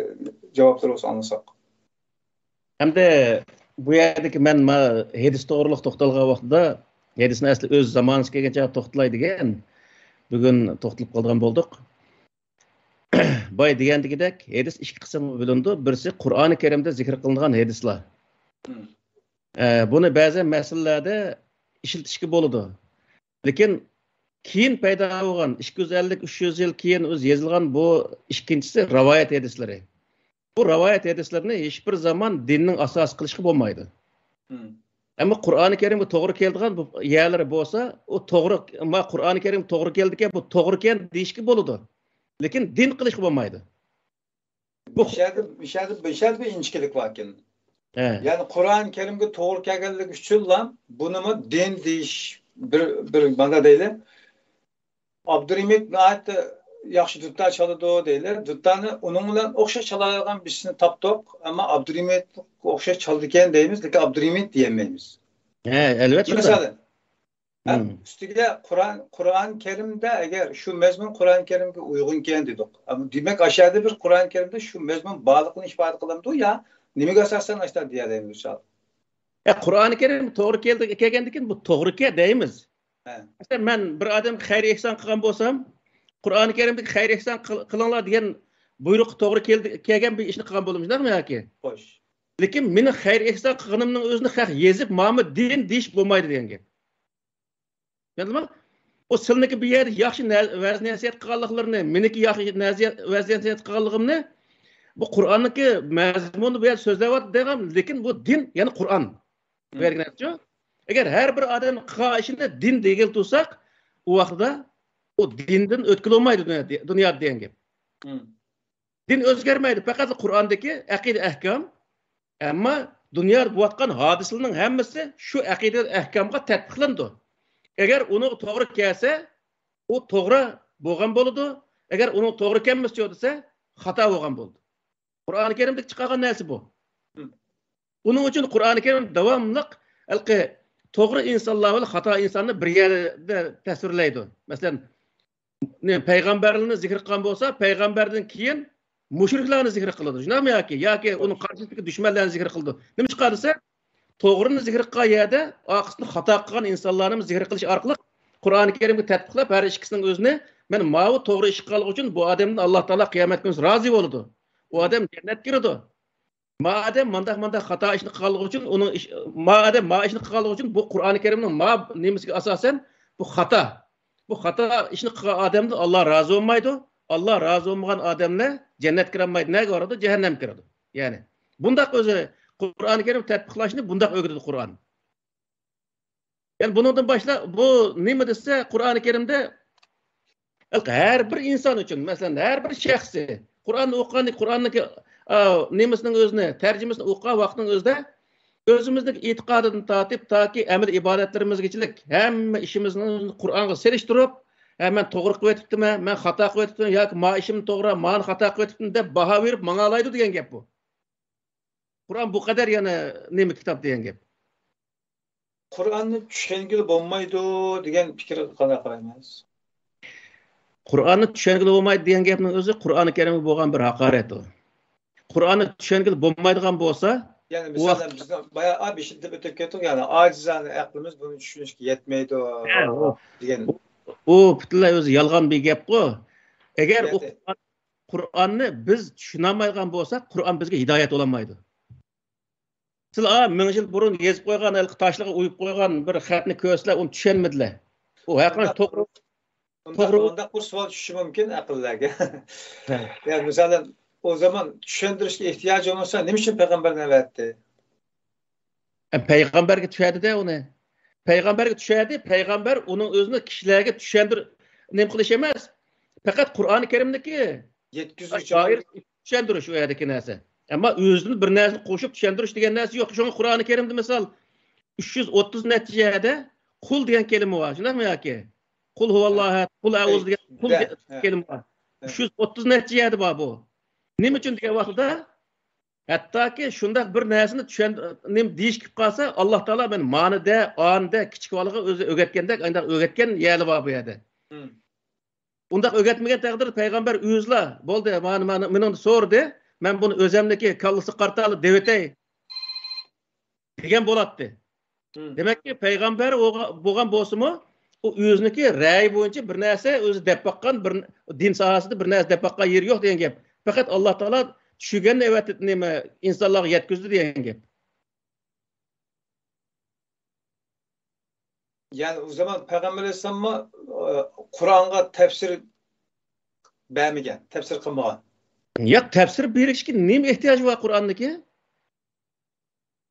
جاۋابلىرى بولسا ئاڭلىساق. ھەمدە بۇ يەردىكى مەن ما ھەدىس توغرۇلۇق توختالغان ۋاقتىدا، ھەدىسنى ئەسلى ئۆز زامانىسى كەلگەن چاغدا توختىلاي دېگەن، بۈگۈن توختىلىپ قالىدىغان بولدۇق. باي دېگەندىكىدەك، ھەدىس ئىككى قىسىمغا بۆلۈنىدۇ. بىرسى قۇرئانى كەرىمدە زىكىر قىلىنغان ھەدىسلار. مم. ئە، بۇنى بەزى مەسىلىلەردە ئىشلىتىشكە بولىدۇ. لېكىن كېيىن پەيدا بولغان، ئىككى يۈز ئەللىك، ئۈچ يۈز يىل كېيىن ئۆزى يېزىلغان بۇ ئىككىنچىسى رىۋايەت ھەدىسلىرى. بۇ رىۋايەت ھەدىسلىرىنى ھېچبىر زامان دىننىڭ ئاساسى قىلىشقا بولمايدۇ. مم. ئەمما قۇرئانى كەرىمگە توغرا كېلىدىغان بۇ يەرلىرى بولسا، ئۇ توغرا، ما قۇرئانى كەرىم توغرا كېلىدىكەن، بۇ توغرىكەن دېيىشكە بولىدۇ. لېكىن دىن قىلىشقا بولمايدۇ. بۇ مىشەدە، مىشەدە، مىشەدە بىر ئىنچىكىلىك باركەن. ھە. يەنى قۇرئان كەرىمگە توغرا كەلگەنلىكى ئۈچۈنلا بۇنىمۇ دىن دېيىش بىر، بىر مانا دەيلى. ئابدۇرېمىت ناھايىتى ياخشى دۇتار چالىدۇ دەيلى. دۇتارنى ئۇنىڭ بىلەن ئوخشاش چالالايدىغان بىرسىنى تاپتۇق. ئەمما ئابدۇرېمىتقا ئوخشاش چالىدىكەن دەيمىز، لېكىن ئابدۇرېمىت دېيەلمەيمىز. ھە، ئەلۋەتتە شۇنداق. مىسالى، ھە، مم. ئۈستىگە قۇرئان، قۇرئان كەرىمدە ئەگەر شۇ مەزمۇن قۇرئان كەرىمگە ئۇيغۇنكەن دېدۇق. ئەمما دېمەك، ئاشۇ يەردە بىر قۇرئان كەرىمدە شۇ مەزمۇن بارلىقىنى ئىپادە قىلامدۇ يا نېمىگە ئاساسەن ئاشۇنداق دېيەلەيمىز مىسال؟ يا، قۇرئانى كەرىم توغرا كەلدى، كەلگەندىكىن بۇ توغرىكەن دەيمىز. ھە. مەسىلەن، مەن بىر ئادەمگە خەير ئېھسان قىلغان بولسام، قۇرئانى كەرىمدىكى خەير ئېھسان قىل-، قىلىڭلار دېگەن بۇيرۇققا توغرا كەلدى، كەلگەن بىر ئىشنى قىلغان بولدۇم، شۇنداقمۇ ياكى؟ خوش. لېكىن مېنىڭ خەير ئېھسان قىلغىنىمنىڭ ئۆزىنى خەق يېزىپ، ماما دىن دېيىش بولمايدۇ دېگەن گەپ. چۈشەندىڭلارمۇ؟ ئۇ سىلىنىڭكى بۇ يەردە ياخشى نە-، ۋەز نەسىھەت قىلغانلىقلىرىنى، مېنىڭكى ياخشى نەزىيە-، ۋەز نەسىھەت قىلغانلىقىمنى، بۇ قۇرئاننىڭكى مەزمۇنى بۇ يەردە سۆزلەۋاتىدۇ دەيدىغان، لېكىن بۇ دىن، يەنى قۇرئان. بۇ يەرگە نەرسىچۇ؟ ئەگەر ھەر بىر ئادەم قىلغان ئىشىنى دىن دېگىلى تۇرساق، ئۇ ۋاقىتتا ئۇ دىندىن ئۆتكىلى بولمايدۇ دۇنيا، دۇنيادا دېگەن گەپ. مم. دىن ئۆزگەرمەيدۇ، پەقەت قۇرئاندىكى ئەقىدە ئەھكام، ئەمما دۇنيادا بولۇۋاتقان ھادىسىلەرنىڭ ھەممىسى شۇ ئەقىدە ئەھكامغا تەتبىقلىنىدۇ. ئەگەر ئۇنىڭغا توغرا كەلسە، ئۇ توغرا بولغان بولىدۇ. ئەگەر ئۇنىڭغا توغرا كەلمىسىچۇ دېسە، خاتا بولغان بولىدۇ. قۇرئانى كەرىمدىكى چىقارغان نەرسە بۇ. مم. ئۇنىڭ ئۈچۈن قۇرئانى كەرىم داۋاملىق ھېلىقى توغرا ئىنسانلار بىلەن خاتا ئىنساننى بىر يەردە تەسۋىرلەيدۇ. مەسىلەن، نېمە، پەيغەمبەرلەرنى زىكىر قىلغان بولسا، پەيغەمبەردىن كېيىن مۇشرىكلارنى زىكىر قىلىدۇ. شۇنداقمۇ ياكى؟ ياكى ئۇنىڭ قارشىسىدىكى دۈشمەنلەرنى زىكىر قىلىدۇ. نېمىشقا دېسە، توغرىنى زىكىر قىلغان يەردە ئارقىسىدا خاتا قىلغان ئىنسانلارنى زىكىر قىلىش ئارقىلىق قۇرئانى كەرىمگە تەتبىقلاپ، ھەر ئىككىسىنىڭ ئۆزىنى، مەن ماۋۇ توغرا ئىش قىلغانلىقى ئۈچۈن بۇ ئادەمدىن ئاللا تائالا قىيامەت كۈنى رازى بولىدۇ. ئۇ ئادەم جەننەتكە كىرىدۇ. ما ئادەم مانداق، مانداق خاتا ئىشنى قىلغانلىقى ئۈچۈن ئۇنىڭ ئىش-، ما ئادەم ما ئىشنى قىلغانلىقى ئۈچۈن بۇ قۇرئانى كەرىمنىڭ ما نېمىسىگە ئاساسەن بۇ خاتا. بۇ خاتا ئىشنى قىلغان ئادەمدىن ئاللا رازى بولمايدۇ. ئاللا رازى بولمىغان ئادەملەر جەننەتكە كىرەلمەيدۇ. نەگە بارىدۇ؟ جەھەننەمگە كىرىدۇ. يەنى بۇنداق ئۆزى قۇرئانى كەرىم تەتبىقلاشنى بۇنداق ئۆگىتىدۇ قۇرئان. يەنى بۇنىڭدىن باشلاپ، بۇ نېمە دېسە، قۇرئانى كەرىمدە ھەر بىر ئىنسان ئۈچۈن، مەسىلەن، ھەر بىر شەخسى قۇرئاننى ئوقۇغاندىكى، قۇرئاننىڭكى، ئا، نېمىسىنىڭ ئۆزىنى، تەرجىمىسىنى ئوقۇغان ۋاقتىنىڭ ئۆزىدە ئۆزىمىزنىڭ ئېتىقادىدىن تارتىپ، تاكى ئەمەل ئىبادەتلىرىمىزگىچىلىك ھەممە ئىشىمىزنى قۇرئانغا سېلىشتۇرۇپ، ھە، مەن توغرا قىلىۋېتىپتىمەن، مەن خاتا قىلىۋېتىپتىمەن ياكى ما ئىشىم توغرا، مانى خاتا قىلىۋېتىپتىمەن دەپ باھا بېرىپ ماڭالايدۇ دېگەن گەپ بۇ. قۇرئان بۇ قەدەر يەنە نېمە كىتاب دېگەن گەپ. قۇرئاننى چۈشەنگىلى بولمايدۇ دېگەن پىكىرگە قانداق قارايمىز؟ قۇرئاننى چۈشەنگىلى بولمايدۇ دېگەن گەپنىڭ ئۆزى قۇرئانى كەرىمگە بولغان بىر ھاقارەت ئۇ. قۇرئاننى چۈشەنگىلى بولمايدىغان بولسا، يەنى ئۇ مىسالەن ۋاقىت بىزنىڭ بايا، ئا، بېشىدا دەپ ئۆتۈپ كەتتۇق، يەنى ئاجىزانە ئەقلىمىز بۇنى چۈشىنىشكە يەتمەيدۇ ھە، ئۇ، دېگەن. ئۇ، ئۇ پۈتۈنلەي ئۆزى يالغان بىر گەپقۇ. ئەگەر ئۇ يەتتى. قۇرئان، قۇرئاننى بىز چۈشىنەلمەيدىغان بولساق، قۇرئان بىزگە ھىدايەت بولالمايدۇ. سىلەر، ئا، مىڭ يىل بۇرۇن يېزىپ قويغان، ھېلىقى تاشلىققا ئويۇپ قويغان بىر خەتنى كۆرسىلەر، ئۇنى چۈشەنمىدىلەر. ئۇ ھەقىقەتەن ئۇنداق توغرا، بولسا، ئۇنداق، توغرا. ئۇنداق بىر سوئال چۈشۈشى مۇمكىن ئەقىللەرگە. ھە. يا، مىسالەن، ئۇ زامان چۈشەندۈرۈشكە ئېھتىياجى بولمىسا، نېمە ئۈچۈن پەيغەمبەرنى ئەۋەتتى؟ ئە، پەيغەمبەرگە چۈشەردى-دە ئۇنى. پەيغەمبەرگە چۈشەردى، پەيغەمبەر ئۇنىڭ ئۆزىنى كىشىلەرگە چۈشەندۈر-، نېمە قىلىش ئەمەس. پەقەت قۇرئان كەرىمنىكى يەتكۈزگۈچى چۈشەندۈرۈش ئۇ يەردىكى نەرسە. ئەمما ئۆزىدىن بىر نەرسىنى قوشۇپ چۈشەندۈرۈش دېگەن نەرسە يوق. شۇڭا قۇرئان كەرىمدە مىسال، ئۈچ يۈز ئوتتۇز نەچچە يەردە قۇل دېگەن كەلىمە بار، شۇنداقمۇ ياكى؟ قۇل ھۇۋاللاھۇ ئەھەد، قۇل ئەئۇزۇ دېگەن قۇل دە-، دە-، ھە. كەلىمە بار. ھە. ئۈچ يۈز ئوتتۇز نەچچە يەردە بار بۇ. نېمە ئۈچۈن دېگەن ۋاقتىدا، ھەتتاكى شۇنداق بىر نەرسىنى چۈشەن-، نېمە دېيىش كېلىپ قالسا، ئاللا تائالا مەن مانى دە، ئانى دە، كىچىك بالىغا ئۆزى ئۆگەتكەندەك، ئانداق ئۆگەتكەن يەرلەر بار بۇ يەردە. مم. ئۇنداق ئۆگەتمىگەن تەقدىردە پەيغەمبەر ئۆزىلا، بولدى، مانا، مانا، مېنىڭدىن سورىدى، مەن بۇنى ئۆزەمنىكى كاللىسىغا قارىتالا دەۋېتەي، دېگەن بولاتتى. مم. دېمەككى، پەيغەمبەر بولغا-، بولغان بولسىمۇ، ئۇ ئۆزىنىڭكى رەئيى بويىچە بىر نەرسە ئۆزى دەپ باققان، بىر دىن ساھەسىدە بىر نەرسە دەپ باققان يېرى يوق دېگەن گەپ. پەقەت ئاللا تائالا چۈشۈرگەننى ئەۋەتىپ نېمە ئىنسانلارغا يەتكۈزدى دېگەن گەپ. يەنى ئۇ زامان پەيغەمبەر ئەلەيھىسسالاممۇ، ئە، قۇرئانغا تەپسىر بەرمىگەن، تەپسىر قىلمىغان. ياق، تەپسىر بېرىشكە نېمە ئېھتىياج بار قۇرئاندىكى؟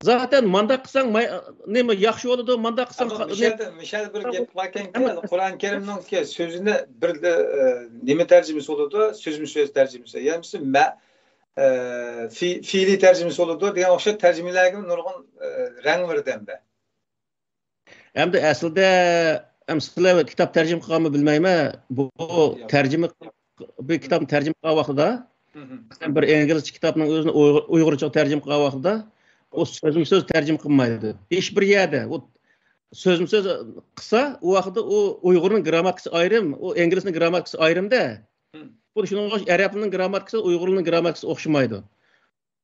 زاتەن مانداق قىلساڭ ماي-، نېمە ياخشى بولىدۇ، مانداق قىلساڭ ئەمما خا-، مۇشۇ يەردە، مۇشۇ يەردە بىر گەپ باركەنكى، ئەمما قۇرئان كەرىمنىڭكى سۆزىنى بىر، ئە، نېمە تەرجىمىسى بولىدۇ، سۆزمۇ سۆز تەرجىمىسى، يەنىمىسە مە-، ئە، في-، فېئىلىي تەرجىمىسى بولىدۇ دېگەن ئوخشاش تەرجىمىلەرگە نۇرغۇن، ئە، رەڭ بېرىدۇ ئەمدى. ئەمدى ئەسلىدە، ئەم، سىلەر كىتاب تەرجىمە قىلغانمۇ بىلمەيمەن. بۇ ياق. تەرجىمە، بۇ كىتابنى تەرجىمە قىلغان ۋاقتىدا، مم. مەسىلەن، بىر ئىنگلىزچە كىتابنىڭ ئۆزىنى ئۇيغۇر-، ئۇيغۇرچىغا تەرجىمە قىلغان ۋاقتىدا، ئۇ سۆزمۇ سۆز تەرجىمە قىلمايدۇ. ھېچ بىر يەردە ئۇ سۆزمۇ سۆز قىلسا، ئۇ ۋاقىتتا ئۇ ئۇيغۇرنىڭ گرامماتىكىسى ئايرىم، ئۇ ئىنگلىزنىڭ گرامماتىكىسى ئايرىمدە. مم. خۇددى شۇنىڭغا ئوخشاش ئەرەبنىڭ گرامماتىكىسى، ئۇيغۇرنىڭ گرامماتىكىسى ئوخشىمايدۇ.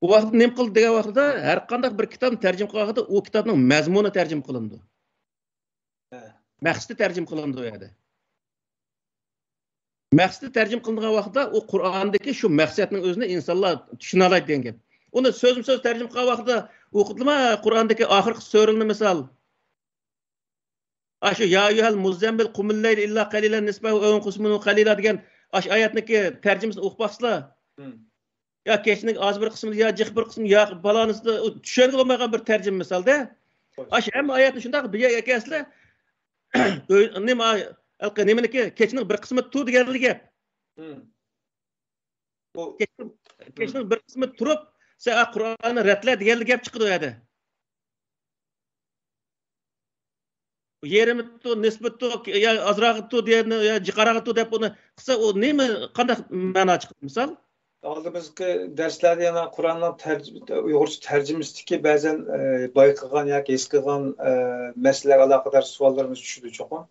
ئۇ ۋاقىتتا نېمە قىلدى دېگەن ۋاقتىدا، ھەر قانداق بىر كىتابنى تەرجىمە قىلغان ۋاقىتتا ئۇ كىتابنىڭ مەزمۇنى تەرجىمە قىلىنىدۇ. ھە. مەقسىتى تەرجىمە قىلىنىدۇ ئۇ يەردە. مەقسىتى تەرجىمە قىلىنغان ۋاقىتتا ئۇ قۇرئاندىكى شۇ مەقسەتنىڭ ئۆزىنى ئىنسانلار چۈشىنەلەيدۇ دېگەن گەپ. ئۇنى سۆزمۇ سۆز تەرجىمە قىلغان ۋاقتىدا ئوقۇدىلا قۇرئاندىكى ئاخىرقى سۈرىنى مىسال. ئاشۇ يا ئەييۇھەل مۇززەممىل قۇمىل لەيلە ئىللا قەلىلەن نىسفەھۇ ئەۋ ئىنقۇس مىنھۇ قەلىلا دېگەن ئاشۇ ئايەتنىڭكى تەرجىمىسىنى ئوقۇپ باقسىلا. مم. يا كەچنىڭ ئاز بىر قىسمىنى، يا جىق بىر قىسمىنى، يا پالانىسىدا، ئۇ چۈشەنگىلى بولمايدىغان بىر تەرجىمە مىسالدا. خوش. ئاشۇ ھەممە ئايەتنى شۇنداق بىر يەرگە ئەكەلسىلە، ئۆي-، نېمە، ھېلىقى نېمىنىكى، كەچنىڭ بىر قىسمى تۇ دېگەنلا گەپ. مم. بۇ كەچنىڭ، كەچنىڭ بىر قىسمى تۇرۇپ، سەن قۇرئاننى رەتلە دېگەنلا گەپ چىقىدۇ ئۇ يەردە. يېرىمىتۇ، نىسبىتۇ، يا ئازراقىتۇ دېگەن، يا جىقاراقىتۇ دەپ ئۇنى قىلسا، ئۇ نېمە، قانداق مەنا چىقىدۇ مىسال؟ ئالدىمىزقى دەرسلەردە يەنە قۇرئاننىڭ تەرج-، ئۇيغۇرچە تەرجىمىسىدىكى بەزەن، ئە، بايقىغان ياكى ھېس قىلغان، ئە، مەسىلىلەرگە ئالاقىدار سوئاللىرىمىز چۈشىدۇ چوقۇم.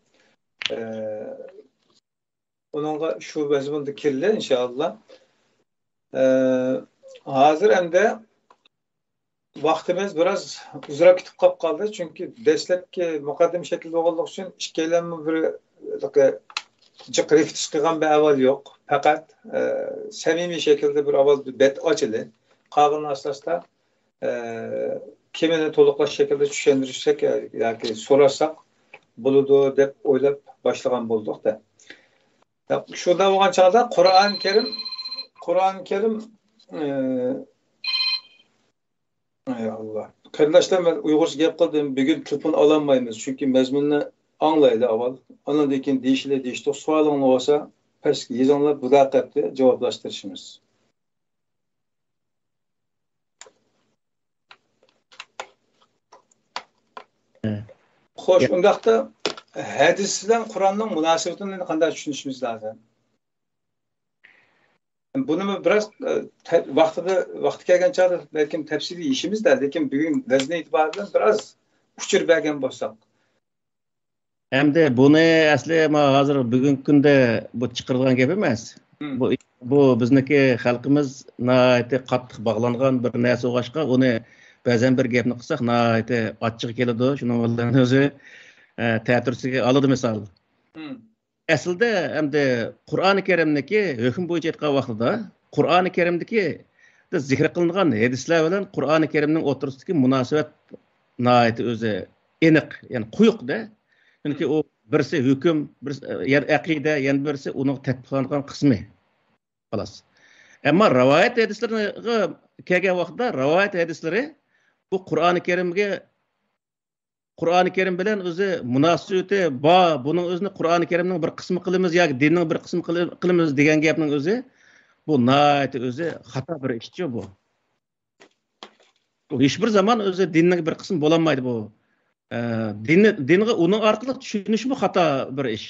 ئە، ئۇنىڭغا شۇ مەزمۇندا كىرىلە، ئىنشائاللا. ئە، ھازىر ئەمدى ۋاقتىمىز بىراز ئۇزراپ كېتىپ قاپ قالدى، چۈنكى دەسلەپكى مۇقەددىمە شەكىلدە بولغانلىقى ئۈچۈن ئىككىيلەنمۇ بىر جىق رېپېتىتسىيە قىلغان بىر ئەھۋال يوق. پەقەت، ئە، سەمىمىي شەكىلدە بىر ئاۋۋال بىر بەت ئاچىلى، قالغىنىنى ئاستا-ئاستا، ئە، كېمىنى تولۇقلاش شەكلىدە چۈشەندۈرسەك، ئە، ياكى سوراشساق بولىدۇ دەپ ئويلاپ باشلىغان بولدۇق-دە. شۇنداق بولغان چاغدا قۇرئان كەرىم، قۇرئان كەرىم، ئى، ئەي ئاللا. قېرىنداشلار، مەن ئۇيغۇرچە گەپ قىلدىم. بۈگۈن تېلېفون ئالالمايمىز، چۈنكى مەزمۇننى ئاڭلايلى ئاۋۋال. ئاندىن كېيىن دېيىشىلى دېيىشتۇق. سوئالىڭلار بولسا پەسكە يېزىڭلار، بۇ ھەقتە جاۋابلاشتۇرۇشىمىز. خوش، ئۇنداقتا ھەدىس بىلەن قۇرئاننىڭ مۇناسىۋىتىنى قانداق چۈشىنىشىمىز لازىم؟ بۇنىمۇ بىراز، ئە، تە-، ۋاقتىدا، ۋاقتى كەلگەن چاغدا بەلكىم تەپسىلىي يېشىمىز-دە، لېكىن بۈگۈن ۋەزنى ئېتىبارى بىلەن بىراز ئۇچۇر بەرگەن بولساق. ئەمدى بۇنى ئەسلى ما ھازىر بۈگۈنكى كۈندە بۇ چىقىرىلغان گەپ ئەمەس. مم. بۇ، بۇ بىزنىڭكى خەلقىمىز ناھايىتى قاتتىق باغلانغان بىر نەرسە بولغاچقا، ئۇنى بەزەن بىر گەپنى قىلساق ناھايىتى ئاچچىقى كېلىدۇ. شۇنىڭ بىلەن ئۆزى، ئە، تەتۈرىسىگە ئالىدۇ مىسال. مم. ئەسلىدە ئەمدى قۇرئانى كەرىمنىكى ھۆكۈم بويىچە ئېيتقان ۋاقتىدا، قۇرئانى كەرىمدىكى زىكىر قىلىنغان ھەدىسلەر بىلەن قۇرئانى كەرىمنىڭ ئوتتۇرىسىدىكى مۇناسىۋەت ناھايىتى ئۆزى ئېنىق، يەنى قويۇق-دە. چۈنكى ئۇ بىرسى ھۆكۈم، بىرسى، يەنى ئەقىدە، يەنە بىرسى ئۇنىڭ تەتبىقلانغان قىسمى. خالاس. ئەمما رىۋايەت ھەدىسلىرىگە كەلگەن ۋاقىتتا، رىۋايەت ھەدىسلىرى بۇ قۇرئانى كەرىمگە قۇرئانى كەرىم بىلەن ئۆزى مۇناسىۋىتى بار، بۇنىڭ ئۆزىنى قۇرئانى كەرىمنىڭ بىر قىسمى قىلىمىز ياكى دىننىڭ بىر قىسمى قىلىمىز دېگەن گەپنىڭ ئۆزى، بۇ ناھايىتى ئۆزى خاتا بىر ئىشچۇ بۇ. بۇ ھېچبىر زامان ئۆزى دىننىڭ بىر قىسمى بولالمايدۇ بۇ. ئە، دىننى، دىنغا ئۇنىڭ ئارقىلىق چۈشىنىشمۇ خاتا بىر ئىش.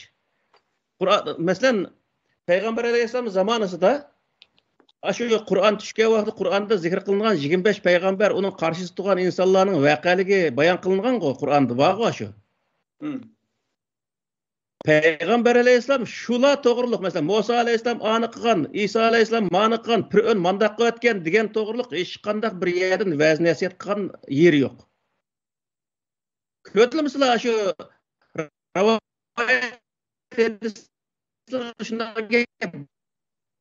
قۇرئان، مەسىلەن، پەيغەمبەر ئەلەيھىسسالام زامانىسىدا، ئاشۇ قۇرئان چۈشكەن ۋاقىتتا قۇرئاندا زىكىر قىلىنغان يىگىرمە بەش پەيغەمبەر، ئۇنىڭ قارشىسىدا تۇرغان ئىنسانلارنىڭ ۋەقەلىكى بايان قىلىنغانغۇ، قۇرئاندا بارغۇ ئاشۇ. مم. پەيغەمبەر ئەلەيھىسسالام شۇلار توغرۇلۇق، مەسىلەن، مۇسا ئەلەيھىسسالام ئانى قىلغان، ئىسا ئەلەيھىسسالام مانى قىلغان، پىرئۆن مانداق قىلىۋەتكەن دېگەن توغرۇلۇق ھېچقانداق بىر يەردىن ۋەز نەسىھەت قىلغان يېرى يوق. كۆرۈۋاتىمىزلا شۇ رىۋايەت شۇنداق گەپ.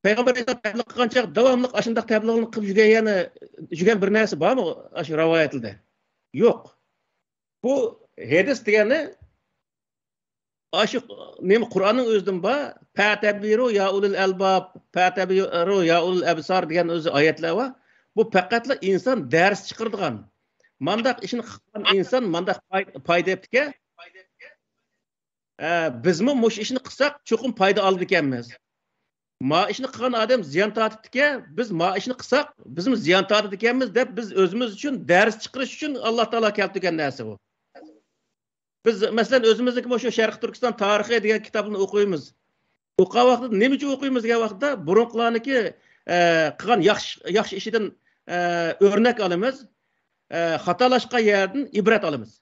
پەيغەمبەر ئەلەيھىسسالام تەبلىغ قىلغان چاغ داۋاملىق ئاشۇنداق تەبلىغنى قىلىپ يۈرگەن، يەنە يۈرگەن بىر نەرسە بارمۇ ئاشۇ رىۋايەتلىدە؟ يوق. بۇ ھەدىس دېگەننى ئاشۇ نېمە قۇرئاننىڭ ئۆزىدىن بار. پەتەبىرۇ يا ئۇلۇل ئەلباب، پەتەبىرۇ يا ئۇلۇل ئەبسار دېگەن ئۆزى ئايەتلەر بار. بۇ پەقەتلا ئىنسان دەرس چىقىرىدىغان. مانداق ئىشنى قىلغان ئىنسان مانداق پاي-، پايدا ئېپتىكەن. ئە، بىزمۇ مۇشۇ ئىشنى قىلساق، چوقۇم پايدا ئالىدىكەنمىز. ما ئىشنى قىلغان ئادەم زىيان تارتىپتىكەن، بىز ما ئىشنى قىلساق، بىزمۇ زىيان تارتىدىكەنمىز دەپ، بىز ئۆزىمىز ئۈچۈن دەرس چىقىرىش ئۈچۈن ئاللا تائالا كەلتۈرگەن نەرسە بۇ. بىز، مەسىلەن، ئۆزىمىزنىڭكى مۇشۇ شەرقىي تۈركىستان تارىخى دېگەن كىتابنى ئوقۇيمىز. ئوقۇغان ۋاقىتتا نېمە ئۈچۈن ئوقۇيمىز دېگەن ۋاقىتتا، بۇرۇنقىلارنىڭكى، ئە، قىلغان ياخشى، ياخشى ئىشىدىن، ئە، ئۆرنەك ئالىمىز، ئە، خاتالاشقان يەردىن ئىبرەت ئالىمىز.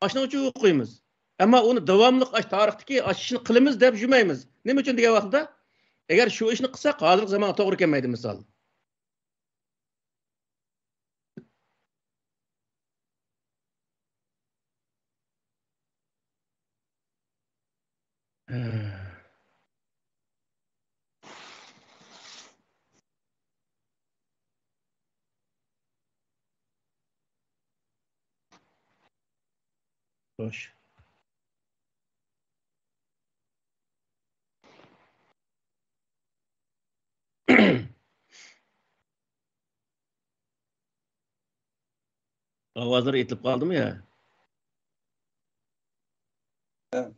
ئاشۇنىڭ ئۈچۈن ئوقۇيمىز. ئەمما ئۇنى داۋاملىق ئاش تارىختىكى ئاش ئىشنى قىلىمىز دەپ يۈرمەيمىز. نېمە ئۈچۈن دېگەن ۋاقىتتا، ئەگەر شۇ ئىشنى قىلساق، ھازىرقى زامانغا توغرا كەلمەيدۇ، مىسال. خوش. ئاۋازلىرى ئېتىلىپ قالدىمۇ يا؟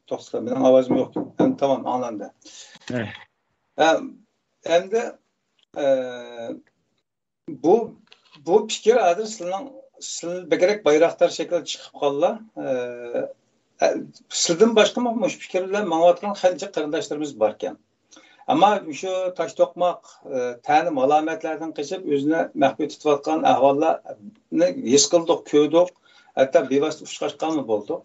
توختىدى، مېنىڭ ئاۋازىم يوق. ئەمدى تامام ئاڭلاندى. ھە. ئەمدى، ئە، بۇ، بۇ پىكىر ھازىر سىلىنىڭ، سىلى بەكرەك بايراقدار شەكىلدە چىقىپ قالدىلا. ئە، ئە، سىلىدىن باشقىمۇ مۇشۇ پىكىر بىلەن ماڭىۋاتقان خەنچە قېرىنداشلىرىمىز باركەن. ئەمما مۇشۇ تاش توقماق، ئە، تەنە مالامەتلەردىن قېچىپ، ئۆزىنى مەخپىي تۇتۇۋاتقان ئەھۋاللارنى ھېس قىلدۇق، كۆردۇق، ھەتتا بىۋاسىتە ئۇچراشقانمۇ بولدۇق.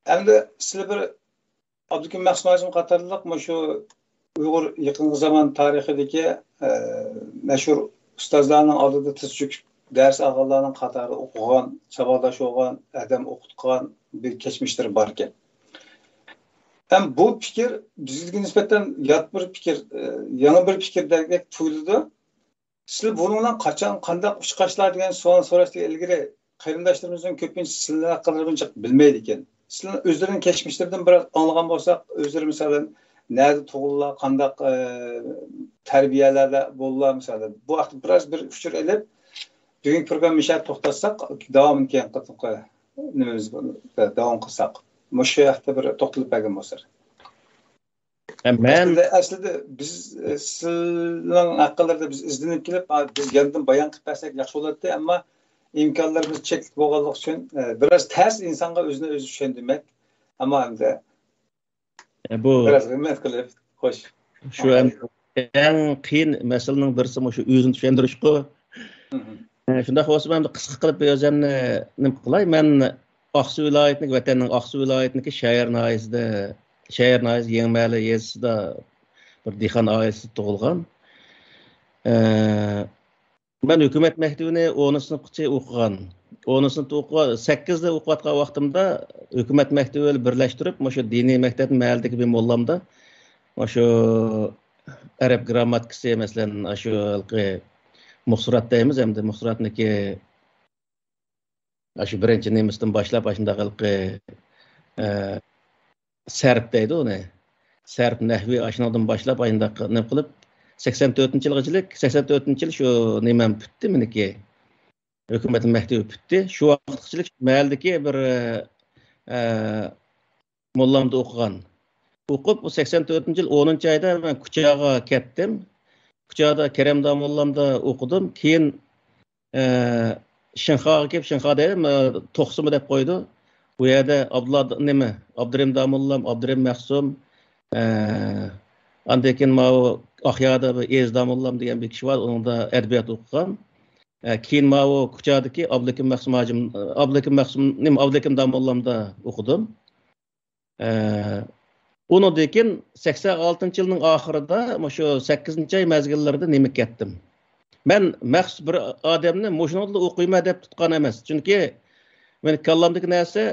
ئەمدى سىلى بىر ئابدۇكېرىم مەخسۇم ھاجىم قاتارلىق مۇشۇ ئۇيغۇر يېقىنقى زامان تارىخىدىكى، ئە، مەشھۇر ئۇستازلارنىڭ ئالدىدا تىز چۆكۈپ دەرس ئالغانلارنىڭ قاتارىدا ئوقۇغان، ساۋاقداش بولغان، ئادەم ئوقۇتقان بىر كەچمىشلىرى باركەن. ھەم بۇ پىكىر بىزگە نىسبەتەن يات بىر پىكىر، ئە، يېڭى بىر پىكىر دېگەندەك تۇيۇلىدۇ. سىلەر بۇنىڭ بىلەن قاچان، قانداق ئۇچقاچلار دېگەن سوئال سوراشتىن ئىلگىرى، قېرىنداشلىرىمىزنىڭ كۆپىنچىسى سىلەر ھەققىدە ئۇنچە بىلمەيدىكەن. سىلەر ئۆزلىرىنىڭ كەچمىشلىرىدىن بىراز ئاڭلىغان بولساق، ئۆزلىرى مىسالەن نەدە تۇغۇللا، قانداق، ئە، تەربىيەلەردە بوللا مىسالەن، بۇ ھەقتە بىراز بىر ئۇچۇر ئېلىپ، بۈگۈنكى پروگراممىنى مۇشۇ يەردە توختاتساق، داۋامىنى كېيىن قېتىمقى نېمىمىز داۋام قىلساق، مۇشۇ ھەقتە بىر توختىلىپ بەرگەن بولسا. ھە، مەن ئەسلىدە، ئەسلىدە بىز، ئە، سىلىنىڭ ھەققىلىرىدە بىز ئىزدىنىپ كېلىپ، ئا، بىز ياندىن بايان قىلىپ بەرسەك ياخشى بولاتتى، ئەمما ئىمكانلىرىمىز چەكلىك بولغانلىقى ئۈچۈن، ئە، بىراز تەس ئىنسانغا ئۆزىنى ئۆزى چۈشەندۈرمەك. ئەمما ئەمدى ئە، بۇ بىراز ھۆرمەت قىلىپ، خوش. شۇ ئەم-، ئەڭ قىيىن مەسىلىنىڭ بىرسى مۇشۇ ئۆزىنى چۈشەندۈرۈشقۇ. مھم. ئە، شۇنداق بولسا، مەن بىر قىسقا قىلىپ بىر ئۆزۈمنى نېمە قىلاي. مەن ئاقسۇ ۋىلايىتىنىڭ، ۋەتەننىڭ ئاقسۇ ۋىلايىتىنىڭكى شەھەر ناھىيەسىدە، شەھەر ناھىيەسى يېڭىمەھەللە يېزىسىدا بىر دېھقان ئائىلىسىدە تۇغۇلغان. ئە، مەن ھۆكۈمەت مەكتىۋىنى ئونىنچى سىنىپقىچە ئوقۇغان. ئونىنچى سىنىپتا ئوقۇغان، سەككىزدە ئوقۇۋاتقان ۋاقتىمدا ھۆكۈمەت مەكتىۋى بىلەن بىرلەشتۈرۈپ، مۇشۇ دىنىي مەكتەپنى مەھەللىدىكى بىر موللامدا مۇشۇ ئەرەب گرامماتىكىسى، مەسىلەن، ئاشۇ ھېلىقى مۇخسىرات دەيمىز ئەمدى، مۇخسىراتنىكى ئاشۇ بىرىنچى نېمىسىدىن باشلاپ، ئاشۇنداق ھېلىقى، ئە، سەرپ دەيدۇ ئۇنى. سەرپ نەھۋى ئاشۇنىڭدىن باشلاپ، ئاشۇنداق نېمە قىلىپ، سەكسەن تۆتىنچى يىلغىچىلىك، سەكسەن تۆتىنچى يىل شۇ نېمەم پۈتتى مېنىكى. ھۆكۈمەت مەكتىپى پۈتتى. شۇ ۋاقىتقىچىلىك شۇ مەھەللىدىكى بىر، ئە، موللامدا ئوقۇغان. ئوقۇپ، سەكسەن تۆتىنچى يىل ئونىنچى ئايدا مەن كۇچاغا كەتتىم. كۇچادا كەرەم داموللامدا ئوقۇدۇم. كېيىن، ئە، شىنخاغا كېلىپ، شىنخا دەيدۇ، ئە، توقسىمۇ دەپ قويىدۇ. بۇ يەردە ئابدۇللا، نېمە، ئابدۇرېھىم داموللام، ئابدۇرېھىم مەخسۇم، ئە، ئاندىن كېيىن ماۋۇ ئاقيادا بىر ئېز داموللام دېگەن بىر كىشى بار، ئۇنىڭدا ئەدەبىيات ئوقۇغان. ئە، كېيىن ماۋۇ كۇچادىكى ئابلىكىم مەخسۇم ھاجىم، ئابلىكىم مەخسۇم، نېمە، ئابلىكىم داموللامدا ئوقۇدۇم. ئە، ئۇنىڭدىن كېيىن سەكسەن ئالتىنچى يىلنىڭ ئاخىرىدا مۇشۇ سەككىزىنچى ئاي مەزگىللىرىدە نېمە كەتتىم. مەن مەخسۇس بىر ئادەمنى مۇشۇنىڭدىلا ئوقۇيمەن دەپ تۇتقان ئەمەس. چۈنكى مېنىڭ كاللامدىكى نەرسە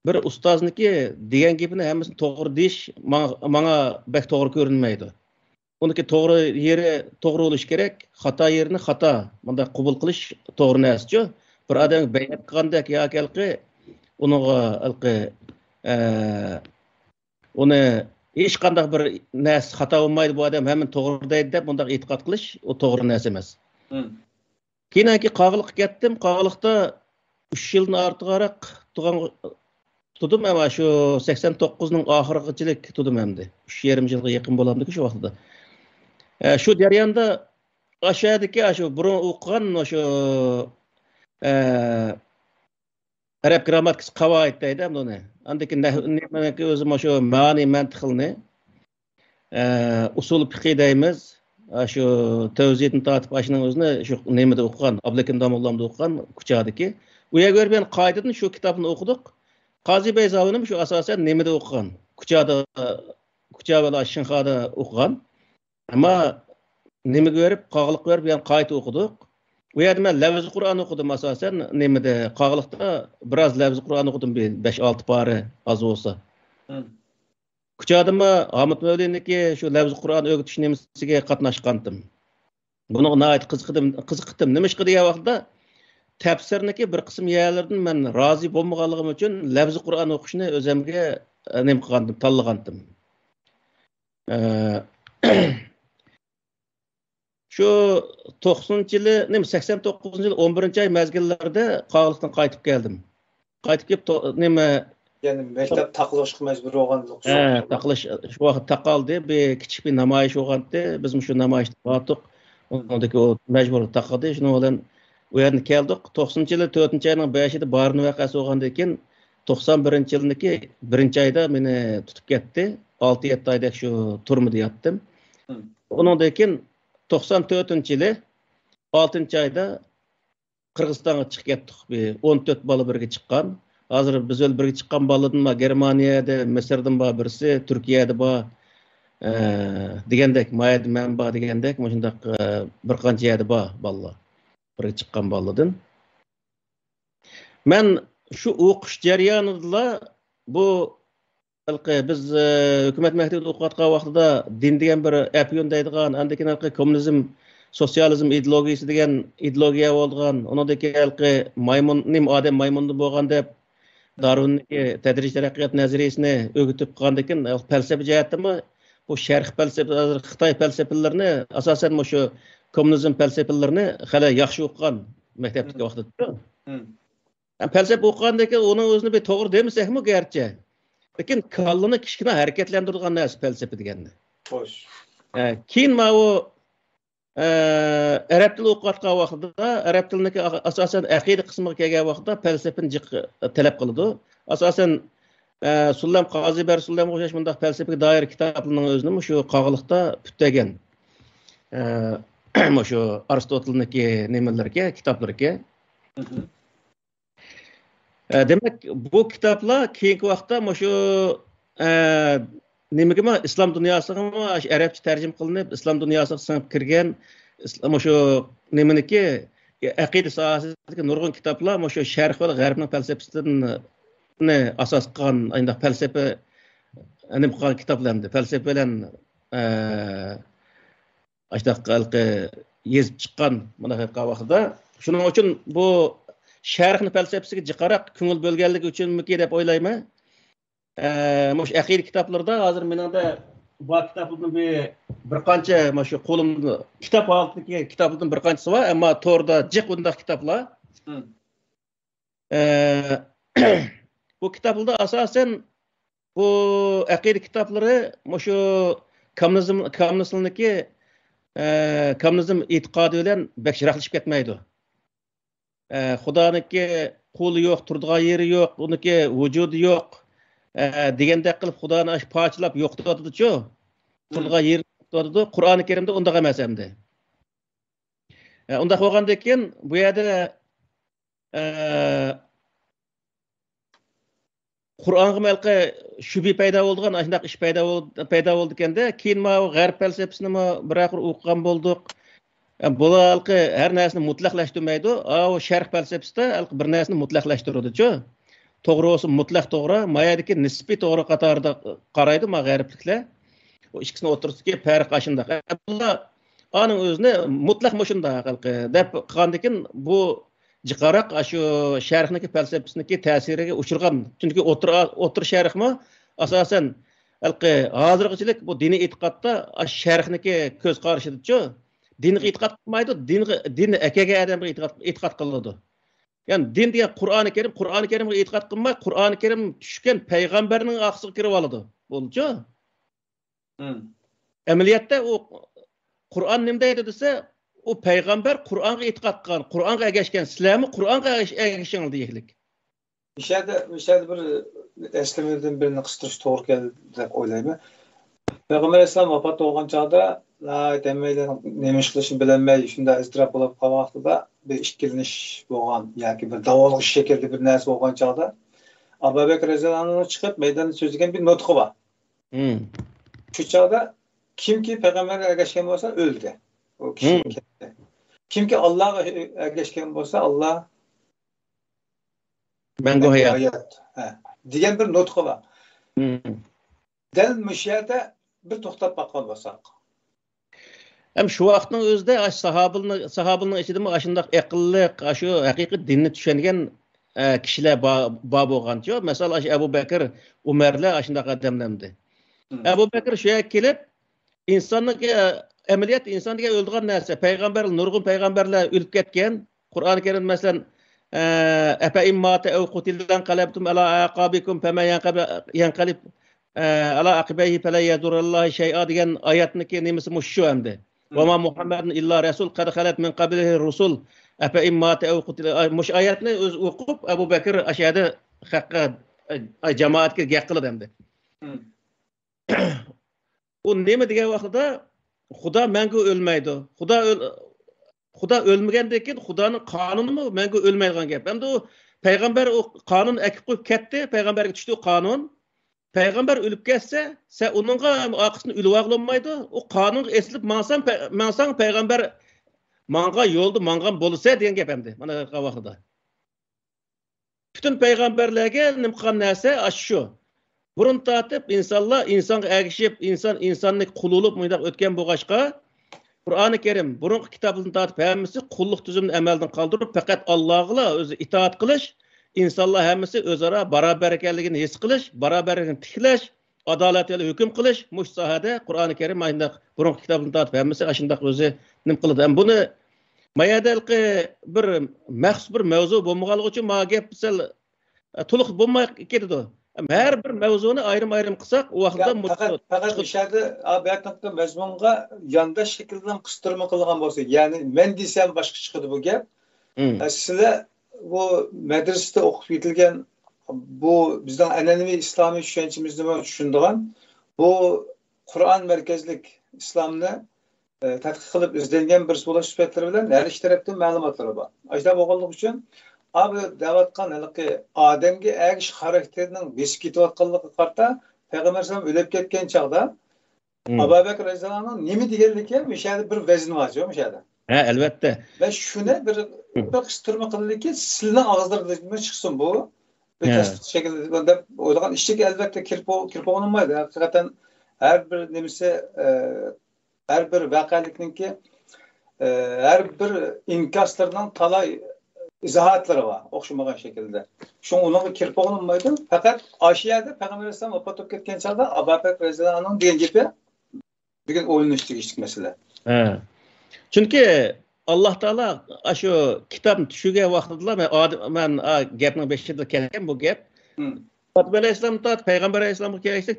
بىر ئۇستازنىكى دېگەن گېپىنى ھەممىسىنى توغرا دېيىش ماڭا، ماڭا بەك توغرا كۆرۈنمەيدۇ. ئۇنىڭكى توغرا يېرى توغرا بولۇشى كېرەك، خاتا يېرىنى خاتا، مۇنداق قوبۇل قىلىش توغرا نەرسىچۇ. بىر ئادەمگە بەيئەت قىلغاندەك ياكى ھېلىقى ئۇنىڭغا ھېلىقى، ئە، ئۇنى ھېچقانداق بىر نەرسە خاتا بولمايدۇ، بۇ ئادەم ھەممىنى توغرا دەيدۇ دەپ مۇنداق ئېتىقاد قىلىش، ئۇ توغرا نەرسە ئەمەس. مم. كېيىن كېيىن قاغىلىققا كەتتىم. قاغىلىقتا ئۈچ يىلدىن ئارتۇقراق تۇغان-، تۇردۇم، ئەمما شۇ سەكسەن توققۇزنىڭ ئاخىرىغىچىلىك تۇردۇم ئەمدى. ئۈچ يېرىم يىلغا يېقىن بولامدىكى شۇ ۋاقتىدا. ئە، شۇ جەرياندا ئاشۇ يەردىكى، ئاشۇ بۇرۇن ئوقۇغان، ئاشۇ، ئە، ئەرەب گرامماتىكىسى قاۋائىد دەيدۇ ئەمدى ئۇنى. ئاندىن كېيىن نەھۋ-، نېمىنىڭكى ئۆزى مۇشۇ مەنى مەنتىقلىنى، ئە، ئۇسۇل پىقى دەيمىز. ئاشۇ تەۋزىيەتنى تارتىپ، ئاشۇنىڭ ئۆزىنى شۇ نېمىدە ئوقۇغان، ئابلىكىم داموللامدا ئوقۇغان، كۇچادىكى. ئۇ يەرگە بېرىپ يەنە قايتىدىن شۇ كىتابنى ئوقۇدۇق. قازى بەي زاۋۇنىمۇ شۇ ئاساسەن نېمىدە ئوقۇغان؟ كۇچادا، كۇچا بىلەن شىنخادا ئوقۇغان. ئەمما نېمىگە بېرىپ، قاغىلىققا بېرىپ يەنە قايتا ئوقۇدۇق. ئۇ يەردە مەن لەۋزى قۇرئان ئوقۇدۇم ئاساسەن. نېمىدە، قاغىلىقتا بىراز لەۋزى قۇرئان ئوقۇدۇم، بىر بەش-ئالتە پارە ئاز بولسا. مم. كۇچادىمۇ ھامۇت مەۋلىنىڭكى شۇ لەۋزى قۇرئان ئۆگىتىش نېمىسىگە قاتناشقانتىم. بۇنىڭغا ناھايىتى قىزىقتىم، قىزىقتىم. نېمىشقا دېگەن ۋاقىتتا تەپسىرنىڭكى بىر قىسىم يەرلىرىدىن مەن رازى بولمىغانلىقىم ئۈچۈن لەۋزى قۇرئان ئوقۇشنى ئۆزۈمگە، ئە، نېمە قىلغانتىم، تاللىغانتىم. ئە، شۇ توقسىنىنچى يىلى، نېمە، سەكسەن توققۇزىنچى يىلى ئون بىرىنچى ئاي مەزگىللىرىدە قاغىلىقتىن قايتىپ كەلدىم. قايتىپ كېلىپ، تو-، نېمە، يەنى مەكتەپ تاقىلىشقا مەجبۇر بولغان ھە، تاقىلىش، شۇ ۋاقىت تاقالدى. بىر كىچىك بىر نامايىش بولغانتى. بىز مۇشۇ نامايىشتا باردۇق. ئۇنىڭدىكى ئۇ مەجبۇر تاقىدى. شۇنىڭ بىلەن ئۇ يەردىن كەلدۇق. توقسىنىنچى يىلى تۆتىنچى ئاينىڭ بەشىدە بارىن ۋەقەسى بولغاندىن كېيىن، توقسان بىرىنچى يىلنىڭكى بىرىنچى ئايدا مېنى تۇتۇپ كەتتى. ئالتە-يەتتە ئايدەك شۇ تۈرمىدە ياتتىم. مم. ئۇنىڭدىن كېيىن توقسان تۆتىنچى يىلى ئالتىنچى ئايدا قىرغىزىستانغا چىقىپ كەتتۇق. بىر ئون تۆت بالا بىرگە چىققان. ھازىر بىز بىلەن بىرگە چىققان بالىدىن بار، گېرمانىيەدە، مىسىردىن بار بىرسى، تۈركىيەدە بار. ئە، دېگەندەك، مايەدە مەن بار دېگەندەك، مۇشۇنداق، ئە، بىر قانچە يەردە بار بالىلار. بىرگە چىققان بالىدىن. مەن شۇ ئوقۇش جەريانىدىلا بۇ ھېلىقى بىز، ئە، ھۆكۈمەت مەكتىۋىدە ئوقۇۋاتقان ۋاقتىدا دىن دېگەن بىر ئەپيۈن دەيدىغان، ئاندىن كېيىن ھېلىقى كوممۇنىزم، سوتسىيالىزم ئىدېئولوگىيىسى دېگەن ئىدېئولوگىيە بولىدىغان، ئۇنىڭدىن كېيىن ھېلىقى مايمۇن، نېمە، ئادەم مايمۇندىن بولغان دەپ، دارۋىننىڭكى تەدرىجىي تەرەققىيات نەزەرىيىسىنى ئۆگىتىپ قالغاندىن كېيىن، پەلسەپە جەھەتتىمۇ بۇ شەرق پەلسەپە، ھازىر خىتاي پەلسەپىلىرىنى، ئاساسەن مۇشۇ كوممۇنىزم پەلسەپىلىرىنى خېلى ياخشى ئوقۇغان مەكتەپتىكى ۋاقتىدا. ھە، پەلسەپە ئوقۇغاندىن كېيىن ئۇنىڭ ئۆزىنى بىر توغرا دېمىسەكمۇ گەرچە، لېكىن كاللىنى كىچىككىنە ھەرىكەتلەندۈرىدىغان نەرسە پەلسەپە دېگەننى. خوش. ئە، كېيىن ماۋۇ، ئە، ئەرەب تىلى ئوقۇۋاتقان ۋاقتىدا ئەرەب تىلىنىڭكى ئا-، ئاساسەن ئەقىدە قىسمىغا كەلگەن ۋاقتىدا پەلسەپىنى جىق تەلەپ قىلىدۇ. ئاساسەن، ئە، سۇللام، قازى بەر سۇللامغا ئوخشاش مۇنداق پەلسەپىگە دائىر كىتابلىرىنىڭ ئۆزىنى شۇ قاغىلىقتا پۈتتۈرگەن. ئە، مۇشۇ ئارستوتىلنىڭكى نېمىلىرىكى، كىتابلىرىكى. مم. ئە، دېمەك، بۇ كىتابلار كېيىنكى ۋاقىتتا مۇشۇ، ئە، نېمىگىمۇ، ئىسلام دۇنياسىغىمۇ ئاشۇ ئەرەبچە تەرجىمە قىلىنىپ، ئىسلام دۇنياسىغا سىڭىپ كىرگەن، ئىس-، مۇشۇ نېمىنىكى، ئەقىدە ساھەسىدىكى نۇرغۇن كىتابلار مۇشۇ شەرق ۋە غەربنىڭ پەلسەپىسىدىن، نى ئاساس قىلغان، ئانداق پەلسەپە، نېمە قىلغان كىتابلار ئەمدى. پەلسەپە بىلەن، ئە، ئاشۇنداق ھېلىقى يېزىپ چىققان مۇنداق ۋاقتىدا. شۇنىڭ ئۈچۈن بۇ شەرقنىڭ پەلسەپىسىگە جىقراق كۆڭۈل بۆلگەنلىكى ئۈچۈنمىكى دەپ ئويلايمەن. ئە، مۇشۇ ئەقىدە كىتابلىرىدا ھازىر مېنىڭدە بار كىتابلىرىدىن بىر، بىر قانچە، مانا شۇ قولۇمدا كىتاب ھالىتىدىكى كىتابلىرىدىن بىر قانچىسى بار، ئەمما توردا جىق ئۇنداق كىتابلار. ئە، بۇ كىتابلاردا ئاساسەن بۇ ئەقىدە كىتابلىرى مۇشۇ كاممۇنىزم، كاممۇنىزمنىڭكى، ئە، كاممۇنىزم ئېتىقادى بىلەن بەك يىراقلىشىپ كەتمەيدۇ. ئە، خۇدانىڭكى قولى يوق، تۇرىدىغان يېرى يوق، ئۇنىڭكى ۋۇجۇدى يوق، ئە، دېگەندەك قىلىپ خۇدانى ئاشۇ پارچىلاپ يوقىتىۋاتىدۇچۇ. تۇرىدىغان يېرى يوقىتىۋاتىدۇ. قۇرئانى كەرىمدە ئۇنداق ئەمەس ئەمدى. ئە، ئۇنداق بولغاندىن كېيىن بۇ يەردە، ئە، قۇرئانغىمۇ ھېلىقى شۈبھە پەيدا بولىدىغان ئاشۇنداق ئىش پەيدا بول-، پەيدا بولىدىكەندە، كېيىن ماۋۇ غەرب پەلسەپىسىنىمۇ بىرەر قۇر ئوقۇغان بولدۇق. ئە، بۇلار ھېلىقى ھەر نەرسىنى مۇتلەقلەشتۈرمەيدۇ. ئاۋۇ شەرق پەلسەپىسىدە ھېلىقى بىر نەرسىنى مۇتلەقلەشتۈرىدۇچۇ. توغرا بولسا مۇتلەق توغرا، ما يەردىكى نىسپىي توغرا قاتارىدا قارايدۇ ما غەربلىكلەر. ئۇ ئىككىسىنىڭ ئوتتۇرىسىدىكى پەرق ئاشۇنداق. ئە، بۇلار ئانىڭ ئۆزىنى مۇتلەق مۇشۇنداق ھېلىقى دەپ قىلغاندىكىن بۇ جىقراق ئاشۇ شەرقنىڭكى پەلسەپىسىنىڭكى تەسىرىگە ئۇچرىغان. چۈنكى ئوتتۇرا، ئوتتۇرا شەرقمۇ ئاساسەن ھېلىقى ھازىرغىچىلىك بۇ دىنىي ئېتىقادتا ئاشۇ شەرقنىڭكى كۆز قارىشىدىچۇ. دىنغا ئېتىقاد قىلمايدۇ، دىنغا، دىننى ئەكەلگەن ئادەمگە ئېتىقاد، ئېتىقاد قىلىدۇ. يەنى دىن دېگەن قۇرئانى كەرىم، قۇرئانى كەرىمگە ئېتىقاد قىلماي، قۇرئانى كەرىم چۈشكەن پەيغەمبەرنىڭ ئارقىسىغا كىرىپ ئالىدۇ. بولدىچۇ؟ ئەمەلىيەتتە ئۇ قۇرئان نېمە دەيدۇ دېسە، ئۇ پەيغەمبەر قۇرئانغا ئېتىقاد قىلغان، قۇرئانغا ئەگەشكەن، سىلەرمۇ قۇرئانغا ئەگىش-، ئەگىشىڭلار دېگەنلىك. مۇشۇ يەردە، مۇشۇ يەردە بىر ئەسلىمىدىن بىرنى قىستۇرۇش توغرا كەلدى دەپ ئويلايمەن. پەيغەمبەر ئەلەيھىسسالام ۋاپات بولغان چاغدا ناھايىتى ھەممەيلەن نېمە ئىش قىلىشنى بىلەلمەي، شۇنداق ئىزتىراپ بولۇپ قالغان ۋاقتىدا بىر ئىككىلىنىش بولغان ياكى بىر داۋالغۇش شەكلىدە بىر نەرسە بولغان چاغدا ئابۇ بەكرى رەزىياللاھۇ ئەنھۇ چىقىپ مەيداندا سۆزلىگەن بىر نۇتقى بار. شۇ چاغدا كىمكى پەيغەمبەرگە ئەگەشكەن بولسا ئۆلدى. ئۇ كىشى كەتتى. كىمكى ئاللاغا ئەگەشكەن بولسا، ئاللا مەڭگۈ ھايات. ھايات. ھە. دېگەن بىر نۇتقى بار. دەل مۇشۇ يەردە بىر توختاپ باققان بولساق. ھەم شۇ ۋاقىتنىڭ ئۆزىدە ئاشۇ ساھابىلىنىڭ، ساھابىلىنىڭ ئىچىدىمۇ ئاشۇنداق ئەقىللىق، ئاشۇ ھەقىقىي دىننى چۈشەنگەن، ئە، كىشىلەر بار، بار بولغانچۇ. مەسىلەن، ئاشۇ ئەبۇ بەكىر، ئۇمەرلەر ئاشۇنداق ئادەملەر ئىدى. ئەبۇ بەكىر شۇ يەرگە كېلىپ، ئىنساننىڭ، ئە، ئەمەلىيەتتە ئىنسان دېگەن ئۆلىدىغان نەرسە. پەيغەمبەر، نۇرغۇن پەيغەمبەرلەر ئۆلۈپ كەتكەن. قۇرئانى كەرىمدە مەسىلەن، ئە، «ئەفەئىن ماتە ئەۋ قۇتىلە ئەنقەلەبتۇم ئەلا ئەقابىكۇم فەمەن يەنقەلىب، يەنقەلىب، ئە، ئەلا ئەقىبەيھى فەلەن يەزۇررەللاھە شەيئا» دېگەن ئايەتنىڭكى نېمىسى مۇشۇ شۇ ئەمدى. «ۋەما مۇھەممەدۇن ئىللا رەسۇل قەد خەلەت مىن قەبلىھى رۇسۇل ئەفەئىن ماتە ئەۋ قۇتىلە». ئاي، مۇشۇ ئايەتنى ئۆزى ئوقۇپ، ئەبۇ بەكىر ئاشۇ يەردە خەققە، ئاي، جامائەتكە گەپ قىلىدۇ ئەمدى. ئۇ نېمە دېگەن ۋاقتىدا، خۇدا مەڭگۈ ئۆلمەيدۇ. خۇدا ئۆل-، خۇدا ئۆلمىگەندىن كېيىن خۇدانىڭ قانۇنىمۇ مەڭگۈ ئۆلمەيدىغان گەپ. ئەمدى ئۇ پەيغەمبەر ئۇ قانۇن ئەكىپ قويۇپ كەتتى، پەيغەمبەرگە چۈشتى ئۇ قانۇن. پەيغەمبەر ئۆلۈپ كەتسە، سەن ئۇنىڭغا ئارقىسىنى ئۆلۈۋالغىلى بولمايدۇ. ئۇ قانۇنغا ئېسىلىپ ماڭساڭ، پە-، ماڭساڭ پەيغەمبەر ماڭغان يولدا ماڭغان بولىسەن دېگەن گەپ ئەمدى. مانا ۋاقتىدا. پۈتۈن پەيغەمبەرلەرگە نېمە قىلغان نەرسە ئاشۇ شۇ. بۇرۇن تارتىپ ئىنسانلار ئىنسانغا ئەگىشىپ، ئىنسان ئىنساننى قۇل بولۇپ مۇنداق ئۆتكەن بولغاچقا، قۇرئانى كەرىم، بۇرۇنقى كىتابتىن تارتىپ ھەممىسى قۇللۇق تۈزۈمىنى ئەمەلدىن قالدۇرۇپ، پەقەت ئاللاغىلا ئۆزى ئىتائەت قىلىش، ئىنسانلار ھەممىسى ئۆزئارا باراۋەر ئىكەنلىكىنى ھېس قىلىش، باراۋەرلىكنى تىكلەش، ئادالەت بىلەن ھۆكۈم قىلىش، مۇشۇ ساھەدە قۇرئانى كەرىم مۇنداق بۇرۇنقى كىتابتىن تارتىپ ھەممىسى ئاشۇنداق ئۆزى نېمە قىلىدۇ. ئەمما بۇنى ما يەردە ھېلىقى بىر مەخسۇس بىر مەۋزۇ بولمىغانلىقى ئۈچۈن ماڭا گەپ سەل، ئە، تولۇق بولماي كېتىدۇ. ھەم ھەر بىر مەۋزۇنى ئايرىم-ئايرىم قىلساق، ئۇ ۋاقىتتا ياق، مۇت-، پەقەت، پەقەت مۇشۇ يەردە، ئا، بۇ يەردىكى مەزمۇنغا يانداش شەكىلدىن قىستۇرما قىلغان بولسا، يەنى مەن دېسەم باشقا چىقىدۇ بۇ گەپ. ئە، سىلەر بۇ مەدرىسىدە ئوقۇپ يېتىلگەن، بۇ بىزنىڭ ئەنئەنىۋى ئىسلامىي چۈشەنچىمىزنىمۇ چۈشىنىدىغان، بۇ قۇرئان مەركەزلىك ئىسلامنى ئە، تەتقىق قىلىپ ئىزدەنگەن بىرسى بولۇش سۈپەتلىرى بىلەن ھەر ئىككى تەرەپتىن مەلۇماتلىرى بار. ئاشۇنداق بولغانلىقى ئۈچۈن، ئا، بۇ دەۋاتقان ھېلىقى ئادەمگە ئەگىشىش خاراكتېرىنىڭ بېسىپ كېتىۋاتقانلىقىغا قارىتا، پەيغەمبەر ئەلەيھىسسالام ئۆلۈپ كەتكەن چاغدا، ئابۇ بەكرى رەزىياللاھۇنىڭ نېمە دېگەنلىكى مۇشۇ يەردە بىر ۋەزىن بار، مۇشۇ يەردە. ھە، ئەلۋەتتە. مەن شۇنى بىر، بىر قىستۇرما قىلىمەنكى، سىلىنىڭ ئاغزىلىرىدىن چىقسۇن بۇ. بىر تەستىق شەكلىدە دەپ ئويلىغان ئىشتىكى ئەلۋەتتە كىرىپ بول-، كىرىپ بولغىلى بولمايدۇ. ھەقىقەتەن ھەر بىر نېمىسى، ئە، ھەر بىر ۋەقەلىكنىڭكى، ئە، ھەر بىر ئىنكاسلىرىنىڭ تالاي ئىزاھاتلىرى بار، ئوخشىمىغان شەكىلدە. شۇڭا ئۇنىڭغا كىرىپ بولغىلى بولمايدۇ. پەقەت ئاشۇ يەردە پەيغەمبەر ئەلەيھىسسالام ۋاپات بولۇپ كەتكەن چاغدا ئابۇ بەكرى رەزىياللاھۇ ئەنھۇنىڭ دېگەن گېپى بۈگۈن ئويلىنىش تېگىشلىك مەسىلە. ھە. چۈنكى ئاللا تائالا ئاشۇ كىتابنى چۈشۈرگەن ۋاقتىدىلا، مەن ئادەم، مەن، ئا، گەپنىڭ بېشىدا كەلگەن بۇ گەپ. ئادەم ئەلەيھىسسالامدىن تارتىپ پەيغەمبەر ئەلەيھىسسالامغا كەلگەچتە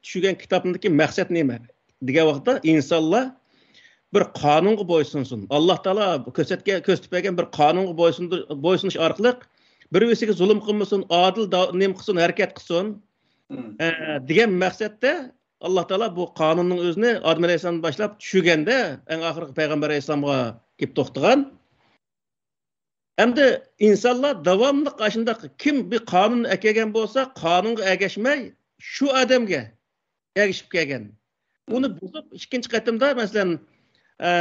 چۈشۈرگەن كىتابنىڭدىكى مەقسەت نېمە دېگەن ۋاقىتتا، ئىنسانلار بىر قانۇنغا بويسۇنسۇن. ئاللا تائالا كۆرسەتكەن، كۆرسىتىپ بەرگەن بىر قانۇنغا بويسۇندۇر-، بويسۇنۇش ئارقىلىق بىر-بىرسىگە زۇلۇم قىلمىسۇن، ئادىل دا-، نېمە قىلسۇن، ھەرىكەت قىلسۇن، ئە، دېگەن مەقسەتتە ئاللا تائالا بۇ قانۇننىڭ ئۆزىنى ئادەم ئەلەيھىسسالامدىن باشلاپ چۈشۈرگەندە، ئەڭ ئاخىرقى پەيغەمبەر ئەلەيھىسسالامغا كېلىپ توختىغان. ئەمدى ئىنسانلار داۋاملىق ئاشۇنداق، كىم بىر قانۇننى ئەكەلگەن بولسا، قانۇنغا ئەگەشمەي، شۇ ئادەمگە ئەگىشىپ كەلگەن. ئۇنى بۇزۇپ، ئىككىنچى قېتىمدا، مەسىلەن، ئە،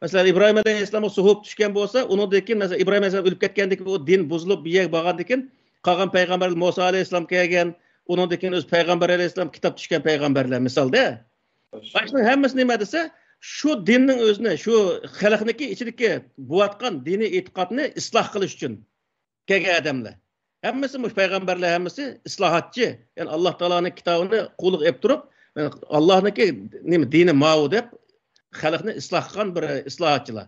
مەسىلەن، ئىبراھىم ئەلەيھىسسالامغا سوغۇق چۈشكەن بولسا، ئۇنىڭدىن كېيىن، مەسىلەن، ئىبراھىم ئەلەيھىسسالام ئۆلۈپ كەتكەندىن كېيىن، ئۇ دىن بۇزۇلۇپ، بىر يەرگە بارغاندىن كېيىن، قالغان پەيغەمبەرلەر، مۇسا ئەلەيھىسسالام كەلگەن، ئۇنىڭدىن كېيىن ئۆزى پەيغەمبەر ئەلەيھىسسالام، كىتاب چۈشكەن پەيغەمبەرلەر، مىسالدا. ئاشۇنىڭ ھەممىسى نېمە دېسە، شۇ دىننىڭ ئۆزىنى، شۇ خەلقنىڭكى ئىچىدىكى بوۋاتقان دىنىي ئېتىقادنى ئىسلاھ قىلىش ئۈچۈن كەلگەن ئادەملەر. ھەممىسى مۇشۇ پەيغەمبەرلەر، ھەممىسى ئىسلاھاتچى. يەنى ئاللا تائالانىڭ كىتابىنى قولىغا ئېلىپ تۇرۇپ، يەنى ئاللانىڭكى نېمە، دىنى ماۋۇ دەپ خەلقنى ئىسلاھ قىلغان بىر ئىسلاھاتچىلار.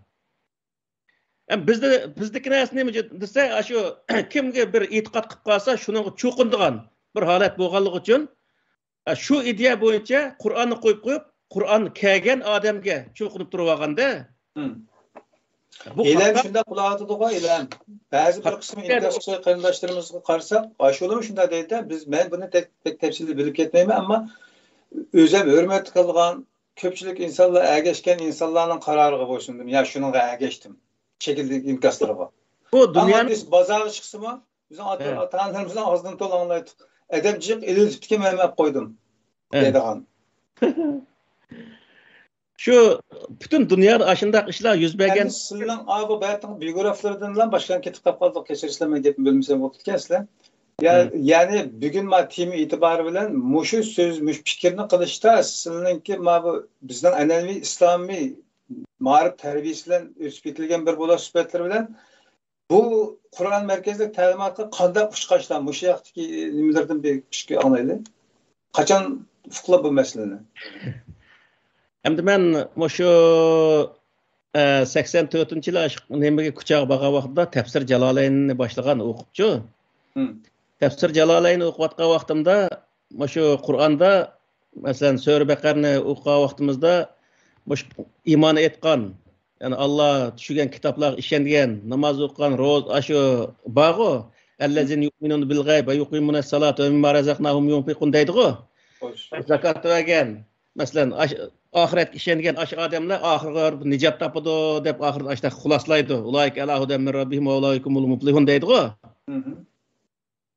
ھەم بىزدە، بىزدىكى نەرسە نېمە دېسە، ئاشۇ كىمگە بىر ئېتىقاد قىلىپ قالسا، شۇنىڭغا چوقۇنىدىغان بىر ھالەت بولغانلىقى ئۈچۈن، ئە، شۇ ئىدىيە بويىچە قۇرئاننى قويۇپ قويۇپ، قۇرئان كەلگەن ئادەمگە چوقۇنۇپ تۇرۇۋالغاندا، بۇ ئىلەم خاتا. شۇنداق قىلىۋاتىدىغۇ، ئىلەم. بەزى بىر قىسىم ئىنكاس قىلغان قېرىنداشلىرىمىزغا قارىساق، ئاشۇلىمۇ شۇنداق دەيدۇ. بىز، مەن بۇنى بەك، بەك تەپسىلىي بىلىپ كەتمەيمەن، ئەمما ئۆزۈم ھۆرمەت قىلغان كۆپچىلىك ئىنسانلار، ئەگەشكەن ئىنسانلارنىڭ قارارىغا بويسۇندۇم يا شۇنىڭغا ئەگەشتىم، شەكىلدىكى ئىنكاسلىرىغا. بۇ ئەمما دۇنيانىڭ بىز بازارغا چىقسىمۇ، بىزنىڭ ئاتا-، ئاتا-ئانىلىرىمىزنىڭ ئاغزىدىن تولا ئاڭلايتتۇق. ئادەم جىق ئېلىۋېتىپتىكەن، مەن ئەپ قويدۇم دەيدىغان. شۇ پۈتۈن دۇنيادا ئاشۇنداق ئىشلار يۈز بەرگەن. ئەمدى سىلىنىڭ ئا، بۇ بەتنىڭ بىيوگرافلىرىدىنلا باشقىلارنى كېتىپ قاپ قالدۇق، كەچۈرۈڭلار، مەن گېپىمنى بۆلمىسەم بولۇپتىكەن سىلەر. يا-، يەنى بۈگۈن ما تېما ئېتىبارى بىلەن مۇشۇ سۆز، مۇشۇ پىكىرنى قىلىشتا سىلىنىڭكى ما بۇ بىزنىڭ ئەنئەنىۋى ئىسلامىي مائارىپ تەربىيىسى بىلەن ئۆسۈپ يېتىلگەن بىر بولۇش سۈپەتلىرى بىلەن بۇ قۇرئان مەركەزلىك تەلىماتقا قانداق ئۇچقاچلار؟ مۇشۇ ياقتىكى نېمىلەردىن بىر ئىككى ئاڭلايلى. قاچان ئۇقتۇلار بۇ مەسىلىنى؟ ئەمدى مەن مۇشۇ، ئە، سەكسەن تۆتىنچى يىلى ئاشۇ نېمىگە، كۇچاغا بارغان ۋاقتىدا تەپسىر جالالەيننى باشلىغان ئوقۇپچۇ. تەپسىر جالالەيننى ئوقۇۋاتقان ۋاقتىمدا مۇشۇ قۇرئاندا، مەسىلەن، سۈرە بەقەرىنى ئوقۇغان ۋاقتىمىزدا مۇشۇ ئىمان ئېيتقان، يەنى ئاللا چۈشۈرگەن كىتابلارغا ئىشەنگەن، ناماز ئوقۇغان، روزا، ئاشۇ بارغۇ، «ئەللەزىنە يۇئمىنۇنە بىل غەيب ۋە يۇقىمۇنەس سالاتە ۋە مىمما رەزەقناھۇم يۇنفىقۇن» دەيدىغۇ. خوش. زاكات بەرگەن، مەسىلەن، ئاش-، ئاخىرەتكە ئىشەنگەن ئاشۇ ئادەملەر ئاخىرى نىجات تاپىدۇ دەپ ئاخىرىدا ئاشۇنداق خۇلاسىلايدۇ. «ئۇلائىكە ئەلا ھۇدەن مىن رەببىھىم ۋە ئۇلائىكە ھۇمۇل مۇپلىھۇن» دەيدىغۇ.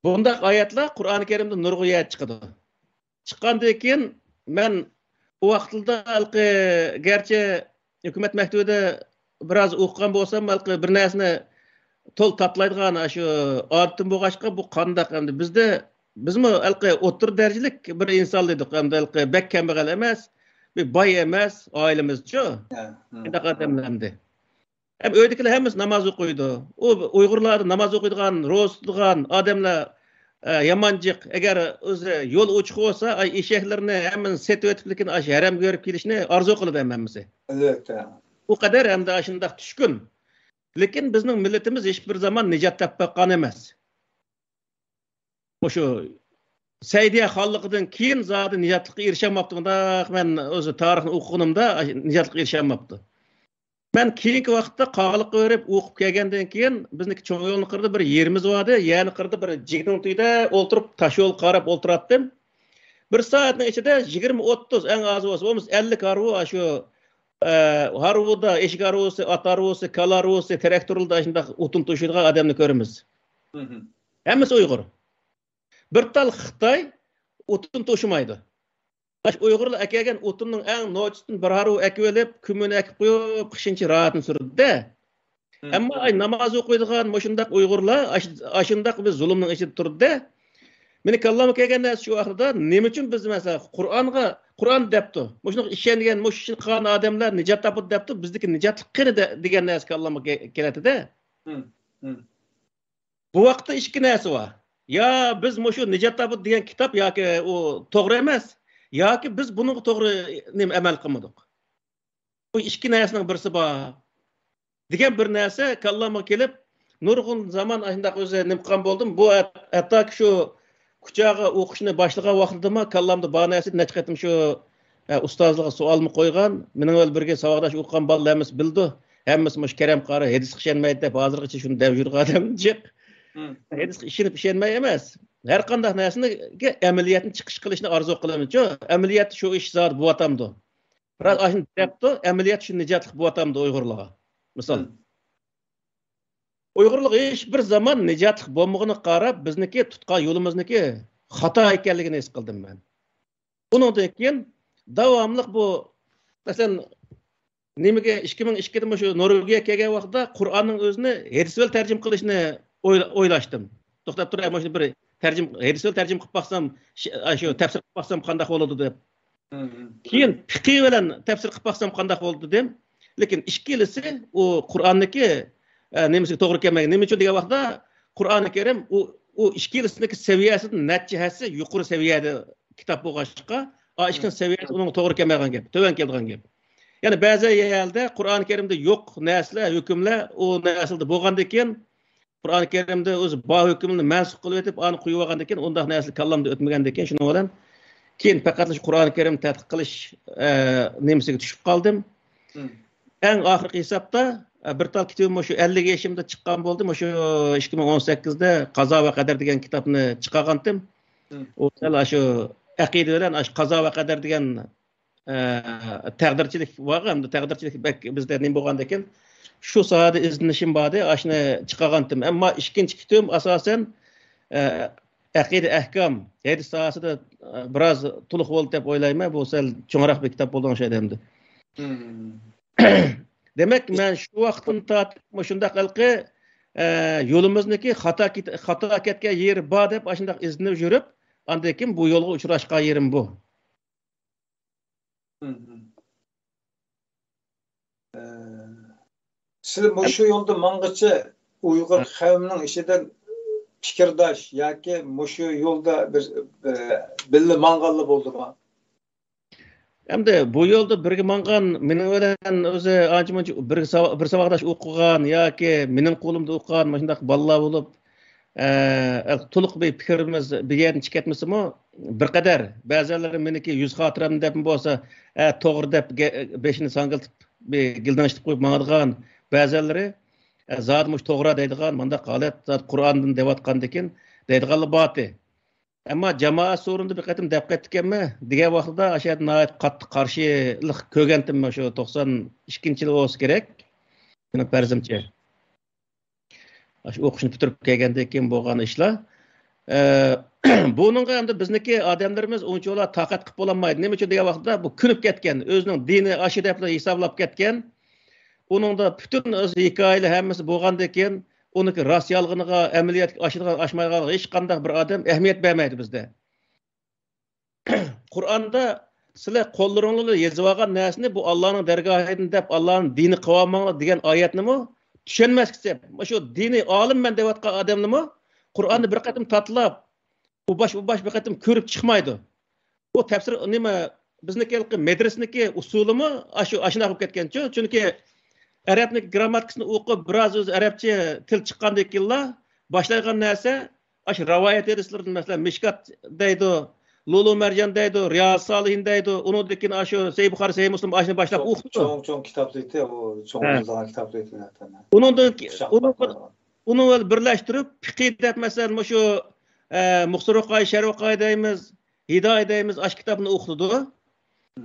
بۇنداق ئايەتلەر قۇرئانى كەرىمدە نۇرغۇن يەردە چىقىدۇ. چىققاندىن كېيىن مەن ئۇ ۋاقىتلىدا ھېلىقى، گەرچە ھۆكۈمەت مەكتىۋىدە بىراز ئوقۇغان بولسام، ھېلىقى بىر نەرسىنى تول تاتلايدىغان ئاشۇ ئادىتىم بولغاچقا، بۇ قانداق ئەمدى بىزدە، بىزمۇ ھېلىقى ئوتتۇرا دەرىجىلىك بىر ئىنسان ئىدۇق، ئەمدى ھېلىقى بەك كەمبەغەل ئەمەس، بىر باي ئەمەس، ئائىلىمىزچۇ؟ ھە، ھە. شۇنداق ئادەملەر ئەمدى. ھەم ئۆيدىكىلەر ھەممىسى ناماز ئوقۇيدۇ. ئۇ ئۇيغۇرلاردا ناماز ئوقۇيدىغان، روزا تۇتىدىغان ئادەملەر، ئە، يامان جىق. ئەگەر ئۆزى يول ئوچۇق بولسا، ئاي، ئېشەكلىرىنى ھەممىنى سېتىۋېتىپ، لېكىن ئاشۇ ھەرەمگە بېرىپ كېلىشنى ئارزۇ قىلىدۇ ھەممىسى. ئەلۋەتتە. ئۇ قەدەر ھەمدە ئاشۇنداق چۈشكۈن. لېكىن بىزنىڭ مىللىتىمىز ھېچ بىر زامان نىجات تاپىپ باققان ئەمەس. مۇشۇ سەئىدىيە خانلىقىدىن كېيىن زادى نىجاتلىققا ئېرىشەلمەپتۇ. مۇنداق مەن ئۆزى تارىخنى ئوقۇغىنىمدا نىجاتلىققا ئېرىشەلمەپتۇ. مەن كېيىنكى ۋاقىتتا قاغىلىققا بېرىپ ئوقۇپ كەلگەندىن كېيىن، بىزنىڭكى چوڭ يولنىڭ قىرىدا بىر يېرىمىز بار ئىدى. يەرنىڭ قىرىدا بىر جىگنىڭ تۈۋىدە ئولتۇرۇپ، تاشيولغا قاراپ ئولتۇراتتىم. بىر سائەتنىڭ ئىچىدە يىگىرمە ئوتتۇز، ئەڭ ئاز بولسا، بولمىسا ئەللىك ھارۋا، ئاشۇ، ئە، ھارۋىدا، ئېشەك ھارۋىسى، ئات ھارۋىسى، كالا ھارۋىسى، تىراكتورلاردا ئاشۇنداق ئوتۇن توشۇيدىغان ئادەمنى كۆرىمىز. مھم. ھەممىسى ئۇيغۇر. بىر تال خىتاي ئوتۇن توشۇمايدۇ. ئاشۇ ئۇيغۇرلار ئەكەلگەن ئوتۇننىڭ ئەڭ نوچىسىدىن بىر ھارۋا ئەكىۋېلىپ، كۆمۈرنى ئەكىپ قويۇپ، قىشىنچە راھىتىنى سۈرىدۇ-دە. مم. ئەمما ئاي، ناماز ئوقۇيدىغان مۇشۇنداق ئۇيغۇرلار ئاش-، ئاشۇنداق بىر زۇلۇمنىڭ ئىچىدە تۇرىدۇ-دە. مېنىڭ كاللامغا كەلگەن نەرسە شۇ ۋاقتىدا، نېمە ئۈچۈن بىز، مەسىلەن، قۇرئانغا، قۇرئان دەپتۇ، مۇشۇنىڭغا ئىشەنگەن، مۇشۇ ئىشنى قىلغان ئادەملەر نىجات تاپىدۇ دەپتۇ، بىزدىكى نىجاتلىق قېنى دە-، دېگەن نەرسە كاللامغا كە-، كېلەتتى-دە. مم. مم. بۇ ۋاقىتتا ئىككى نەرسە بار. يا بىز مۇشۇ نىجات تاپىدۇ دېگەن كىتاب ياكى ئۇ توغرا ئەمەس، ياكى بىز بۇنىڭغا توغرا نېمە ئەمەل قىلمىدۇق. بۇ ئىككى نەرسىنىڭ بىرسى بار. دېگەن بىر نەرسە كاللامغا كېلىپ، نۇرغۇن زامان ئاشۇنداق ئۆزى نېمە قىلغان بولدۇم. بۇ ھەت-، ھەتتاكى شۇ كۇچاغا ئوقۇشنى باشلىغان ۋاقتىدىمۇ كاللامدا بار نەرسە نەچچە قېتىم شۇ، ئە، ئۇستازلارغا سوئالمۇ قويغان. مېنىڭ بىلەن بىرگە ساۋاقداش ئوقۇغان بالىلار ھەممىسى بىلىدۇ. ھەممىسى مۇشۇ كەرەم قارى ھەدىسكە ئىشەنمەيدۇ دەپ ھازىرغىچە شۇنى دەپ يۈرگەن ئادەم جىق. ھەدىسكە ئىشىنىپ ئىشەنمەي ئەمەس. ھەر قانداق نەرسىنىگە ئەمەلىيەتنى چىقىش قىلىشنى ئارزۇ قىلىمىزچۇ. ئەمەلىيەتتە شۇ ئىش زادى بولۇۋاتامدۇ؟ راست ئاشۇنى دەپتۇ، ئەمەلىيەتتە شۇ نىجاتلىق بولۇۋاتامدۇ ئۇيغۇرلارغا؟ مىسال. ئۇيغۇرلار ھېچ بىر زامان نىجاتلىق بولمىغىنىغا قاراپ، بىزنىڭكى تۇتقان يولىمىزنىڭكى خاتا ئىكەنلىكىنى ھېس قىلدىم مەن. ئۇنىڭدىن كېيىن داۋاملىق بۇ، مەسىلەن، نېمىگە، ئىككى مىڭ ئىككىدە مۇشۇ نورۋېگىيەگە كەلگەن ۋاقىتتا قۇرئاننىڭ ئۆزىنى ھەدىس بىلەن تەرجىمە قىلىشنى ئويلا-، ئويلاشتىم. توختاپ تۇراي، مۇشۇنى بىر تەرجىمە، ھەدىس بىلەن تەرجىمە قىلىپ باقسام، ش-، ئاشۇ تەپسىر قىلىپ باقسام قانداق بولىدۇ دەپ. كېيىن پىقى بىلەن تەپسىر قىلىپ باقسام قانداق بولىدۇ دېدىم. لېكىن ئىككىلىسى ئۇ قۇرئاننىكى، ئە، نېمىسىگە توغرا كەلمەيدۇ. نېمە ئۈچۈن دېگەن ۋاقىتتا، قۇرئانى كەرىم ئۇ، ئۇ ئىككىلىسىنىڭكى سەۋىيەسىدىن نەچچە ھەسسە يۇقىرى سەۋىيەدە كىتاب بولغاچقا، ئا، ئىككىنىڭ سەۋىيەسى ئۇنىڭغا توغرا كەلمەيدىغان گەپ، تۆۋەن كېلىدىغان گەپ. يەنى بەزى يەردە قۇرئانى كەرىمدە يوق نەرسىلەر، ھۆكۈملەر ئۇ نەرسىلەردە بولغاندىن كېيىن، قۇرئانى كەرىمدە ئۆزى بار ھۆكۈمنى مەنسۇخ قىلىۋېتىپ، ئانى قويۇۋالغاندىن كېيىن، ئۇنداق نەرسىلەر كاللامدا ئۆتمىگەندىن كېيىن، شۇنىڭ بىلەن كېيىن پەقەتلا شۇ قۇرئانى كەرىم تەتقىق قىلىش، ئە، نېمىسىگە چۈشۈپ قالدىم. ئەڭ ئاخىرقى ھېسابتا، ئە، بىر تال كىتابىم مۇشۇ ئەللىك يېشىمدا چىققان بولدى. مۇشۇ ئىككى مىڭ ئون سەككىزدە قازا ۋە قەدەر دېگەن كىتابنى چىقارغانتىم. ئۇ سەل ئاشۇ ئەقىدە بىلەن ئاشۇ قازا ۋە قەدەر دېگەن ئە، تەقدىرچىلىك بارغۇ، ئەمدى تەقدىرچىلىك بەك بىزدە نېمە بولغاندىكىن، شۇ ساھەدە ئىزدىنىشىم باردى، ئاشۇنى چىقارغانتىم. ئەمما ئىككىنچى كىتابىم ئاساسەن، ئە، ئەقىدە ئەھكام، ھەدىس ساھەسىدە، ئە، بىراز تولۇق بولدى دەپ ئويلايمەن. بۇ سەل چوڭراق بىر كىتاب بولدى ئوخشايدۇ ئەمدى. دېمەك، مەن شۇ ۋاقىتتىن تارتىپ مۇشۇنداق ھېلىقى، ئە، يولىمىزنىڭكى خاتا كېت-، خاتا كەتكەن يېرى بار دەپ ئاشۇنداق ئىزدىنىپ يۈرۈپ، ئاندىن كېيىن بۇ يولغا ئۇچراشقان يېرىم بۇ. ئە، سىز مۇشۇ يولدا ماڭغىچە ئۇيغۇر قەۋمىنىڭ ئىچىدە پىكىرداش ياكى مۇشۇ يولدا بىر، بىر بىللە ماڭغانلار بولدىمۇ؟ ئەمدى بۇ يولدا بىرگە ماڭغان، مېنىڭ بىلەن ئۆزى ئانچە-مۇنچە بىر ساۋا-، بىر ساۋاقداش ئوقۇغان ياكى مېنىڭ قولۇمدا ئوقۇغان مۇشۇنداق بالىلار بولۇپ، ئە، تولۇق بىر پىكرىمىز بىر يەردىن چىقىپ كەتمىسىمۇ، بىر قەدەر بەزىلىرى مېنىڭكى يۈز خاتىرەمنى دەپمۇ بولسا، ئە، توغرا دەپ گە-، بېشىنى ساڭگىلتىپ، بىر گىلدىڭشىتىپ قويۇپ ماڭىدىغان، بەزىلىرى، ئە، زادى مۇشۇ توغرا دەيدىغان، مانداق ھالەت، زادى قۇرئاندىن دەۋاتقاندىكىن دەيدىغانلار بارتى. ئەمما جامائەت سورۇندا بىر قېتىم دەپ قايتىپتىكەنمەن دېگەن ۋاقتىدا، ئاشۇ يەردە ناھايىتى قاتتىق قارشىلىق كۆرگەنتىم، شۇ توقسان ئىككىنچى يىل بولسا كېرەك، مېنىڭ پەرىزىمچە. ئاشۇ ئوقۇشنى پۈتتۈرۈپ كەلگەندىن كېيىن بولغان ئىشلار. ئە، بۇنىڭغا ئەمدى بىزنىڭكى ئادەملىرىمىز ئۇنچىۋالا تاقەت قىلىپ بولالمايدۇ. نېمە ئۈچۈن دېگەن ۋاقىتتا، بۇ كۆنۈپ كەتكەن، ئۆزىنىڭ دىنى ئاشۇ دەپلا ھېسابلاپ كەتكەن. ئۇنىڭدا پۈتۈن ئۆز ھېكايىلىرى ھەممىسى بولغاندىن كېيىن، ئۇنىڭكى راست يالغىنىغا، ئەمەلىيەتكە ئاشىدىغان، ئاشمايدىغانلىقىغا ھېچقانداق بىر ئادەم ئەھمىيەت بەرمەيدۇ بىزدە. قۇرئاندا سىلەر قوللىرىڭلار بىلەن يېزىۋالغان نەرسىنى بۇ ئاللانىڭ دەرگاھىدىن دەپ، ئاللانىڭ دىنى قىلىۋالماڭلار دېگەن ئايەتنىمۇ چۈشەنمەسكە سەپ، مۇشۇ دىنىي ئالىممەن دەۋاتقان ئادەملىرىمۇ قۇرئاننى بىر قېتىم تاتىلاپ، ئۇ باش، ئۇ باش بىر قېتىم كۆرۈپ چىقمايدۇ. بۇ تەپسىر نېمە، بىزنىڭكى ھېلىقى مەدرىسىنىڭكى ئۇسۇلىمۇ ئاشۇ، ئاشۇنداق بولۇپ كەتكەنچۇ. چۈنكى ئەرەبنىڭ گىرامماتىكىسىنى ئوقۇپ، بىراز ئۆزى ئەرەبچە تىل چىققاندىن كېيىنلا باشلايدىغان نەرسە، ئاشۇ رىۋايەت ھەدىسلىرىدىن، مەسىلەن، مىشكات دەيدۇ، لۇلۇ مەرجان دەيدۇ، رىيازۇ سالىھىن دەيدۇ، ئۇنىڭدىن كېيىن ئاشۇ سەھىھ بۇخارى، سەھىھ مۇسلىم، ئاشۇنى باشلاپ چوڭ، ئوقۇپتۇ. چوڭ، چوڭ كىتابلىتى، ئۇ چوڭ ھە. يېزىلغان كىتابلىتى ھەتتا. ئۇنىڭدىن كېيىن، ئۇششاق ئۇنىڭ بىر، ئۇنى بىرلەشتۈرۈپ، پىقىھ دەپ، مەسىلەن، مۇشۇ، ئە، مۇخسىر ۋىقايە، شەرھ ۋىقايە دەيمىز، ھىدايە دەيمىز، ئاشۇ كىتابنى ئوقۇتىدۇ.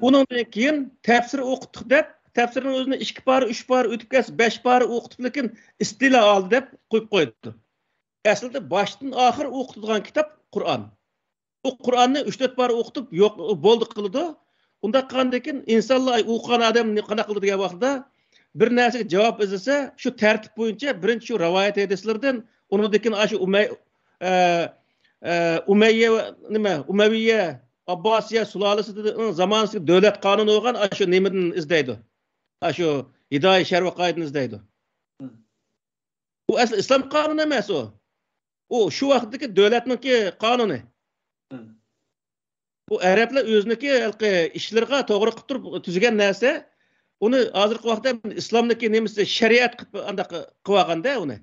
ئۇنىڭدىن كېيىن تەپسىر ئوقۇتتۇق دەپ، تەپسىرنىڭ ئۆزىنى ئىككى پارە، ئۈچ پارە ئۆتۈپ كەتسە، بەش پارە ئوقۇتۇپ، لېكىن ئىستىلا ئالدى دەپ قويۇپ قويىدۇ. ئەسلىدە باشتىن ئاخىر ئوقۇتىدىغان كىتاب قۇرئان. ئۇ قۇرئاننى ئۈچ تۆت پارە ئوقۇتۇپ، يوق، بولدى قىلىدۇ. ئۇنداق قىلغاندىن كېيىن ئىنسانلار، ئاي، ئوقۇغان ئادەم نە-، قانداق قىلىدۇ دېگەن ۋاقتىدا، بىر نەرسىگە جاۋاب ئىزدىسە، شۇ تەرتىپ بويىچە بىرىنچى شۇ رىۋايەت ھەدىسلىرىدىن، ئۇنىڭدىن كېيىن ئاشۇ ئۇمەي-، ئە، ئە، ئۇمەييە، نېمە، ئۇمەۋىيە، ئابباسىيە سۇلالىسىنىڭ زامانىسىدىكى دۆلەت قانۇنى بولغان ئاشۇ نېمىدىن ئىزدەيدۇ. ئاشۇ ھىدايە شەرۋى قائىدىدىن ئىزدەيدۇ. ئۇ ئەسلى ئىسلام قانۇنى ئەمەس ئۇ. ئۇ شۇ ۋاقىتتىكى دۆلەتنىڭكى قانۇنى. ئۇ ئەرەبلەر ئۆزىنىڭكى ھېلىقى ئىشلىرىغا توغرا قىلىپ تۇرۇپ تۈزگەن نەرسە. ئۇنى ھازىرقى ۋاقىتتا ئىسلامدىكى نېمىسى، شەرىئەت قىلىپ ئانداق قىلىۋالغاندا ئۇنى.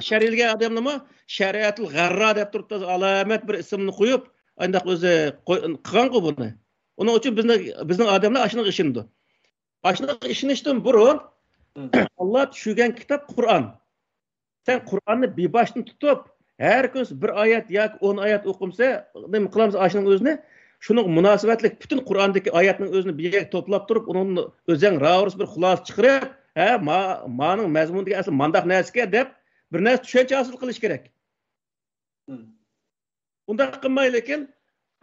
شەرىئىي دېگەن ئادەمنىمۇ شەرىئەتۇل غەررا دەپ تۇرۇپ، ئالامەت بىر ئىسىمنى قويۇپ، ئانداق ئۆزى قوي-، قىلغانغۇ بۇنى. ئۇنىڭ ئۈچۈن بىزنىڭ، بىزنىڭ ئادەملەر ئاشۇنىڭغا ئىشىنىدۇ. ئاشۇنىڭغا ئىشىنىشتىن بۇرۇن، ئاللا چۈشۈرگەن كىتاب قۇرئان. سەن قۇرئاننى بىباشتىن تۇتۇپ، ھەر كۈنى بىر ئايەت ياكى ئون ئايەت ئوقۇمسا، نېمە قىلامسەن ئاشۇنىڭ ئۆزىنى؟ شۇنىڭغا مۇناسىۋەتلىك پۈتۈن قۇرئاندىكى ئايەتنىڭ ئۆزىنى بىر يەرگە توپلاپ تۇرۇپ، ئۇنىڭدىن ئۆزەڭ راۋۇرۇس بىر خۇلاسە چىقىرىپ، ھە، ما-، مانىڭ مەزمۇنىدىكى ئەسلى مانداق نەرسىكەن دەپ، بىر نەرسە چۈشەنچە ھاسىل قىلىش كېرەك. ئۇنداق قىلماي، لېكىن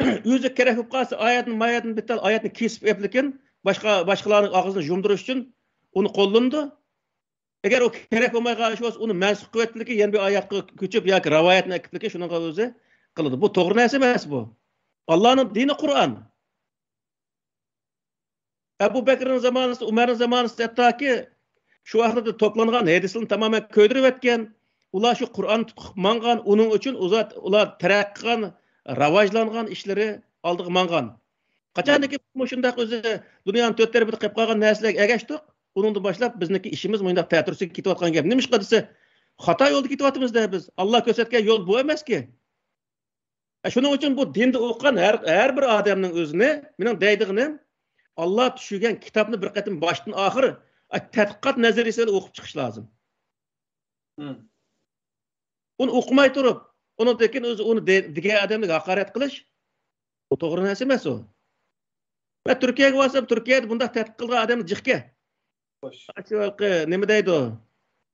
ئۆزى كېرەك بولۇپ قالسا، ئايەتنى، مايەتنى، بىتتە ئايەتنى كېسىپ ئېلىپ، لېكىن باشقا، باشقىلارنىڭ ئاغزىنى يۇمدۇرۇش ئۈچۈن ئۇنى قوللىنىدۇ. ئەگەر ئۇ كېرەك بولماي قالغان ئىش بولسا، ئۇنى مەنسۇخ قىلىۋېتىپلىكى، يەنە بىر ئايەتكە كۆچۈپ ياكى رىۋايەتنى ئەكىپلىكى، شۇنىڭغا ئۆزى قىلىدۇ. بۇ توغرا نەرسە ئەمەس بۇ. ئاللانىڭ دىنى قۇرئان. ئەبۇ بەكرىنىڭ زامانىسى، ئۇمەرنىڭ زامانىسى ھەتتاكى شۇ ۋاقىتتا توپلانغان ھەدىسلەرنى تامامەن كۆيدۈرۈۋەتكەن. ئۇلار شۇ قۇرئاننى تۇتۇپ ماڭغان، ئۇنىڭ ئۈچۈن ئۇزات-، ئۇلار تەرەققىي قىلغان، راۋاجلانغان ئىشلىرى ئالدىغا ماڭغان. قاچاندىكى مۇشۇنداق ئۆزى دۇنيانىڭ تۆت تەرىپىدە قېلىپ قالغان نەرسىلەرگە ئەگەشتۇق، ئۇنىڭدىن باشلاپ بىزنىڭكى ئىشىمىز مۇنداق تەتۈرىسىگە كېتىۋاتقان گەپ. نېمىشقا دېسە، خاتا يولدا كېتىۋاتىمىز-دە بىز. ئاللا كۆرسەتكەن يول بۇ ئەمەسكى. شۇنىڭ ئۈچۈن بۇ دىندا ئوقۇغان ھەر، ھەر بىر ئادەمنىڭ ئۆزىنى، مېنىڭ دەيدىغىنىم، ئاللا چۈشۈرگەن كىتابنى بىر قېتىم باشتىن ئاخىر، ئە، تەتقىقات نەزەرىيىسى بىلەن ئوقۇپ چىقىش لازىم. مم. ئۇنى ئوقۇماي تۇرۇپ، ئۇنىڭدىن كېيىن ئۆزى ئۇنى دە-، دېگەن ئادەمگە ھاقارەت قىلىش، بۇ توغرا نەرسە ئەمەس ئۇ. مەن تۈركىيەگە بارسام، تۈركىيەدە بۇنداق تەتقىق قىلغان ئادەم جىقكەن. خوش. ئاشۇ ھېلىقى نېمە دەيدۇ؟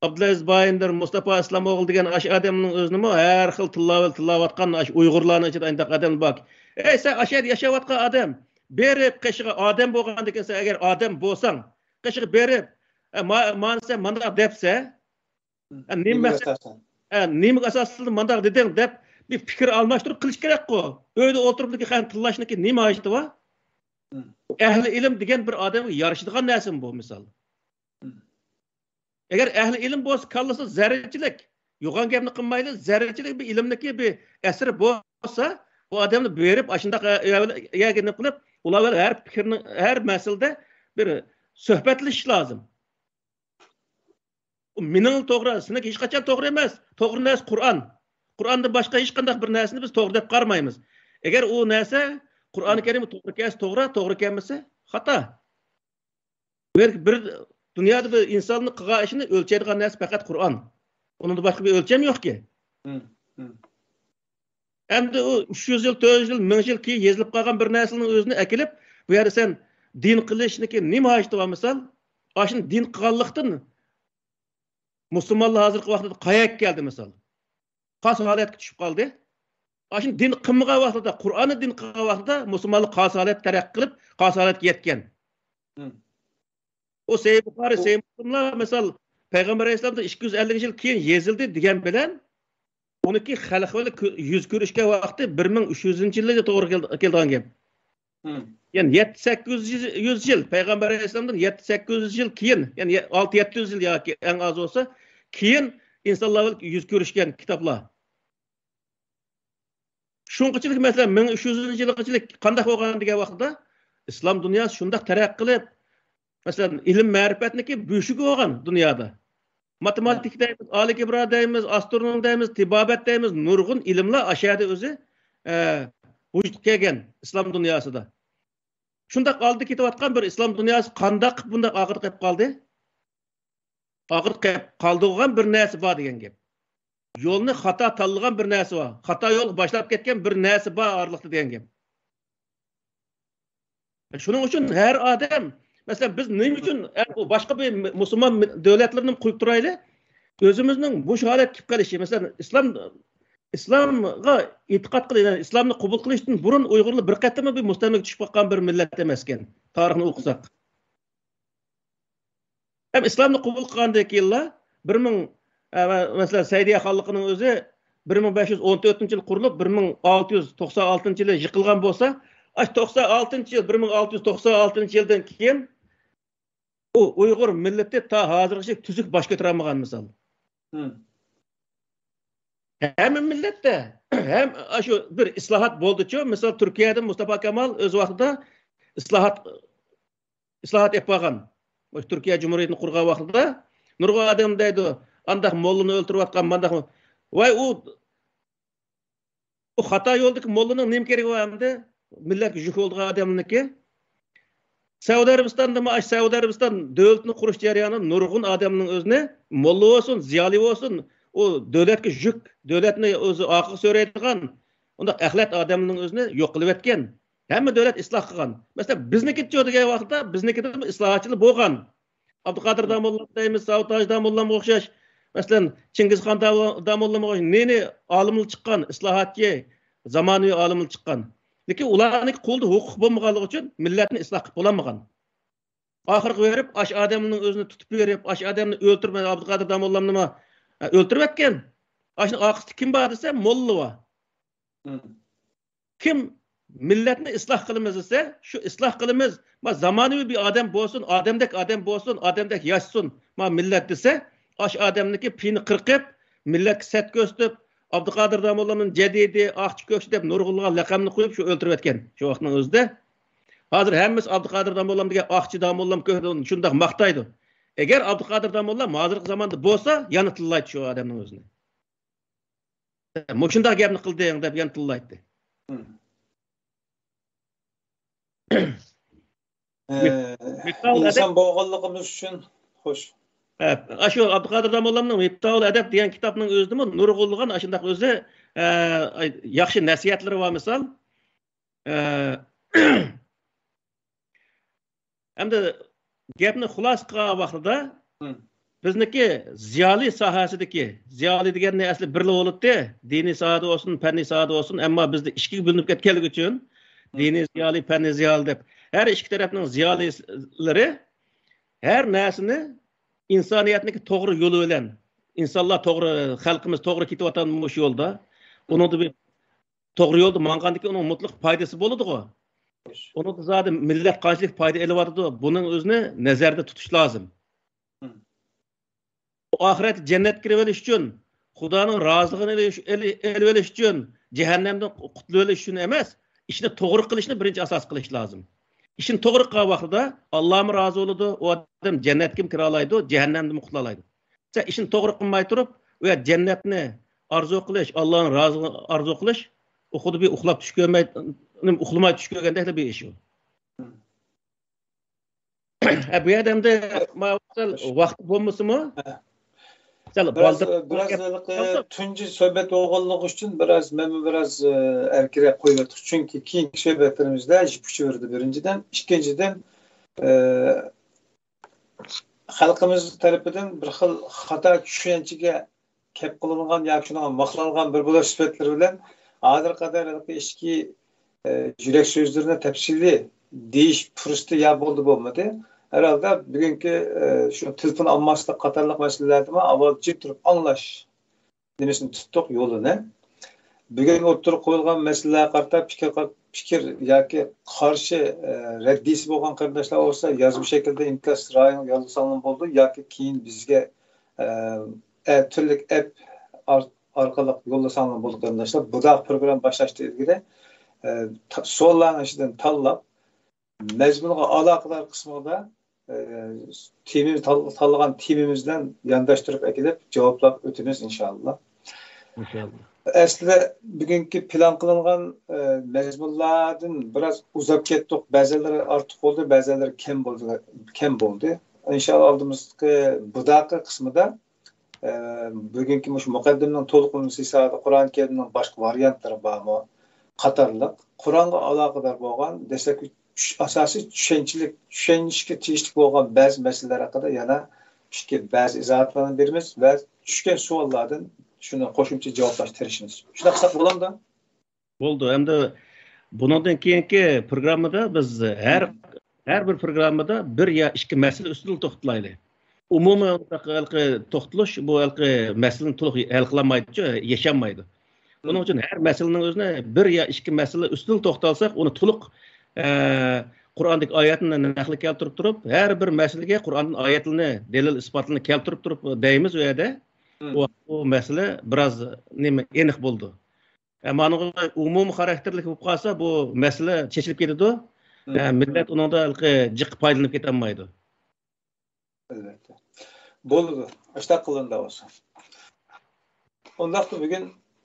ئابدۇلئەزىز بايىندىر، مۇستاپا ئىسلام ئوغلى دېگەن ئاشۇ ئادەمنىڭ ئۆزىنىمۇ ھەر خىل تىللاۋېلىپ تىللاۋاتقان ئاشۇ ئۇيغۇرلارنىڭ ئىچىدە ئانداق ئادەم بار. ئەي، سەن ئاشۇ يەردە ياشاۋاتقان ئادەم، بېرىپ قېشىغا ئادەم بولغاندىكىن، سەن ئەگەر ئادەم بولساڭ، قېشىغا بېرىپ، ئە، ما-، مانا سەن مانداق دەپسەن، ئە، نېمە نېمىگە مەقسەت-، ئاساسەن؟ ئە، نېمىگە ئاساسەن مانداق دېدىڭ دەپ بىر پىكىر ئالماشتۇرۇپ قىلىش كېرەكقۇ. ئۆيدە ئولتۇرۇپلا خەن تىللاشنىڭكى نېمە ھاجىتى بار؟ مم. ئەھلى ئىلىم دېگەن بىر ئادەمگە يارىشىدىغان نەرسىمۇ بۇ، مىسال؟ مم. ئەگەر ئەھلى ئىلىم بولسا، كاللىسى زەررىچىلىك، يوغان گەپنى قىلمايلى، زەررىچىلىك بىر ئىلىمنىكى بىر ئەسىرى بولسا، بۇ ئادەمنى بېرىپ، ئاشۇنداق يەرگە نېمە قىلىپ، ئۇلار بىلەن ھەر پىكىرنى، ھەر مەسىلىدە بىر سۆھبەتلىشىش لازىم. ئۇ مېنىڭ توغرا، سېنىڭكى ھېچقاچان توغرا ئەمەس. توغرا نەرسە قۇرئان. قۇرئاندىن باشقا ھېچقانداق بىر نەرسىنى بىز توغرا دەپ قارىمايمىز. ئەگەر ئۇ نەرسە قۇرئانى كەرىمگە توغرا كەلسە توغرا، توغرا كەلمىسە خاتا. بىر، بىر دۇنيادا بىر ئىنساننىڭ قىلغان ئىشىنى ئۆلچەيدىغان نەرسە پەقەت قۇرئان. ئۇنىڭدىن باشقا بىر ئۆلچەم يوقكى. مم، مم. ئەمدى ئۇ ئۈچ يۈز يىل، تۆت يۈز يىل، مىڭ يىل كېيىن يېزىلىپ قالغان بىر نەرسىنىڭ ئۆزىنى ئەكېلىپ، بۇ يەردە سەن دىن قىلىشنىكى نېمە ھاجىتى بار، مىسال؟ ئاشۇنى دىن قىلغانلىقتىن مۇسۇلمانلار ھازىرقى ۋاقىتتا قاياققا كەلدى، مىسال؟ قاس ھالەتكە چۈشۈپ قالدى. ئاشۇنى دىن قىلمىغان ۋاقتىدا، قۇرئاننى دىن قىلغان ۋاقتىدا مۇسۇلمانلار قاس ھالەتتە تەرەققىي قىلىپ، قاس ھالەتكە يەتكەن. مم. ئۇ سەھىھ بۇخارى، ئۇ سەھىھ مۇسلىملار، مىسال، پەيغەمبەر ئەلەيھىسسالامدىن ئىككى يۈز ئەللىك يىل كېيىن يېزىلدى دېگەن بىلەن، ئۇنىڭكى خەلق بىلەن كۆ-، يۈز كۆرۈشكەن ۋاقتى بىر مىڭ ئۈچ يۈزىنچى يىللارغا توغرا كېلىدىغان گەپ. مم. يەنى يەتتە سەككىز يۈز يىل، پەيغەمبەر ئەلەيھىسسالامدىن يەتتە سەككىز يۈز يىل كېيىن، يەنى ئالتە يەتتە يۈز يىل ياكى ئەڭ ئاز بولسا، كېيىن ئىنسانلار بىلەن يۈز كۆرۈشكەن كىتابلار. شۇنىڭغىچىلىك، مەسىلەن، مىڭ ئۈچ يۈزىنچى يىلغىچىلىك قانداق بولغان دېگەن ۋاقتىدا، ئىسلام دۇنياسى شۇنداق تەرەققىي قىلىپ، مەسىلەن، ئىلىم مەرىپەتنىڭكى بۆشۈكى بولغان دۇنيادا. ماتېماتىكا دەيمىز، ئالگېبرا دەيمىز، ئاسترونوم دەيمىز، تېبابەت دەيمىز، نۇرغۇن ئىلىملار ئاشۇ يەردە ئۆزى، ئە، ۋۇجۇدقا كەلگەن ئىسلام دۇنياسىدا. شۇنداق ئالدىدا كېتىۋاتقان بىر ئىسلام دۇنياسى قانداق بۇنداق ئارقىدا قېلىپ قالدى؟ ئارقىدا قېلىپ قالدۇرغان بىر نەرسە بار دېگەن گەپ. يولنى خاتا تاللىغان بىر نەرسە بار. خاتا يولغا باشلاپ كەتكەن بىر نەرسە بار ئارىلىقتا دېگەن گەپ. شۇنىڭ ئۈچۈن ھەر ئادەم، مەسىلەن، بىز نېمە ئۈچۈن، ئە، بۇ باشقا بىر مۇسۇلمان دۆلەتلىرىنى قويۇپ تۇرايلى، ئۆزىمىزنىڭ مۇشۇ ھالەتكە كېلىپ قېلىشى، مەسىلەن، ئىسلام، ئىسلامغا ئېتىقاد قىلىش، يەنى ئىسلامنى قوبۇل قىلىشتىن بۇرۇن ئۇيغۇرلار بىر قېتىممۇ بىر مۇستەملىكىگە چۈشۈپ باققان بىر مىللەت ئەمەسكەن، تارىخنى ئوقۇساق. ھەم ئىسلامنى قوبۇل قىلغاندىن كېيىنلا بىر مىڭ، ئە، مەسىلەن، سەئىدىيە خانلىقىنىڭ ئۆزى بىر مىڭ بەش يۈز ئون تۆتىنچى يىل قۇرۇلۇپ، بىر مىڭ ئالتە يۈز توقسان ئالتىنچى يىلى يىقىلغان بولسا، ئاشۇ توقسان ئالتىنچى يىل، بىر مىڭ ئالتە يۈز توقسان ئالتىنچى يىلدىن كېيىن ئۇ ئۇيغۇر مىللىتى تا ھازىرغىچە تۈزۈك باش كۆتۈرەلمىگەن، مىسال. مم. ھەممە مىللەتتە ھەم ئاشۇ بىر ئىسلاھات بولدىچۇ. مىسال، تۈركىيەدە مۇستافا كامال ئۆز ۋاقتىدا ئىسلاھات، ئىسلاھات ئېلىپ بارغان. مۇشۇ تۈركىيە جۇمھۇرىيىتىنى قۇرغان ۋاقتىدا نۇرغۇن ئادەم دەيدۇ، ئانداق موللىنى ئۆلتۈرۈۋاتقان، مانداق. ۋاي، ئۇ، ئۇ خاتا يولدىكى موللىنىڭ نېمە كېرىكى بار ئەمدى؟ مىللەتكە يۈك بولىدىغان ئادەمنىڭكى. سەئۇدى ئەرەبىستاندىمۇ، ئاش سەئۇدى ئەرەبىستان دۆلىتىنى قۇرۇش جەريانىدا نۇرغۇن ئادەمنىڭ ئۆزىنى، موللا بولسۇن، زىيالىي بولسۇن، ئۇ دۆلەتكە يۈك، دۆلەتنى ئۆزى ئارقىغا سۆرەيدىغان ئۇنداق ئەخلەت ئادەمنىڭ ئۆزىنى يوق قىلىۋەتكەن. ھەممە دۆلەت ئىسلاھ قىلغان. مەسىلەن، بىزنىڭكىچۇ دېگەن ۋاقىتتا بىزنىڭكىدىمۇ ئىسلاھاتچىلار بولغان. ئابدۇقادىر داموللا دەيمىز، ساۋۇت ھاجى داموللامغا ئوخشاش. مەسىلەن، چىڭگىزخان دامو-، داموللامغا ئوخشاش. نى-نى ئالىملار چىققان، ئىسلاھاتچى، زامانىۋى ئالىملار چىققان. لېكىن ئۇلارنىڭ قولىدا ھوقۇق بولمىغانلىقى ئۈچۈن مىللەتنى ئىسلاھ قىلىپ بولالمىغان. ئاخىرقى بېرىپ، ئاش ئادەمنىڭ ئۆزىنى تۇتۇپ بېرىپ، ئاش ئادەمنى ئۆلتۈرۈپ، ئابدۇقادىر داموللامنىمۇ، ئە، ئۆلتۈرۈۋەتكەن. ئاشۇنىڭ ئارقىسىدا كىم بار دېسە، موللا بار. كىم مىللەتنى ئىسلاھ قىلىمىز دېسە، شۇ ئىسلاھ قىلىمىز، ما، زامانىۋى بىر ئادەم بولسۇن، ئادەمدەك ئادەم بولسۇن، ئادەمدەك ياشىسۇن، ما، مىللەت دېسە، ئاش ئادەمنىڭكى پېيىنى قىرقىپ، مىللەتكە سەت كۆرسىتىپ، ئابدۇقادىر داموللامنى جەدىدى، ئاقچى كۆكچى دەپ نۇرغۇنلىغان لەقەمنى قويۇپ، شۇ ئۆلتۈرۈۋەتكەن شۇ ۋاقىتنىڭ ئۆزىدە. ھازىر ھەممىسى ئابدۇقادىر داموللام دېگەن ئاقچى داموللام كۆكچى شۇنداق ماختايدۇ. ئەگەر ئابدۇقادىر داموللام ھازىرقى زاماندا بولسا، يەنە تىللايتتى شۇ ئادەمنىڭ ئۆزىنى. مۇشۇنداق گەپنى قىلدىڭ دەپ يەنە تىللايتتى. مىپتاھۇل ئەدەب. ئىنسان بولغانلىقىمىز ئۈچۈن خوش. ئاشۇ ئابدۇقادىر داموللامنىڭ مىپتاھۇل ئەدەب دېگەن كىتابنىڭ ئۆزىدىمۇ نۇرغۇنلىغان ئاشۇنداق ئۆزى، ئە، ياخشى نەسىھەتلىرى بار مىسال. ئە، ئەمدى گەپنى خۇلاسە قىلغان ۋاقتىدا، بىزنىڭكى زىيالىي ساھەسىدىكى، زىيالىي دېگەننى ئەسلى بىرلا بولاتتى، دىنىي ساھەدە بولسۇن، پەننىي ساھەدە بولسۇن، ئەمما بىزدە ئىككىگە بۆلۈنۈپ كەتكەنلىكى ئۈچۈن، دىنىي زىيالىي، پەننىي زىيالىي دەپ، ھەر ئىككى تەرەپنىڭ زىيالىيلىرى ھەر نەرسىنى ئىنسانىيەتنىڭكى توغرا يولى بىلەن، ئىنسانلار توغرا، خەلقىمىز توغرا كېتىۋاتامدۇ مۇشۇ يولدا؟ ئۇنىڭدا بىر توغرا يولدا ماڭغاندىكىن ئۇنىڭ مۇتلەق پايدىسى بولىدىغۇ. ئۇنىڭدا زادى مىللەت قانچىلىك پايدا ئېلىۋاتىدۇ، بۇنىڭ ئۆزىنى نەزەردە تۇتۇش لازىم. ئاخىرەتتە جەننەتكە كىرىۋېلىش ئۈچۈن، خۇدانىڭ رازىلىقىنى ئېلىش، ئېلى-، ئېلىۋېلىش ئۈچۈن، جەھەننەمدىن قۇتۇلۇۋېلىش ئۈچۈن ئەمەس، ئىشنى توغرا قىلىشنى بىرىنچى ئاساس قىلىش لازىم. ئىشنى توغرا قىلغان ۋاقتىدا ئاللامۇ رازى بولىدۇ، ئۇ ئادەم جەننەتكىمۇ كىرالايدۇ، جەھەننەمدىنمۇ قۇتۇلالايدۇ. سەن ئىشنى توغرا قىلماي تۇرۇپ، ئۇ يەردە جەننەتنى ئارزۇ قىلىش، ئاللانىڭ رازىلىقىنى ئارزۇ قىلىش، ئۇ خۇددى بىر ئۇخلاپ چۈش كۆرمەي، ئۇخلىماي چۈش كۆرگەندەكلا بىر ئىش ئۇ. ھە، بۇ يەردە ئەمدى ماۋۇ سەل ۋاقتى بولمىسىمۇ، سەل بىراز، بالدۇر بىراز ھېلىقى تۇنجى سۆھبەت بولغانلىقى ئۈچۈن بىراز مەنمۇ بىراز، ئە، ئەركىرەك قويۇۋەتتۇق. چۈنكى كېيىنكى سۆھبەتلىرىمىزدە يىپ ئۇچى بېرىدۇ، بىرىنچىدىن. ئىككىنچىدىن، ئە، خەلقىمىز تەرىپىدىن بىر خىل خاتا چۈشەنچىگە كەپ قىلىنغان ياكى شۇنىڭغا ماختىلانغان بىر بولۇش سۈپەتلىرى بىلەن ھازىرغا قەدەر ھېلىقى ئىچكى، ئە، يۈرەك سۆزلىرىنى تەپسىلىي دېيىش پۇرسىتى يا بولدى بولمىدى. ھەر ھالدا بۈگۈنكى، ئە، شۇ تېلېفون ئالماسلىق قاتارلىق مەسىلىلەردىمۇ ئاۋۋال جىم تۇرۇپ ئاڭلاش نېمىسىنى تۇتتۇق يولىنى. بۈگۈن ئوتتۇرىغا قويۇلغان مەسىلىلەرگە قارىتا پىكىر، پىكىر ياكى قارشى، ئە، رەددىيىسى بولغان قېرىنداشلار بولسا يازما شەكىلدە ئىنكاس رايىڭ يوللىساڭلار بولىدۇ ياكى كېيىن بىزگە، ئە، ئە، تۈرلۈك ئەپ ئار-، ئارقىلىق يوللىساڭلار بولىدۇ قېرىنداشلار. بۇدا پروگرامما باشلاشتىن ئىلگىرى، ئە، تا-، سوئاللارنىڭ ئىچىدىن تاللاپ، مەزمۇنغا ئالاقىدار قىسمىدا، ئە، تېمىمىز تال-، تاللىغان تېمىمىز بىلەن يانداشتۇرۇپ ئەكېلىپ جاۋابلاپ ئۆتىمىز ئىنشاللا. ئىنشاللا. ئەسلىدە بۈگۈنكى پىلان قىلىنغان، ئە، مەزمۇنلاردىن بىراز ئۇزاپ كەتتۇق. بەزىلىرى ئارتۇق بولدى، بەزىلىرى كەم بولدى، كەم بولدى. ئىنشاللا ئالدىمىزدىكى بۇداقى قىسمىدا ئە، بۈگۈنكى مۇشۇ مۇقەددىمىنىڭ تولۇقلىمىسى ھېسابىدا قۇرئان كەرىمنىڭ باشقا ۋارىيانتلىرى بارمۇ؟ قاتارلىق قۇرئانغا ئالاقىدار بولغان دەسلەپكى چۈش-، ئاساسىي چۈشەنچىلىك، چۈشەنىشكە تېگىشلىك بولغان بەزى مەسىلىلەر ھەققىدە يەنە پىكىر، بەزى ئىزاھاتلارنى بېرىمىز ۋە چۈشكەن سوئاللاردىن شۇنى قوشۇمچە جاۋابلاشقا تىرىشىمىز. شۇنداق قىلساق بولامدۇ؟ بولدى. ئەمدى بۇنىڭدىن كېيىنكى پروگراممىدا بىز ھەر، ھەر بىر پروگراممىدا بىر يا ئىككى مەسىلە ئۈستىدىلا توختىلايلى. ئومۇمىي ھېلىقى توختىلىش بۇ ھېلىقى مەسىلىنى تولۇق ھەل قىلالمايدۇچۇ، يېشەلمەيدۇ. بۇنىڭ ئۈچۈن ھەر مەسىلىنىڭ ئۆزىنى بىر يا ئىككى مەسىلە ئۈستىدىلا توختالساق، ئۇنى تولۇق، ئە، قۇرئاندىكى ئايەتنى نەقىل كەلتۈرۈپ تۇرۇپ، ھەر بىر مەسىلىگە قۇرئاندىن ئايەتلىرىنى، دەلىل ئىسپاتلىرىنى كەلتۈرۈپ تۇرۇپ دەيمىز ئۇ يەردە. ئۇ، ئۇ مەسىلە بىراز نېمە، ئېنىق بولىدۇ. ئە، مانىڭغا ئومۇمىي خاراكتېرلىك بولۇپ قالسا، بۇ مەسىلە چېچىلىپ كېتىدۇ. ئە، مىللەت ئۇنىڭدا ھېلىقى جىق پايدىلىنىپ كېتەلمەيدۇ. ئەلۋەتتە. بولىدۇ. ئاشۇنداق قىلىندا بولسا. ئۇنداقتا بۈگۈن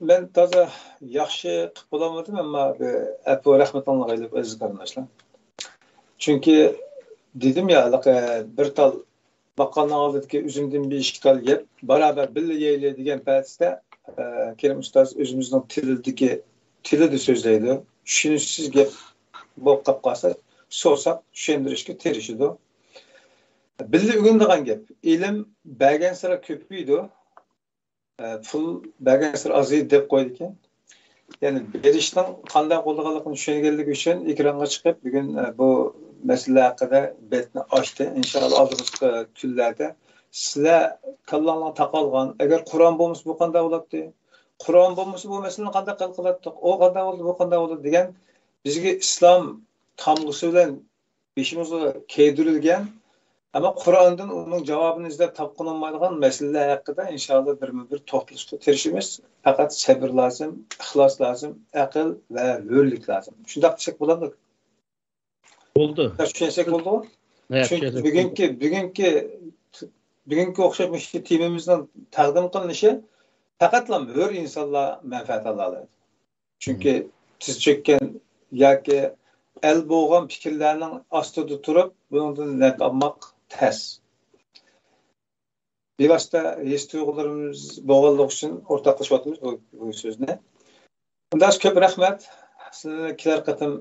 مەن تازا ياخشى قىلىپ بولالمىدىم، ئەمما بىر ئەپۇ رەھمىتىڭلارغا ئېلىپ ئەزىز قېرىنداشلار. چۈنكى دېدىم يا، ھېلىقى بىر تال باققاننىڭ ئالدىدىكى ئۈزۈمدىن بىر ئىككى تال يەپ، باراۋەر بىللە يەيلى دېگەن پەتىسىدە، ئە، كېرىم ئۇستاز ئۆزىمىزنىڭ تىلىدىكى، تىلىدا سۆزلەيدۇ. چۈشىنىشسىز گەپ بولۇپ قاپ قالسا، سورىساق چۈشەندۈرۈشكە تىرىشىدۇ. بىللە ئۆگىنىدىغان گەپ. ئىلىم بەرگەنسېرى كۆپىيىدۇ. ئە، پۇل بەرگەنسېرى ئازىيىدۇ دەپ قويىدىكەن. يەنى بېرىشنىڭ قانداق بولىدىغانلىقىنى چۈشەنگەنلىكى ئۈچۈن ئېكرانغا چىقىپ، بۈگۈن، ئە، بۇ مەسىلە ھەققىدە بەتنى ئاچتى. ئىنشائاللا، ئالدىمىزقى كۈنلەردە سىلەر كاللاڭلارنى تاقالغان، ئەگەر قۇرئان بولمىسا بۇ قانداق بولاتتى؟ قۇرئان بولمىسا بۇ مەسىلىنى قانداق ھەل قىلاتتۇق؟ ئۇ قانداق بولدى، بۇ قانداق بولدى دېگەن بىزگە ئىسلام تامغىسى بىلەن بېشىمىزغا كىيدۈرۈلگەن، ئەمما قۇرئاندىن ئۇنىڭ جاۋابىنى ئىزدەپ تاپقىلى بولمايدىغان مەسىلىلەر ھەققىدە ئىنشائاللا بىرمۇ بىر توختىلىشقا تىرىشىمىز. پەقەت سەبرى لازىم، ئىخلاس لازىم، ئەقىل ۋە ھۆرلۈك لازىم. شۇنداق دېسەك بولامدۇ؟ بولدى. چۈشەنسەك بولدىغۇ؟ ھە، چۈنكى چۈشەنسەك بۈگۈنكى بۈگۈنكى بۈگۈنكى ئوخشاش مۇشۇ تېمىمىزنىڭ تەقدىم قىلىنىشى پەقەتلا ھۆر ئىنسانلار مەنپەئەت ئالالايدۇ. چۈنكى تىز چۆككەن ياكى ئەل بوغان پىكىرلەرنىڭ ئاستىدا تۇرۇپ، بۇنىڭدىن نەپ ئالماق تەس. بىۋاسىتە ھېس تۇيغۇلىرىمىز بولغانلىقى ئۈچۈن ئورتاقلىشىۋاتىمىز بۇ، بۇ سۆزنى. ئۇنداق كۆپ رەھمەت. سىزنى كېلەر قېتىم،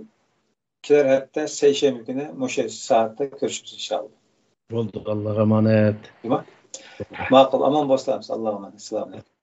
كېلەر ھەپتە سەيشەنبە كۈنى مۇشۇ سائەتتە كۆرۈشىمىز ئىنشائاللا. بولدى، ئاللاغا ئامانەت. ماقۇل، ئامان بولسىلەر. ئاللاغا ئامانەت. ئەسسالامۇ ئەلەيكۇم.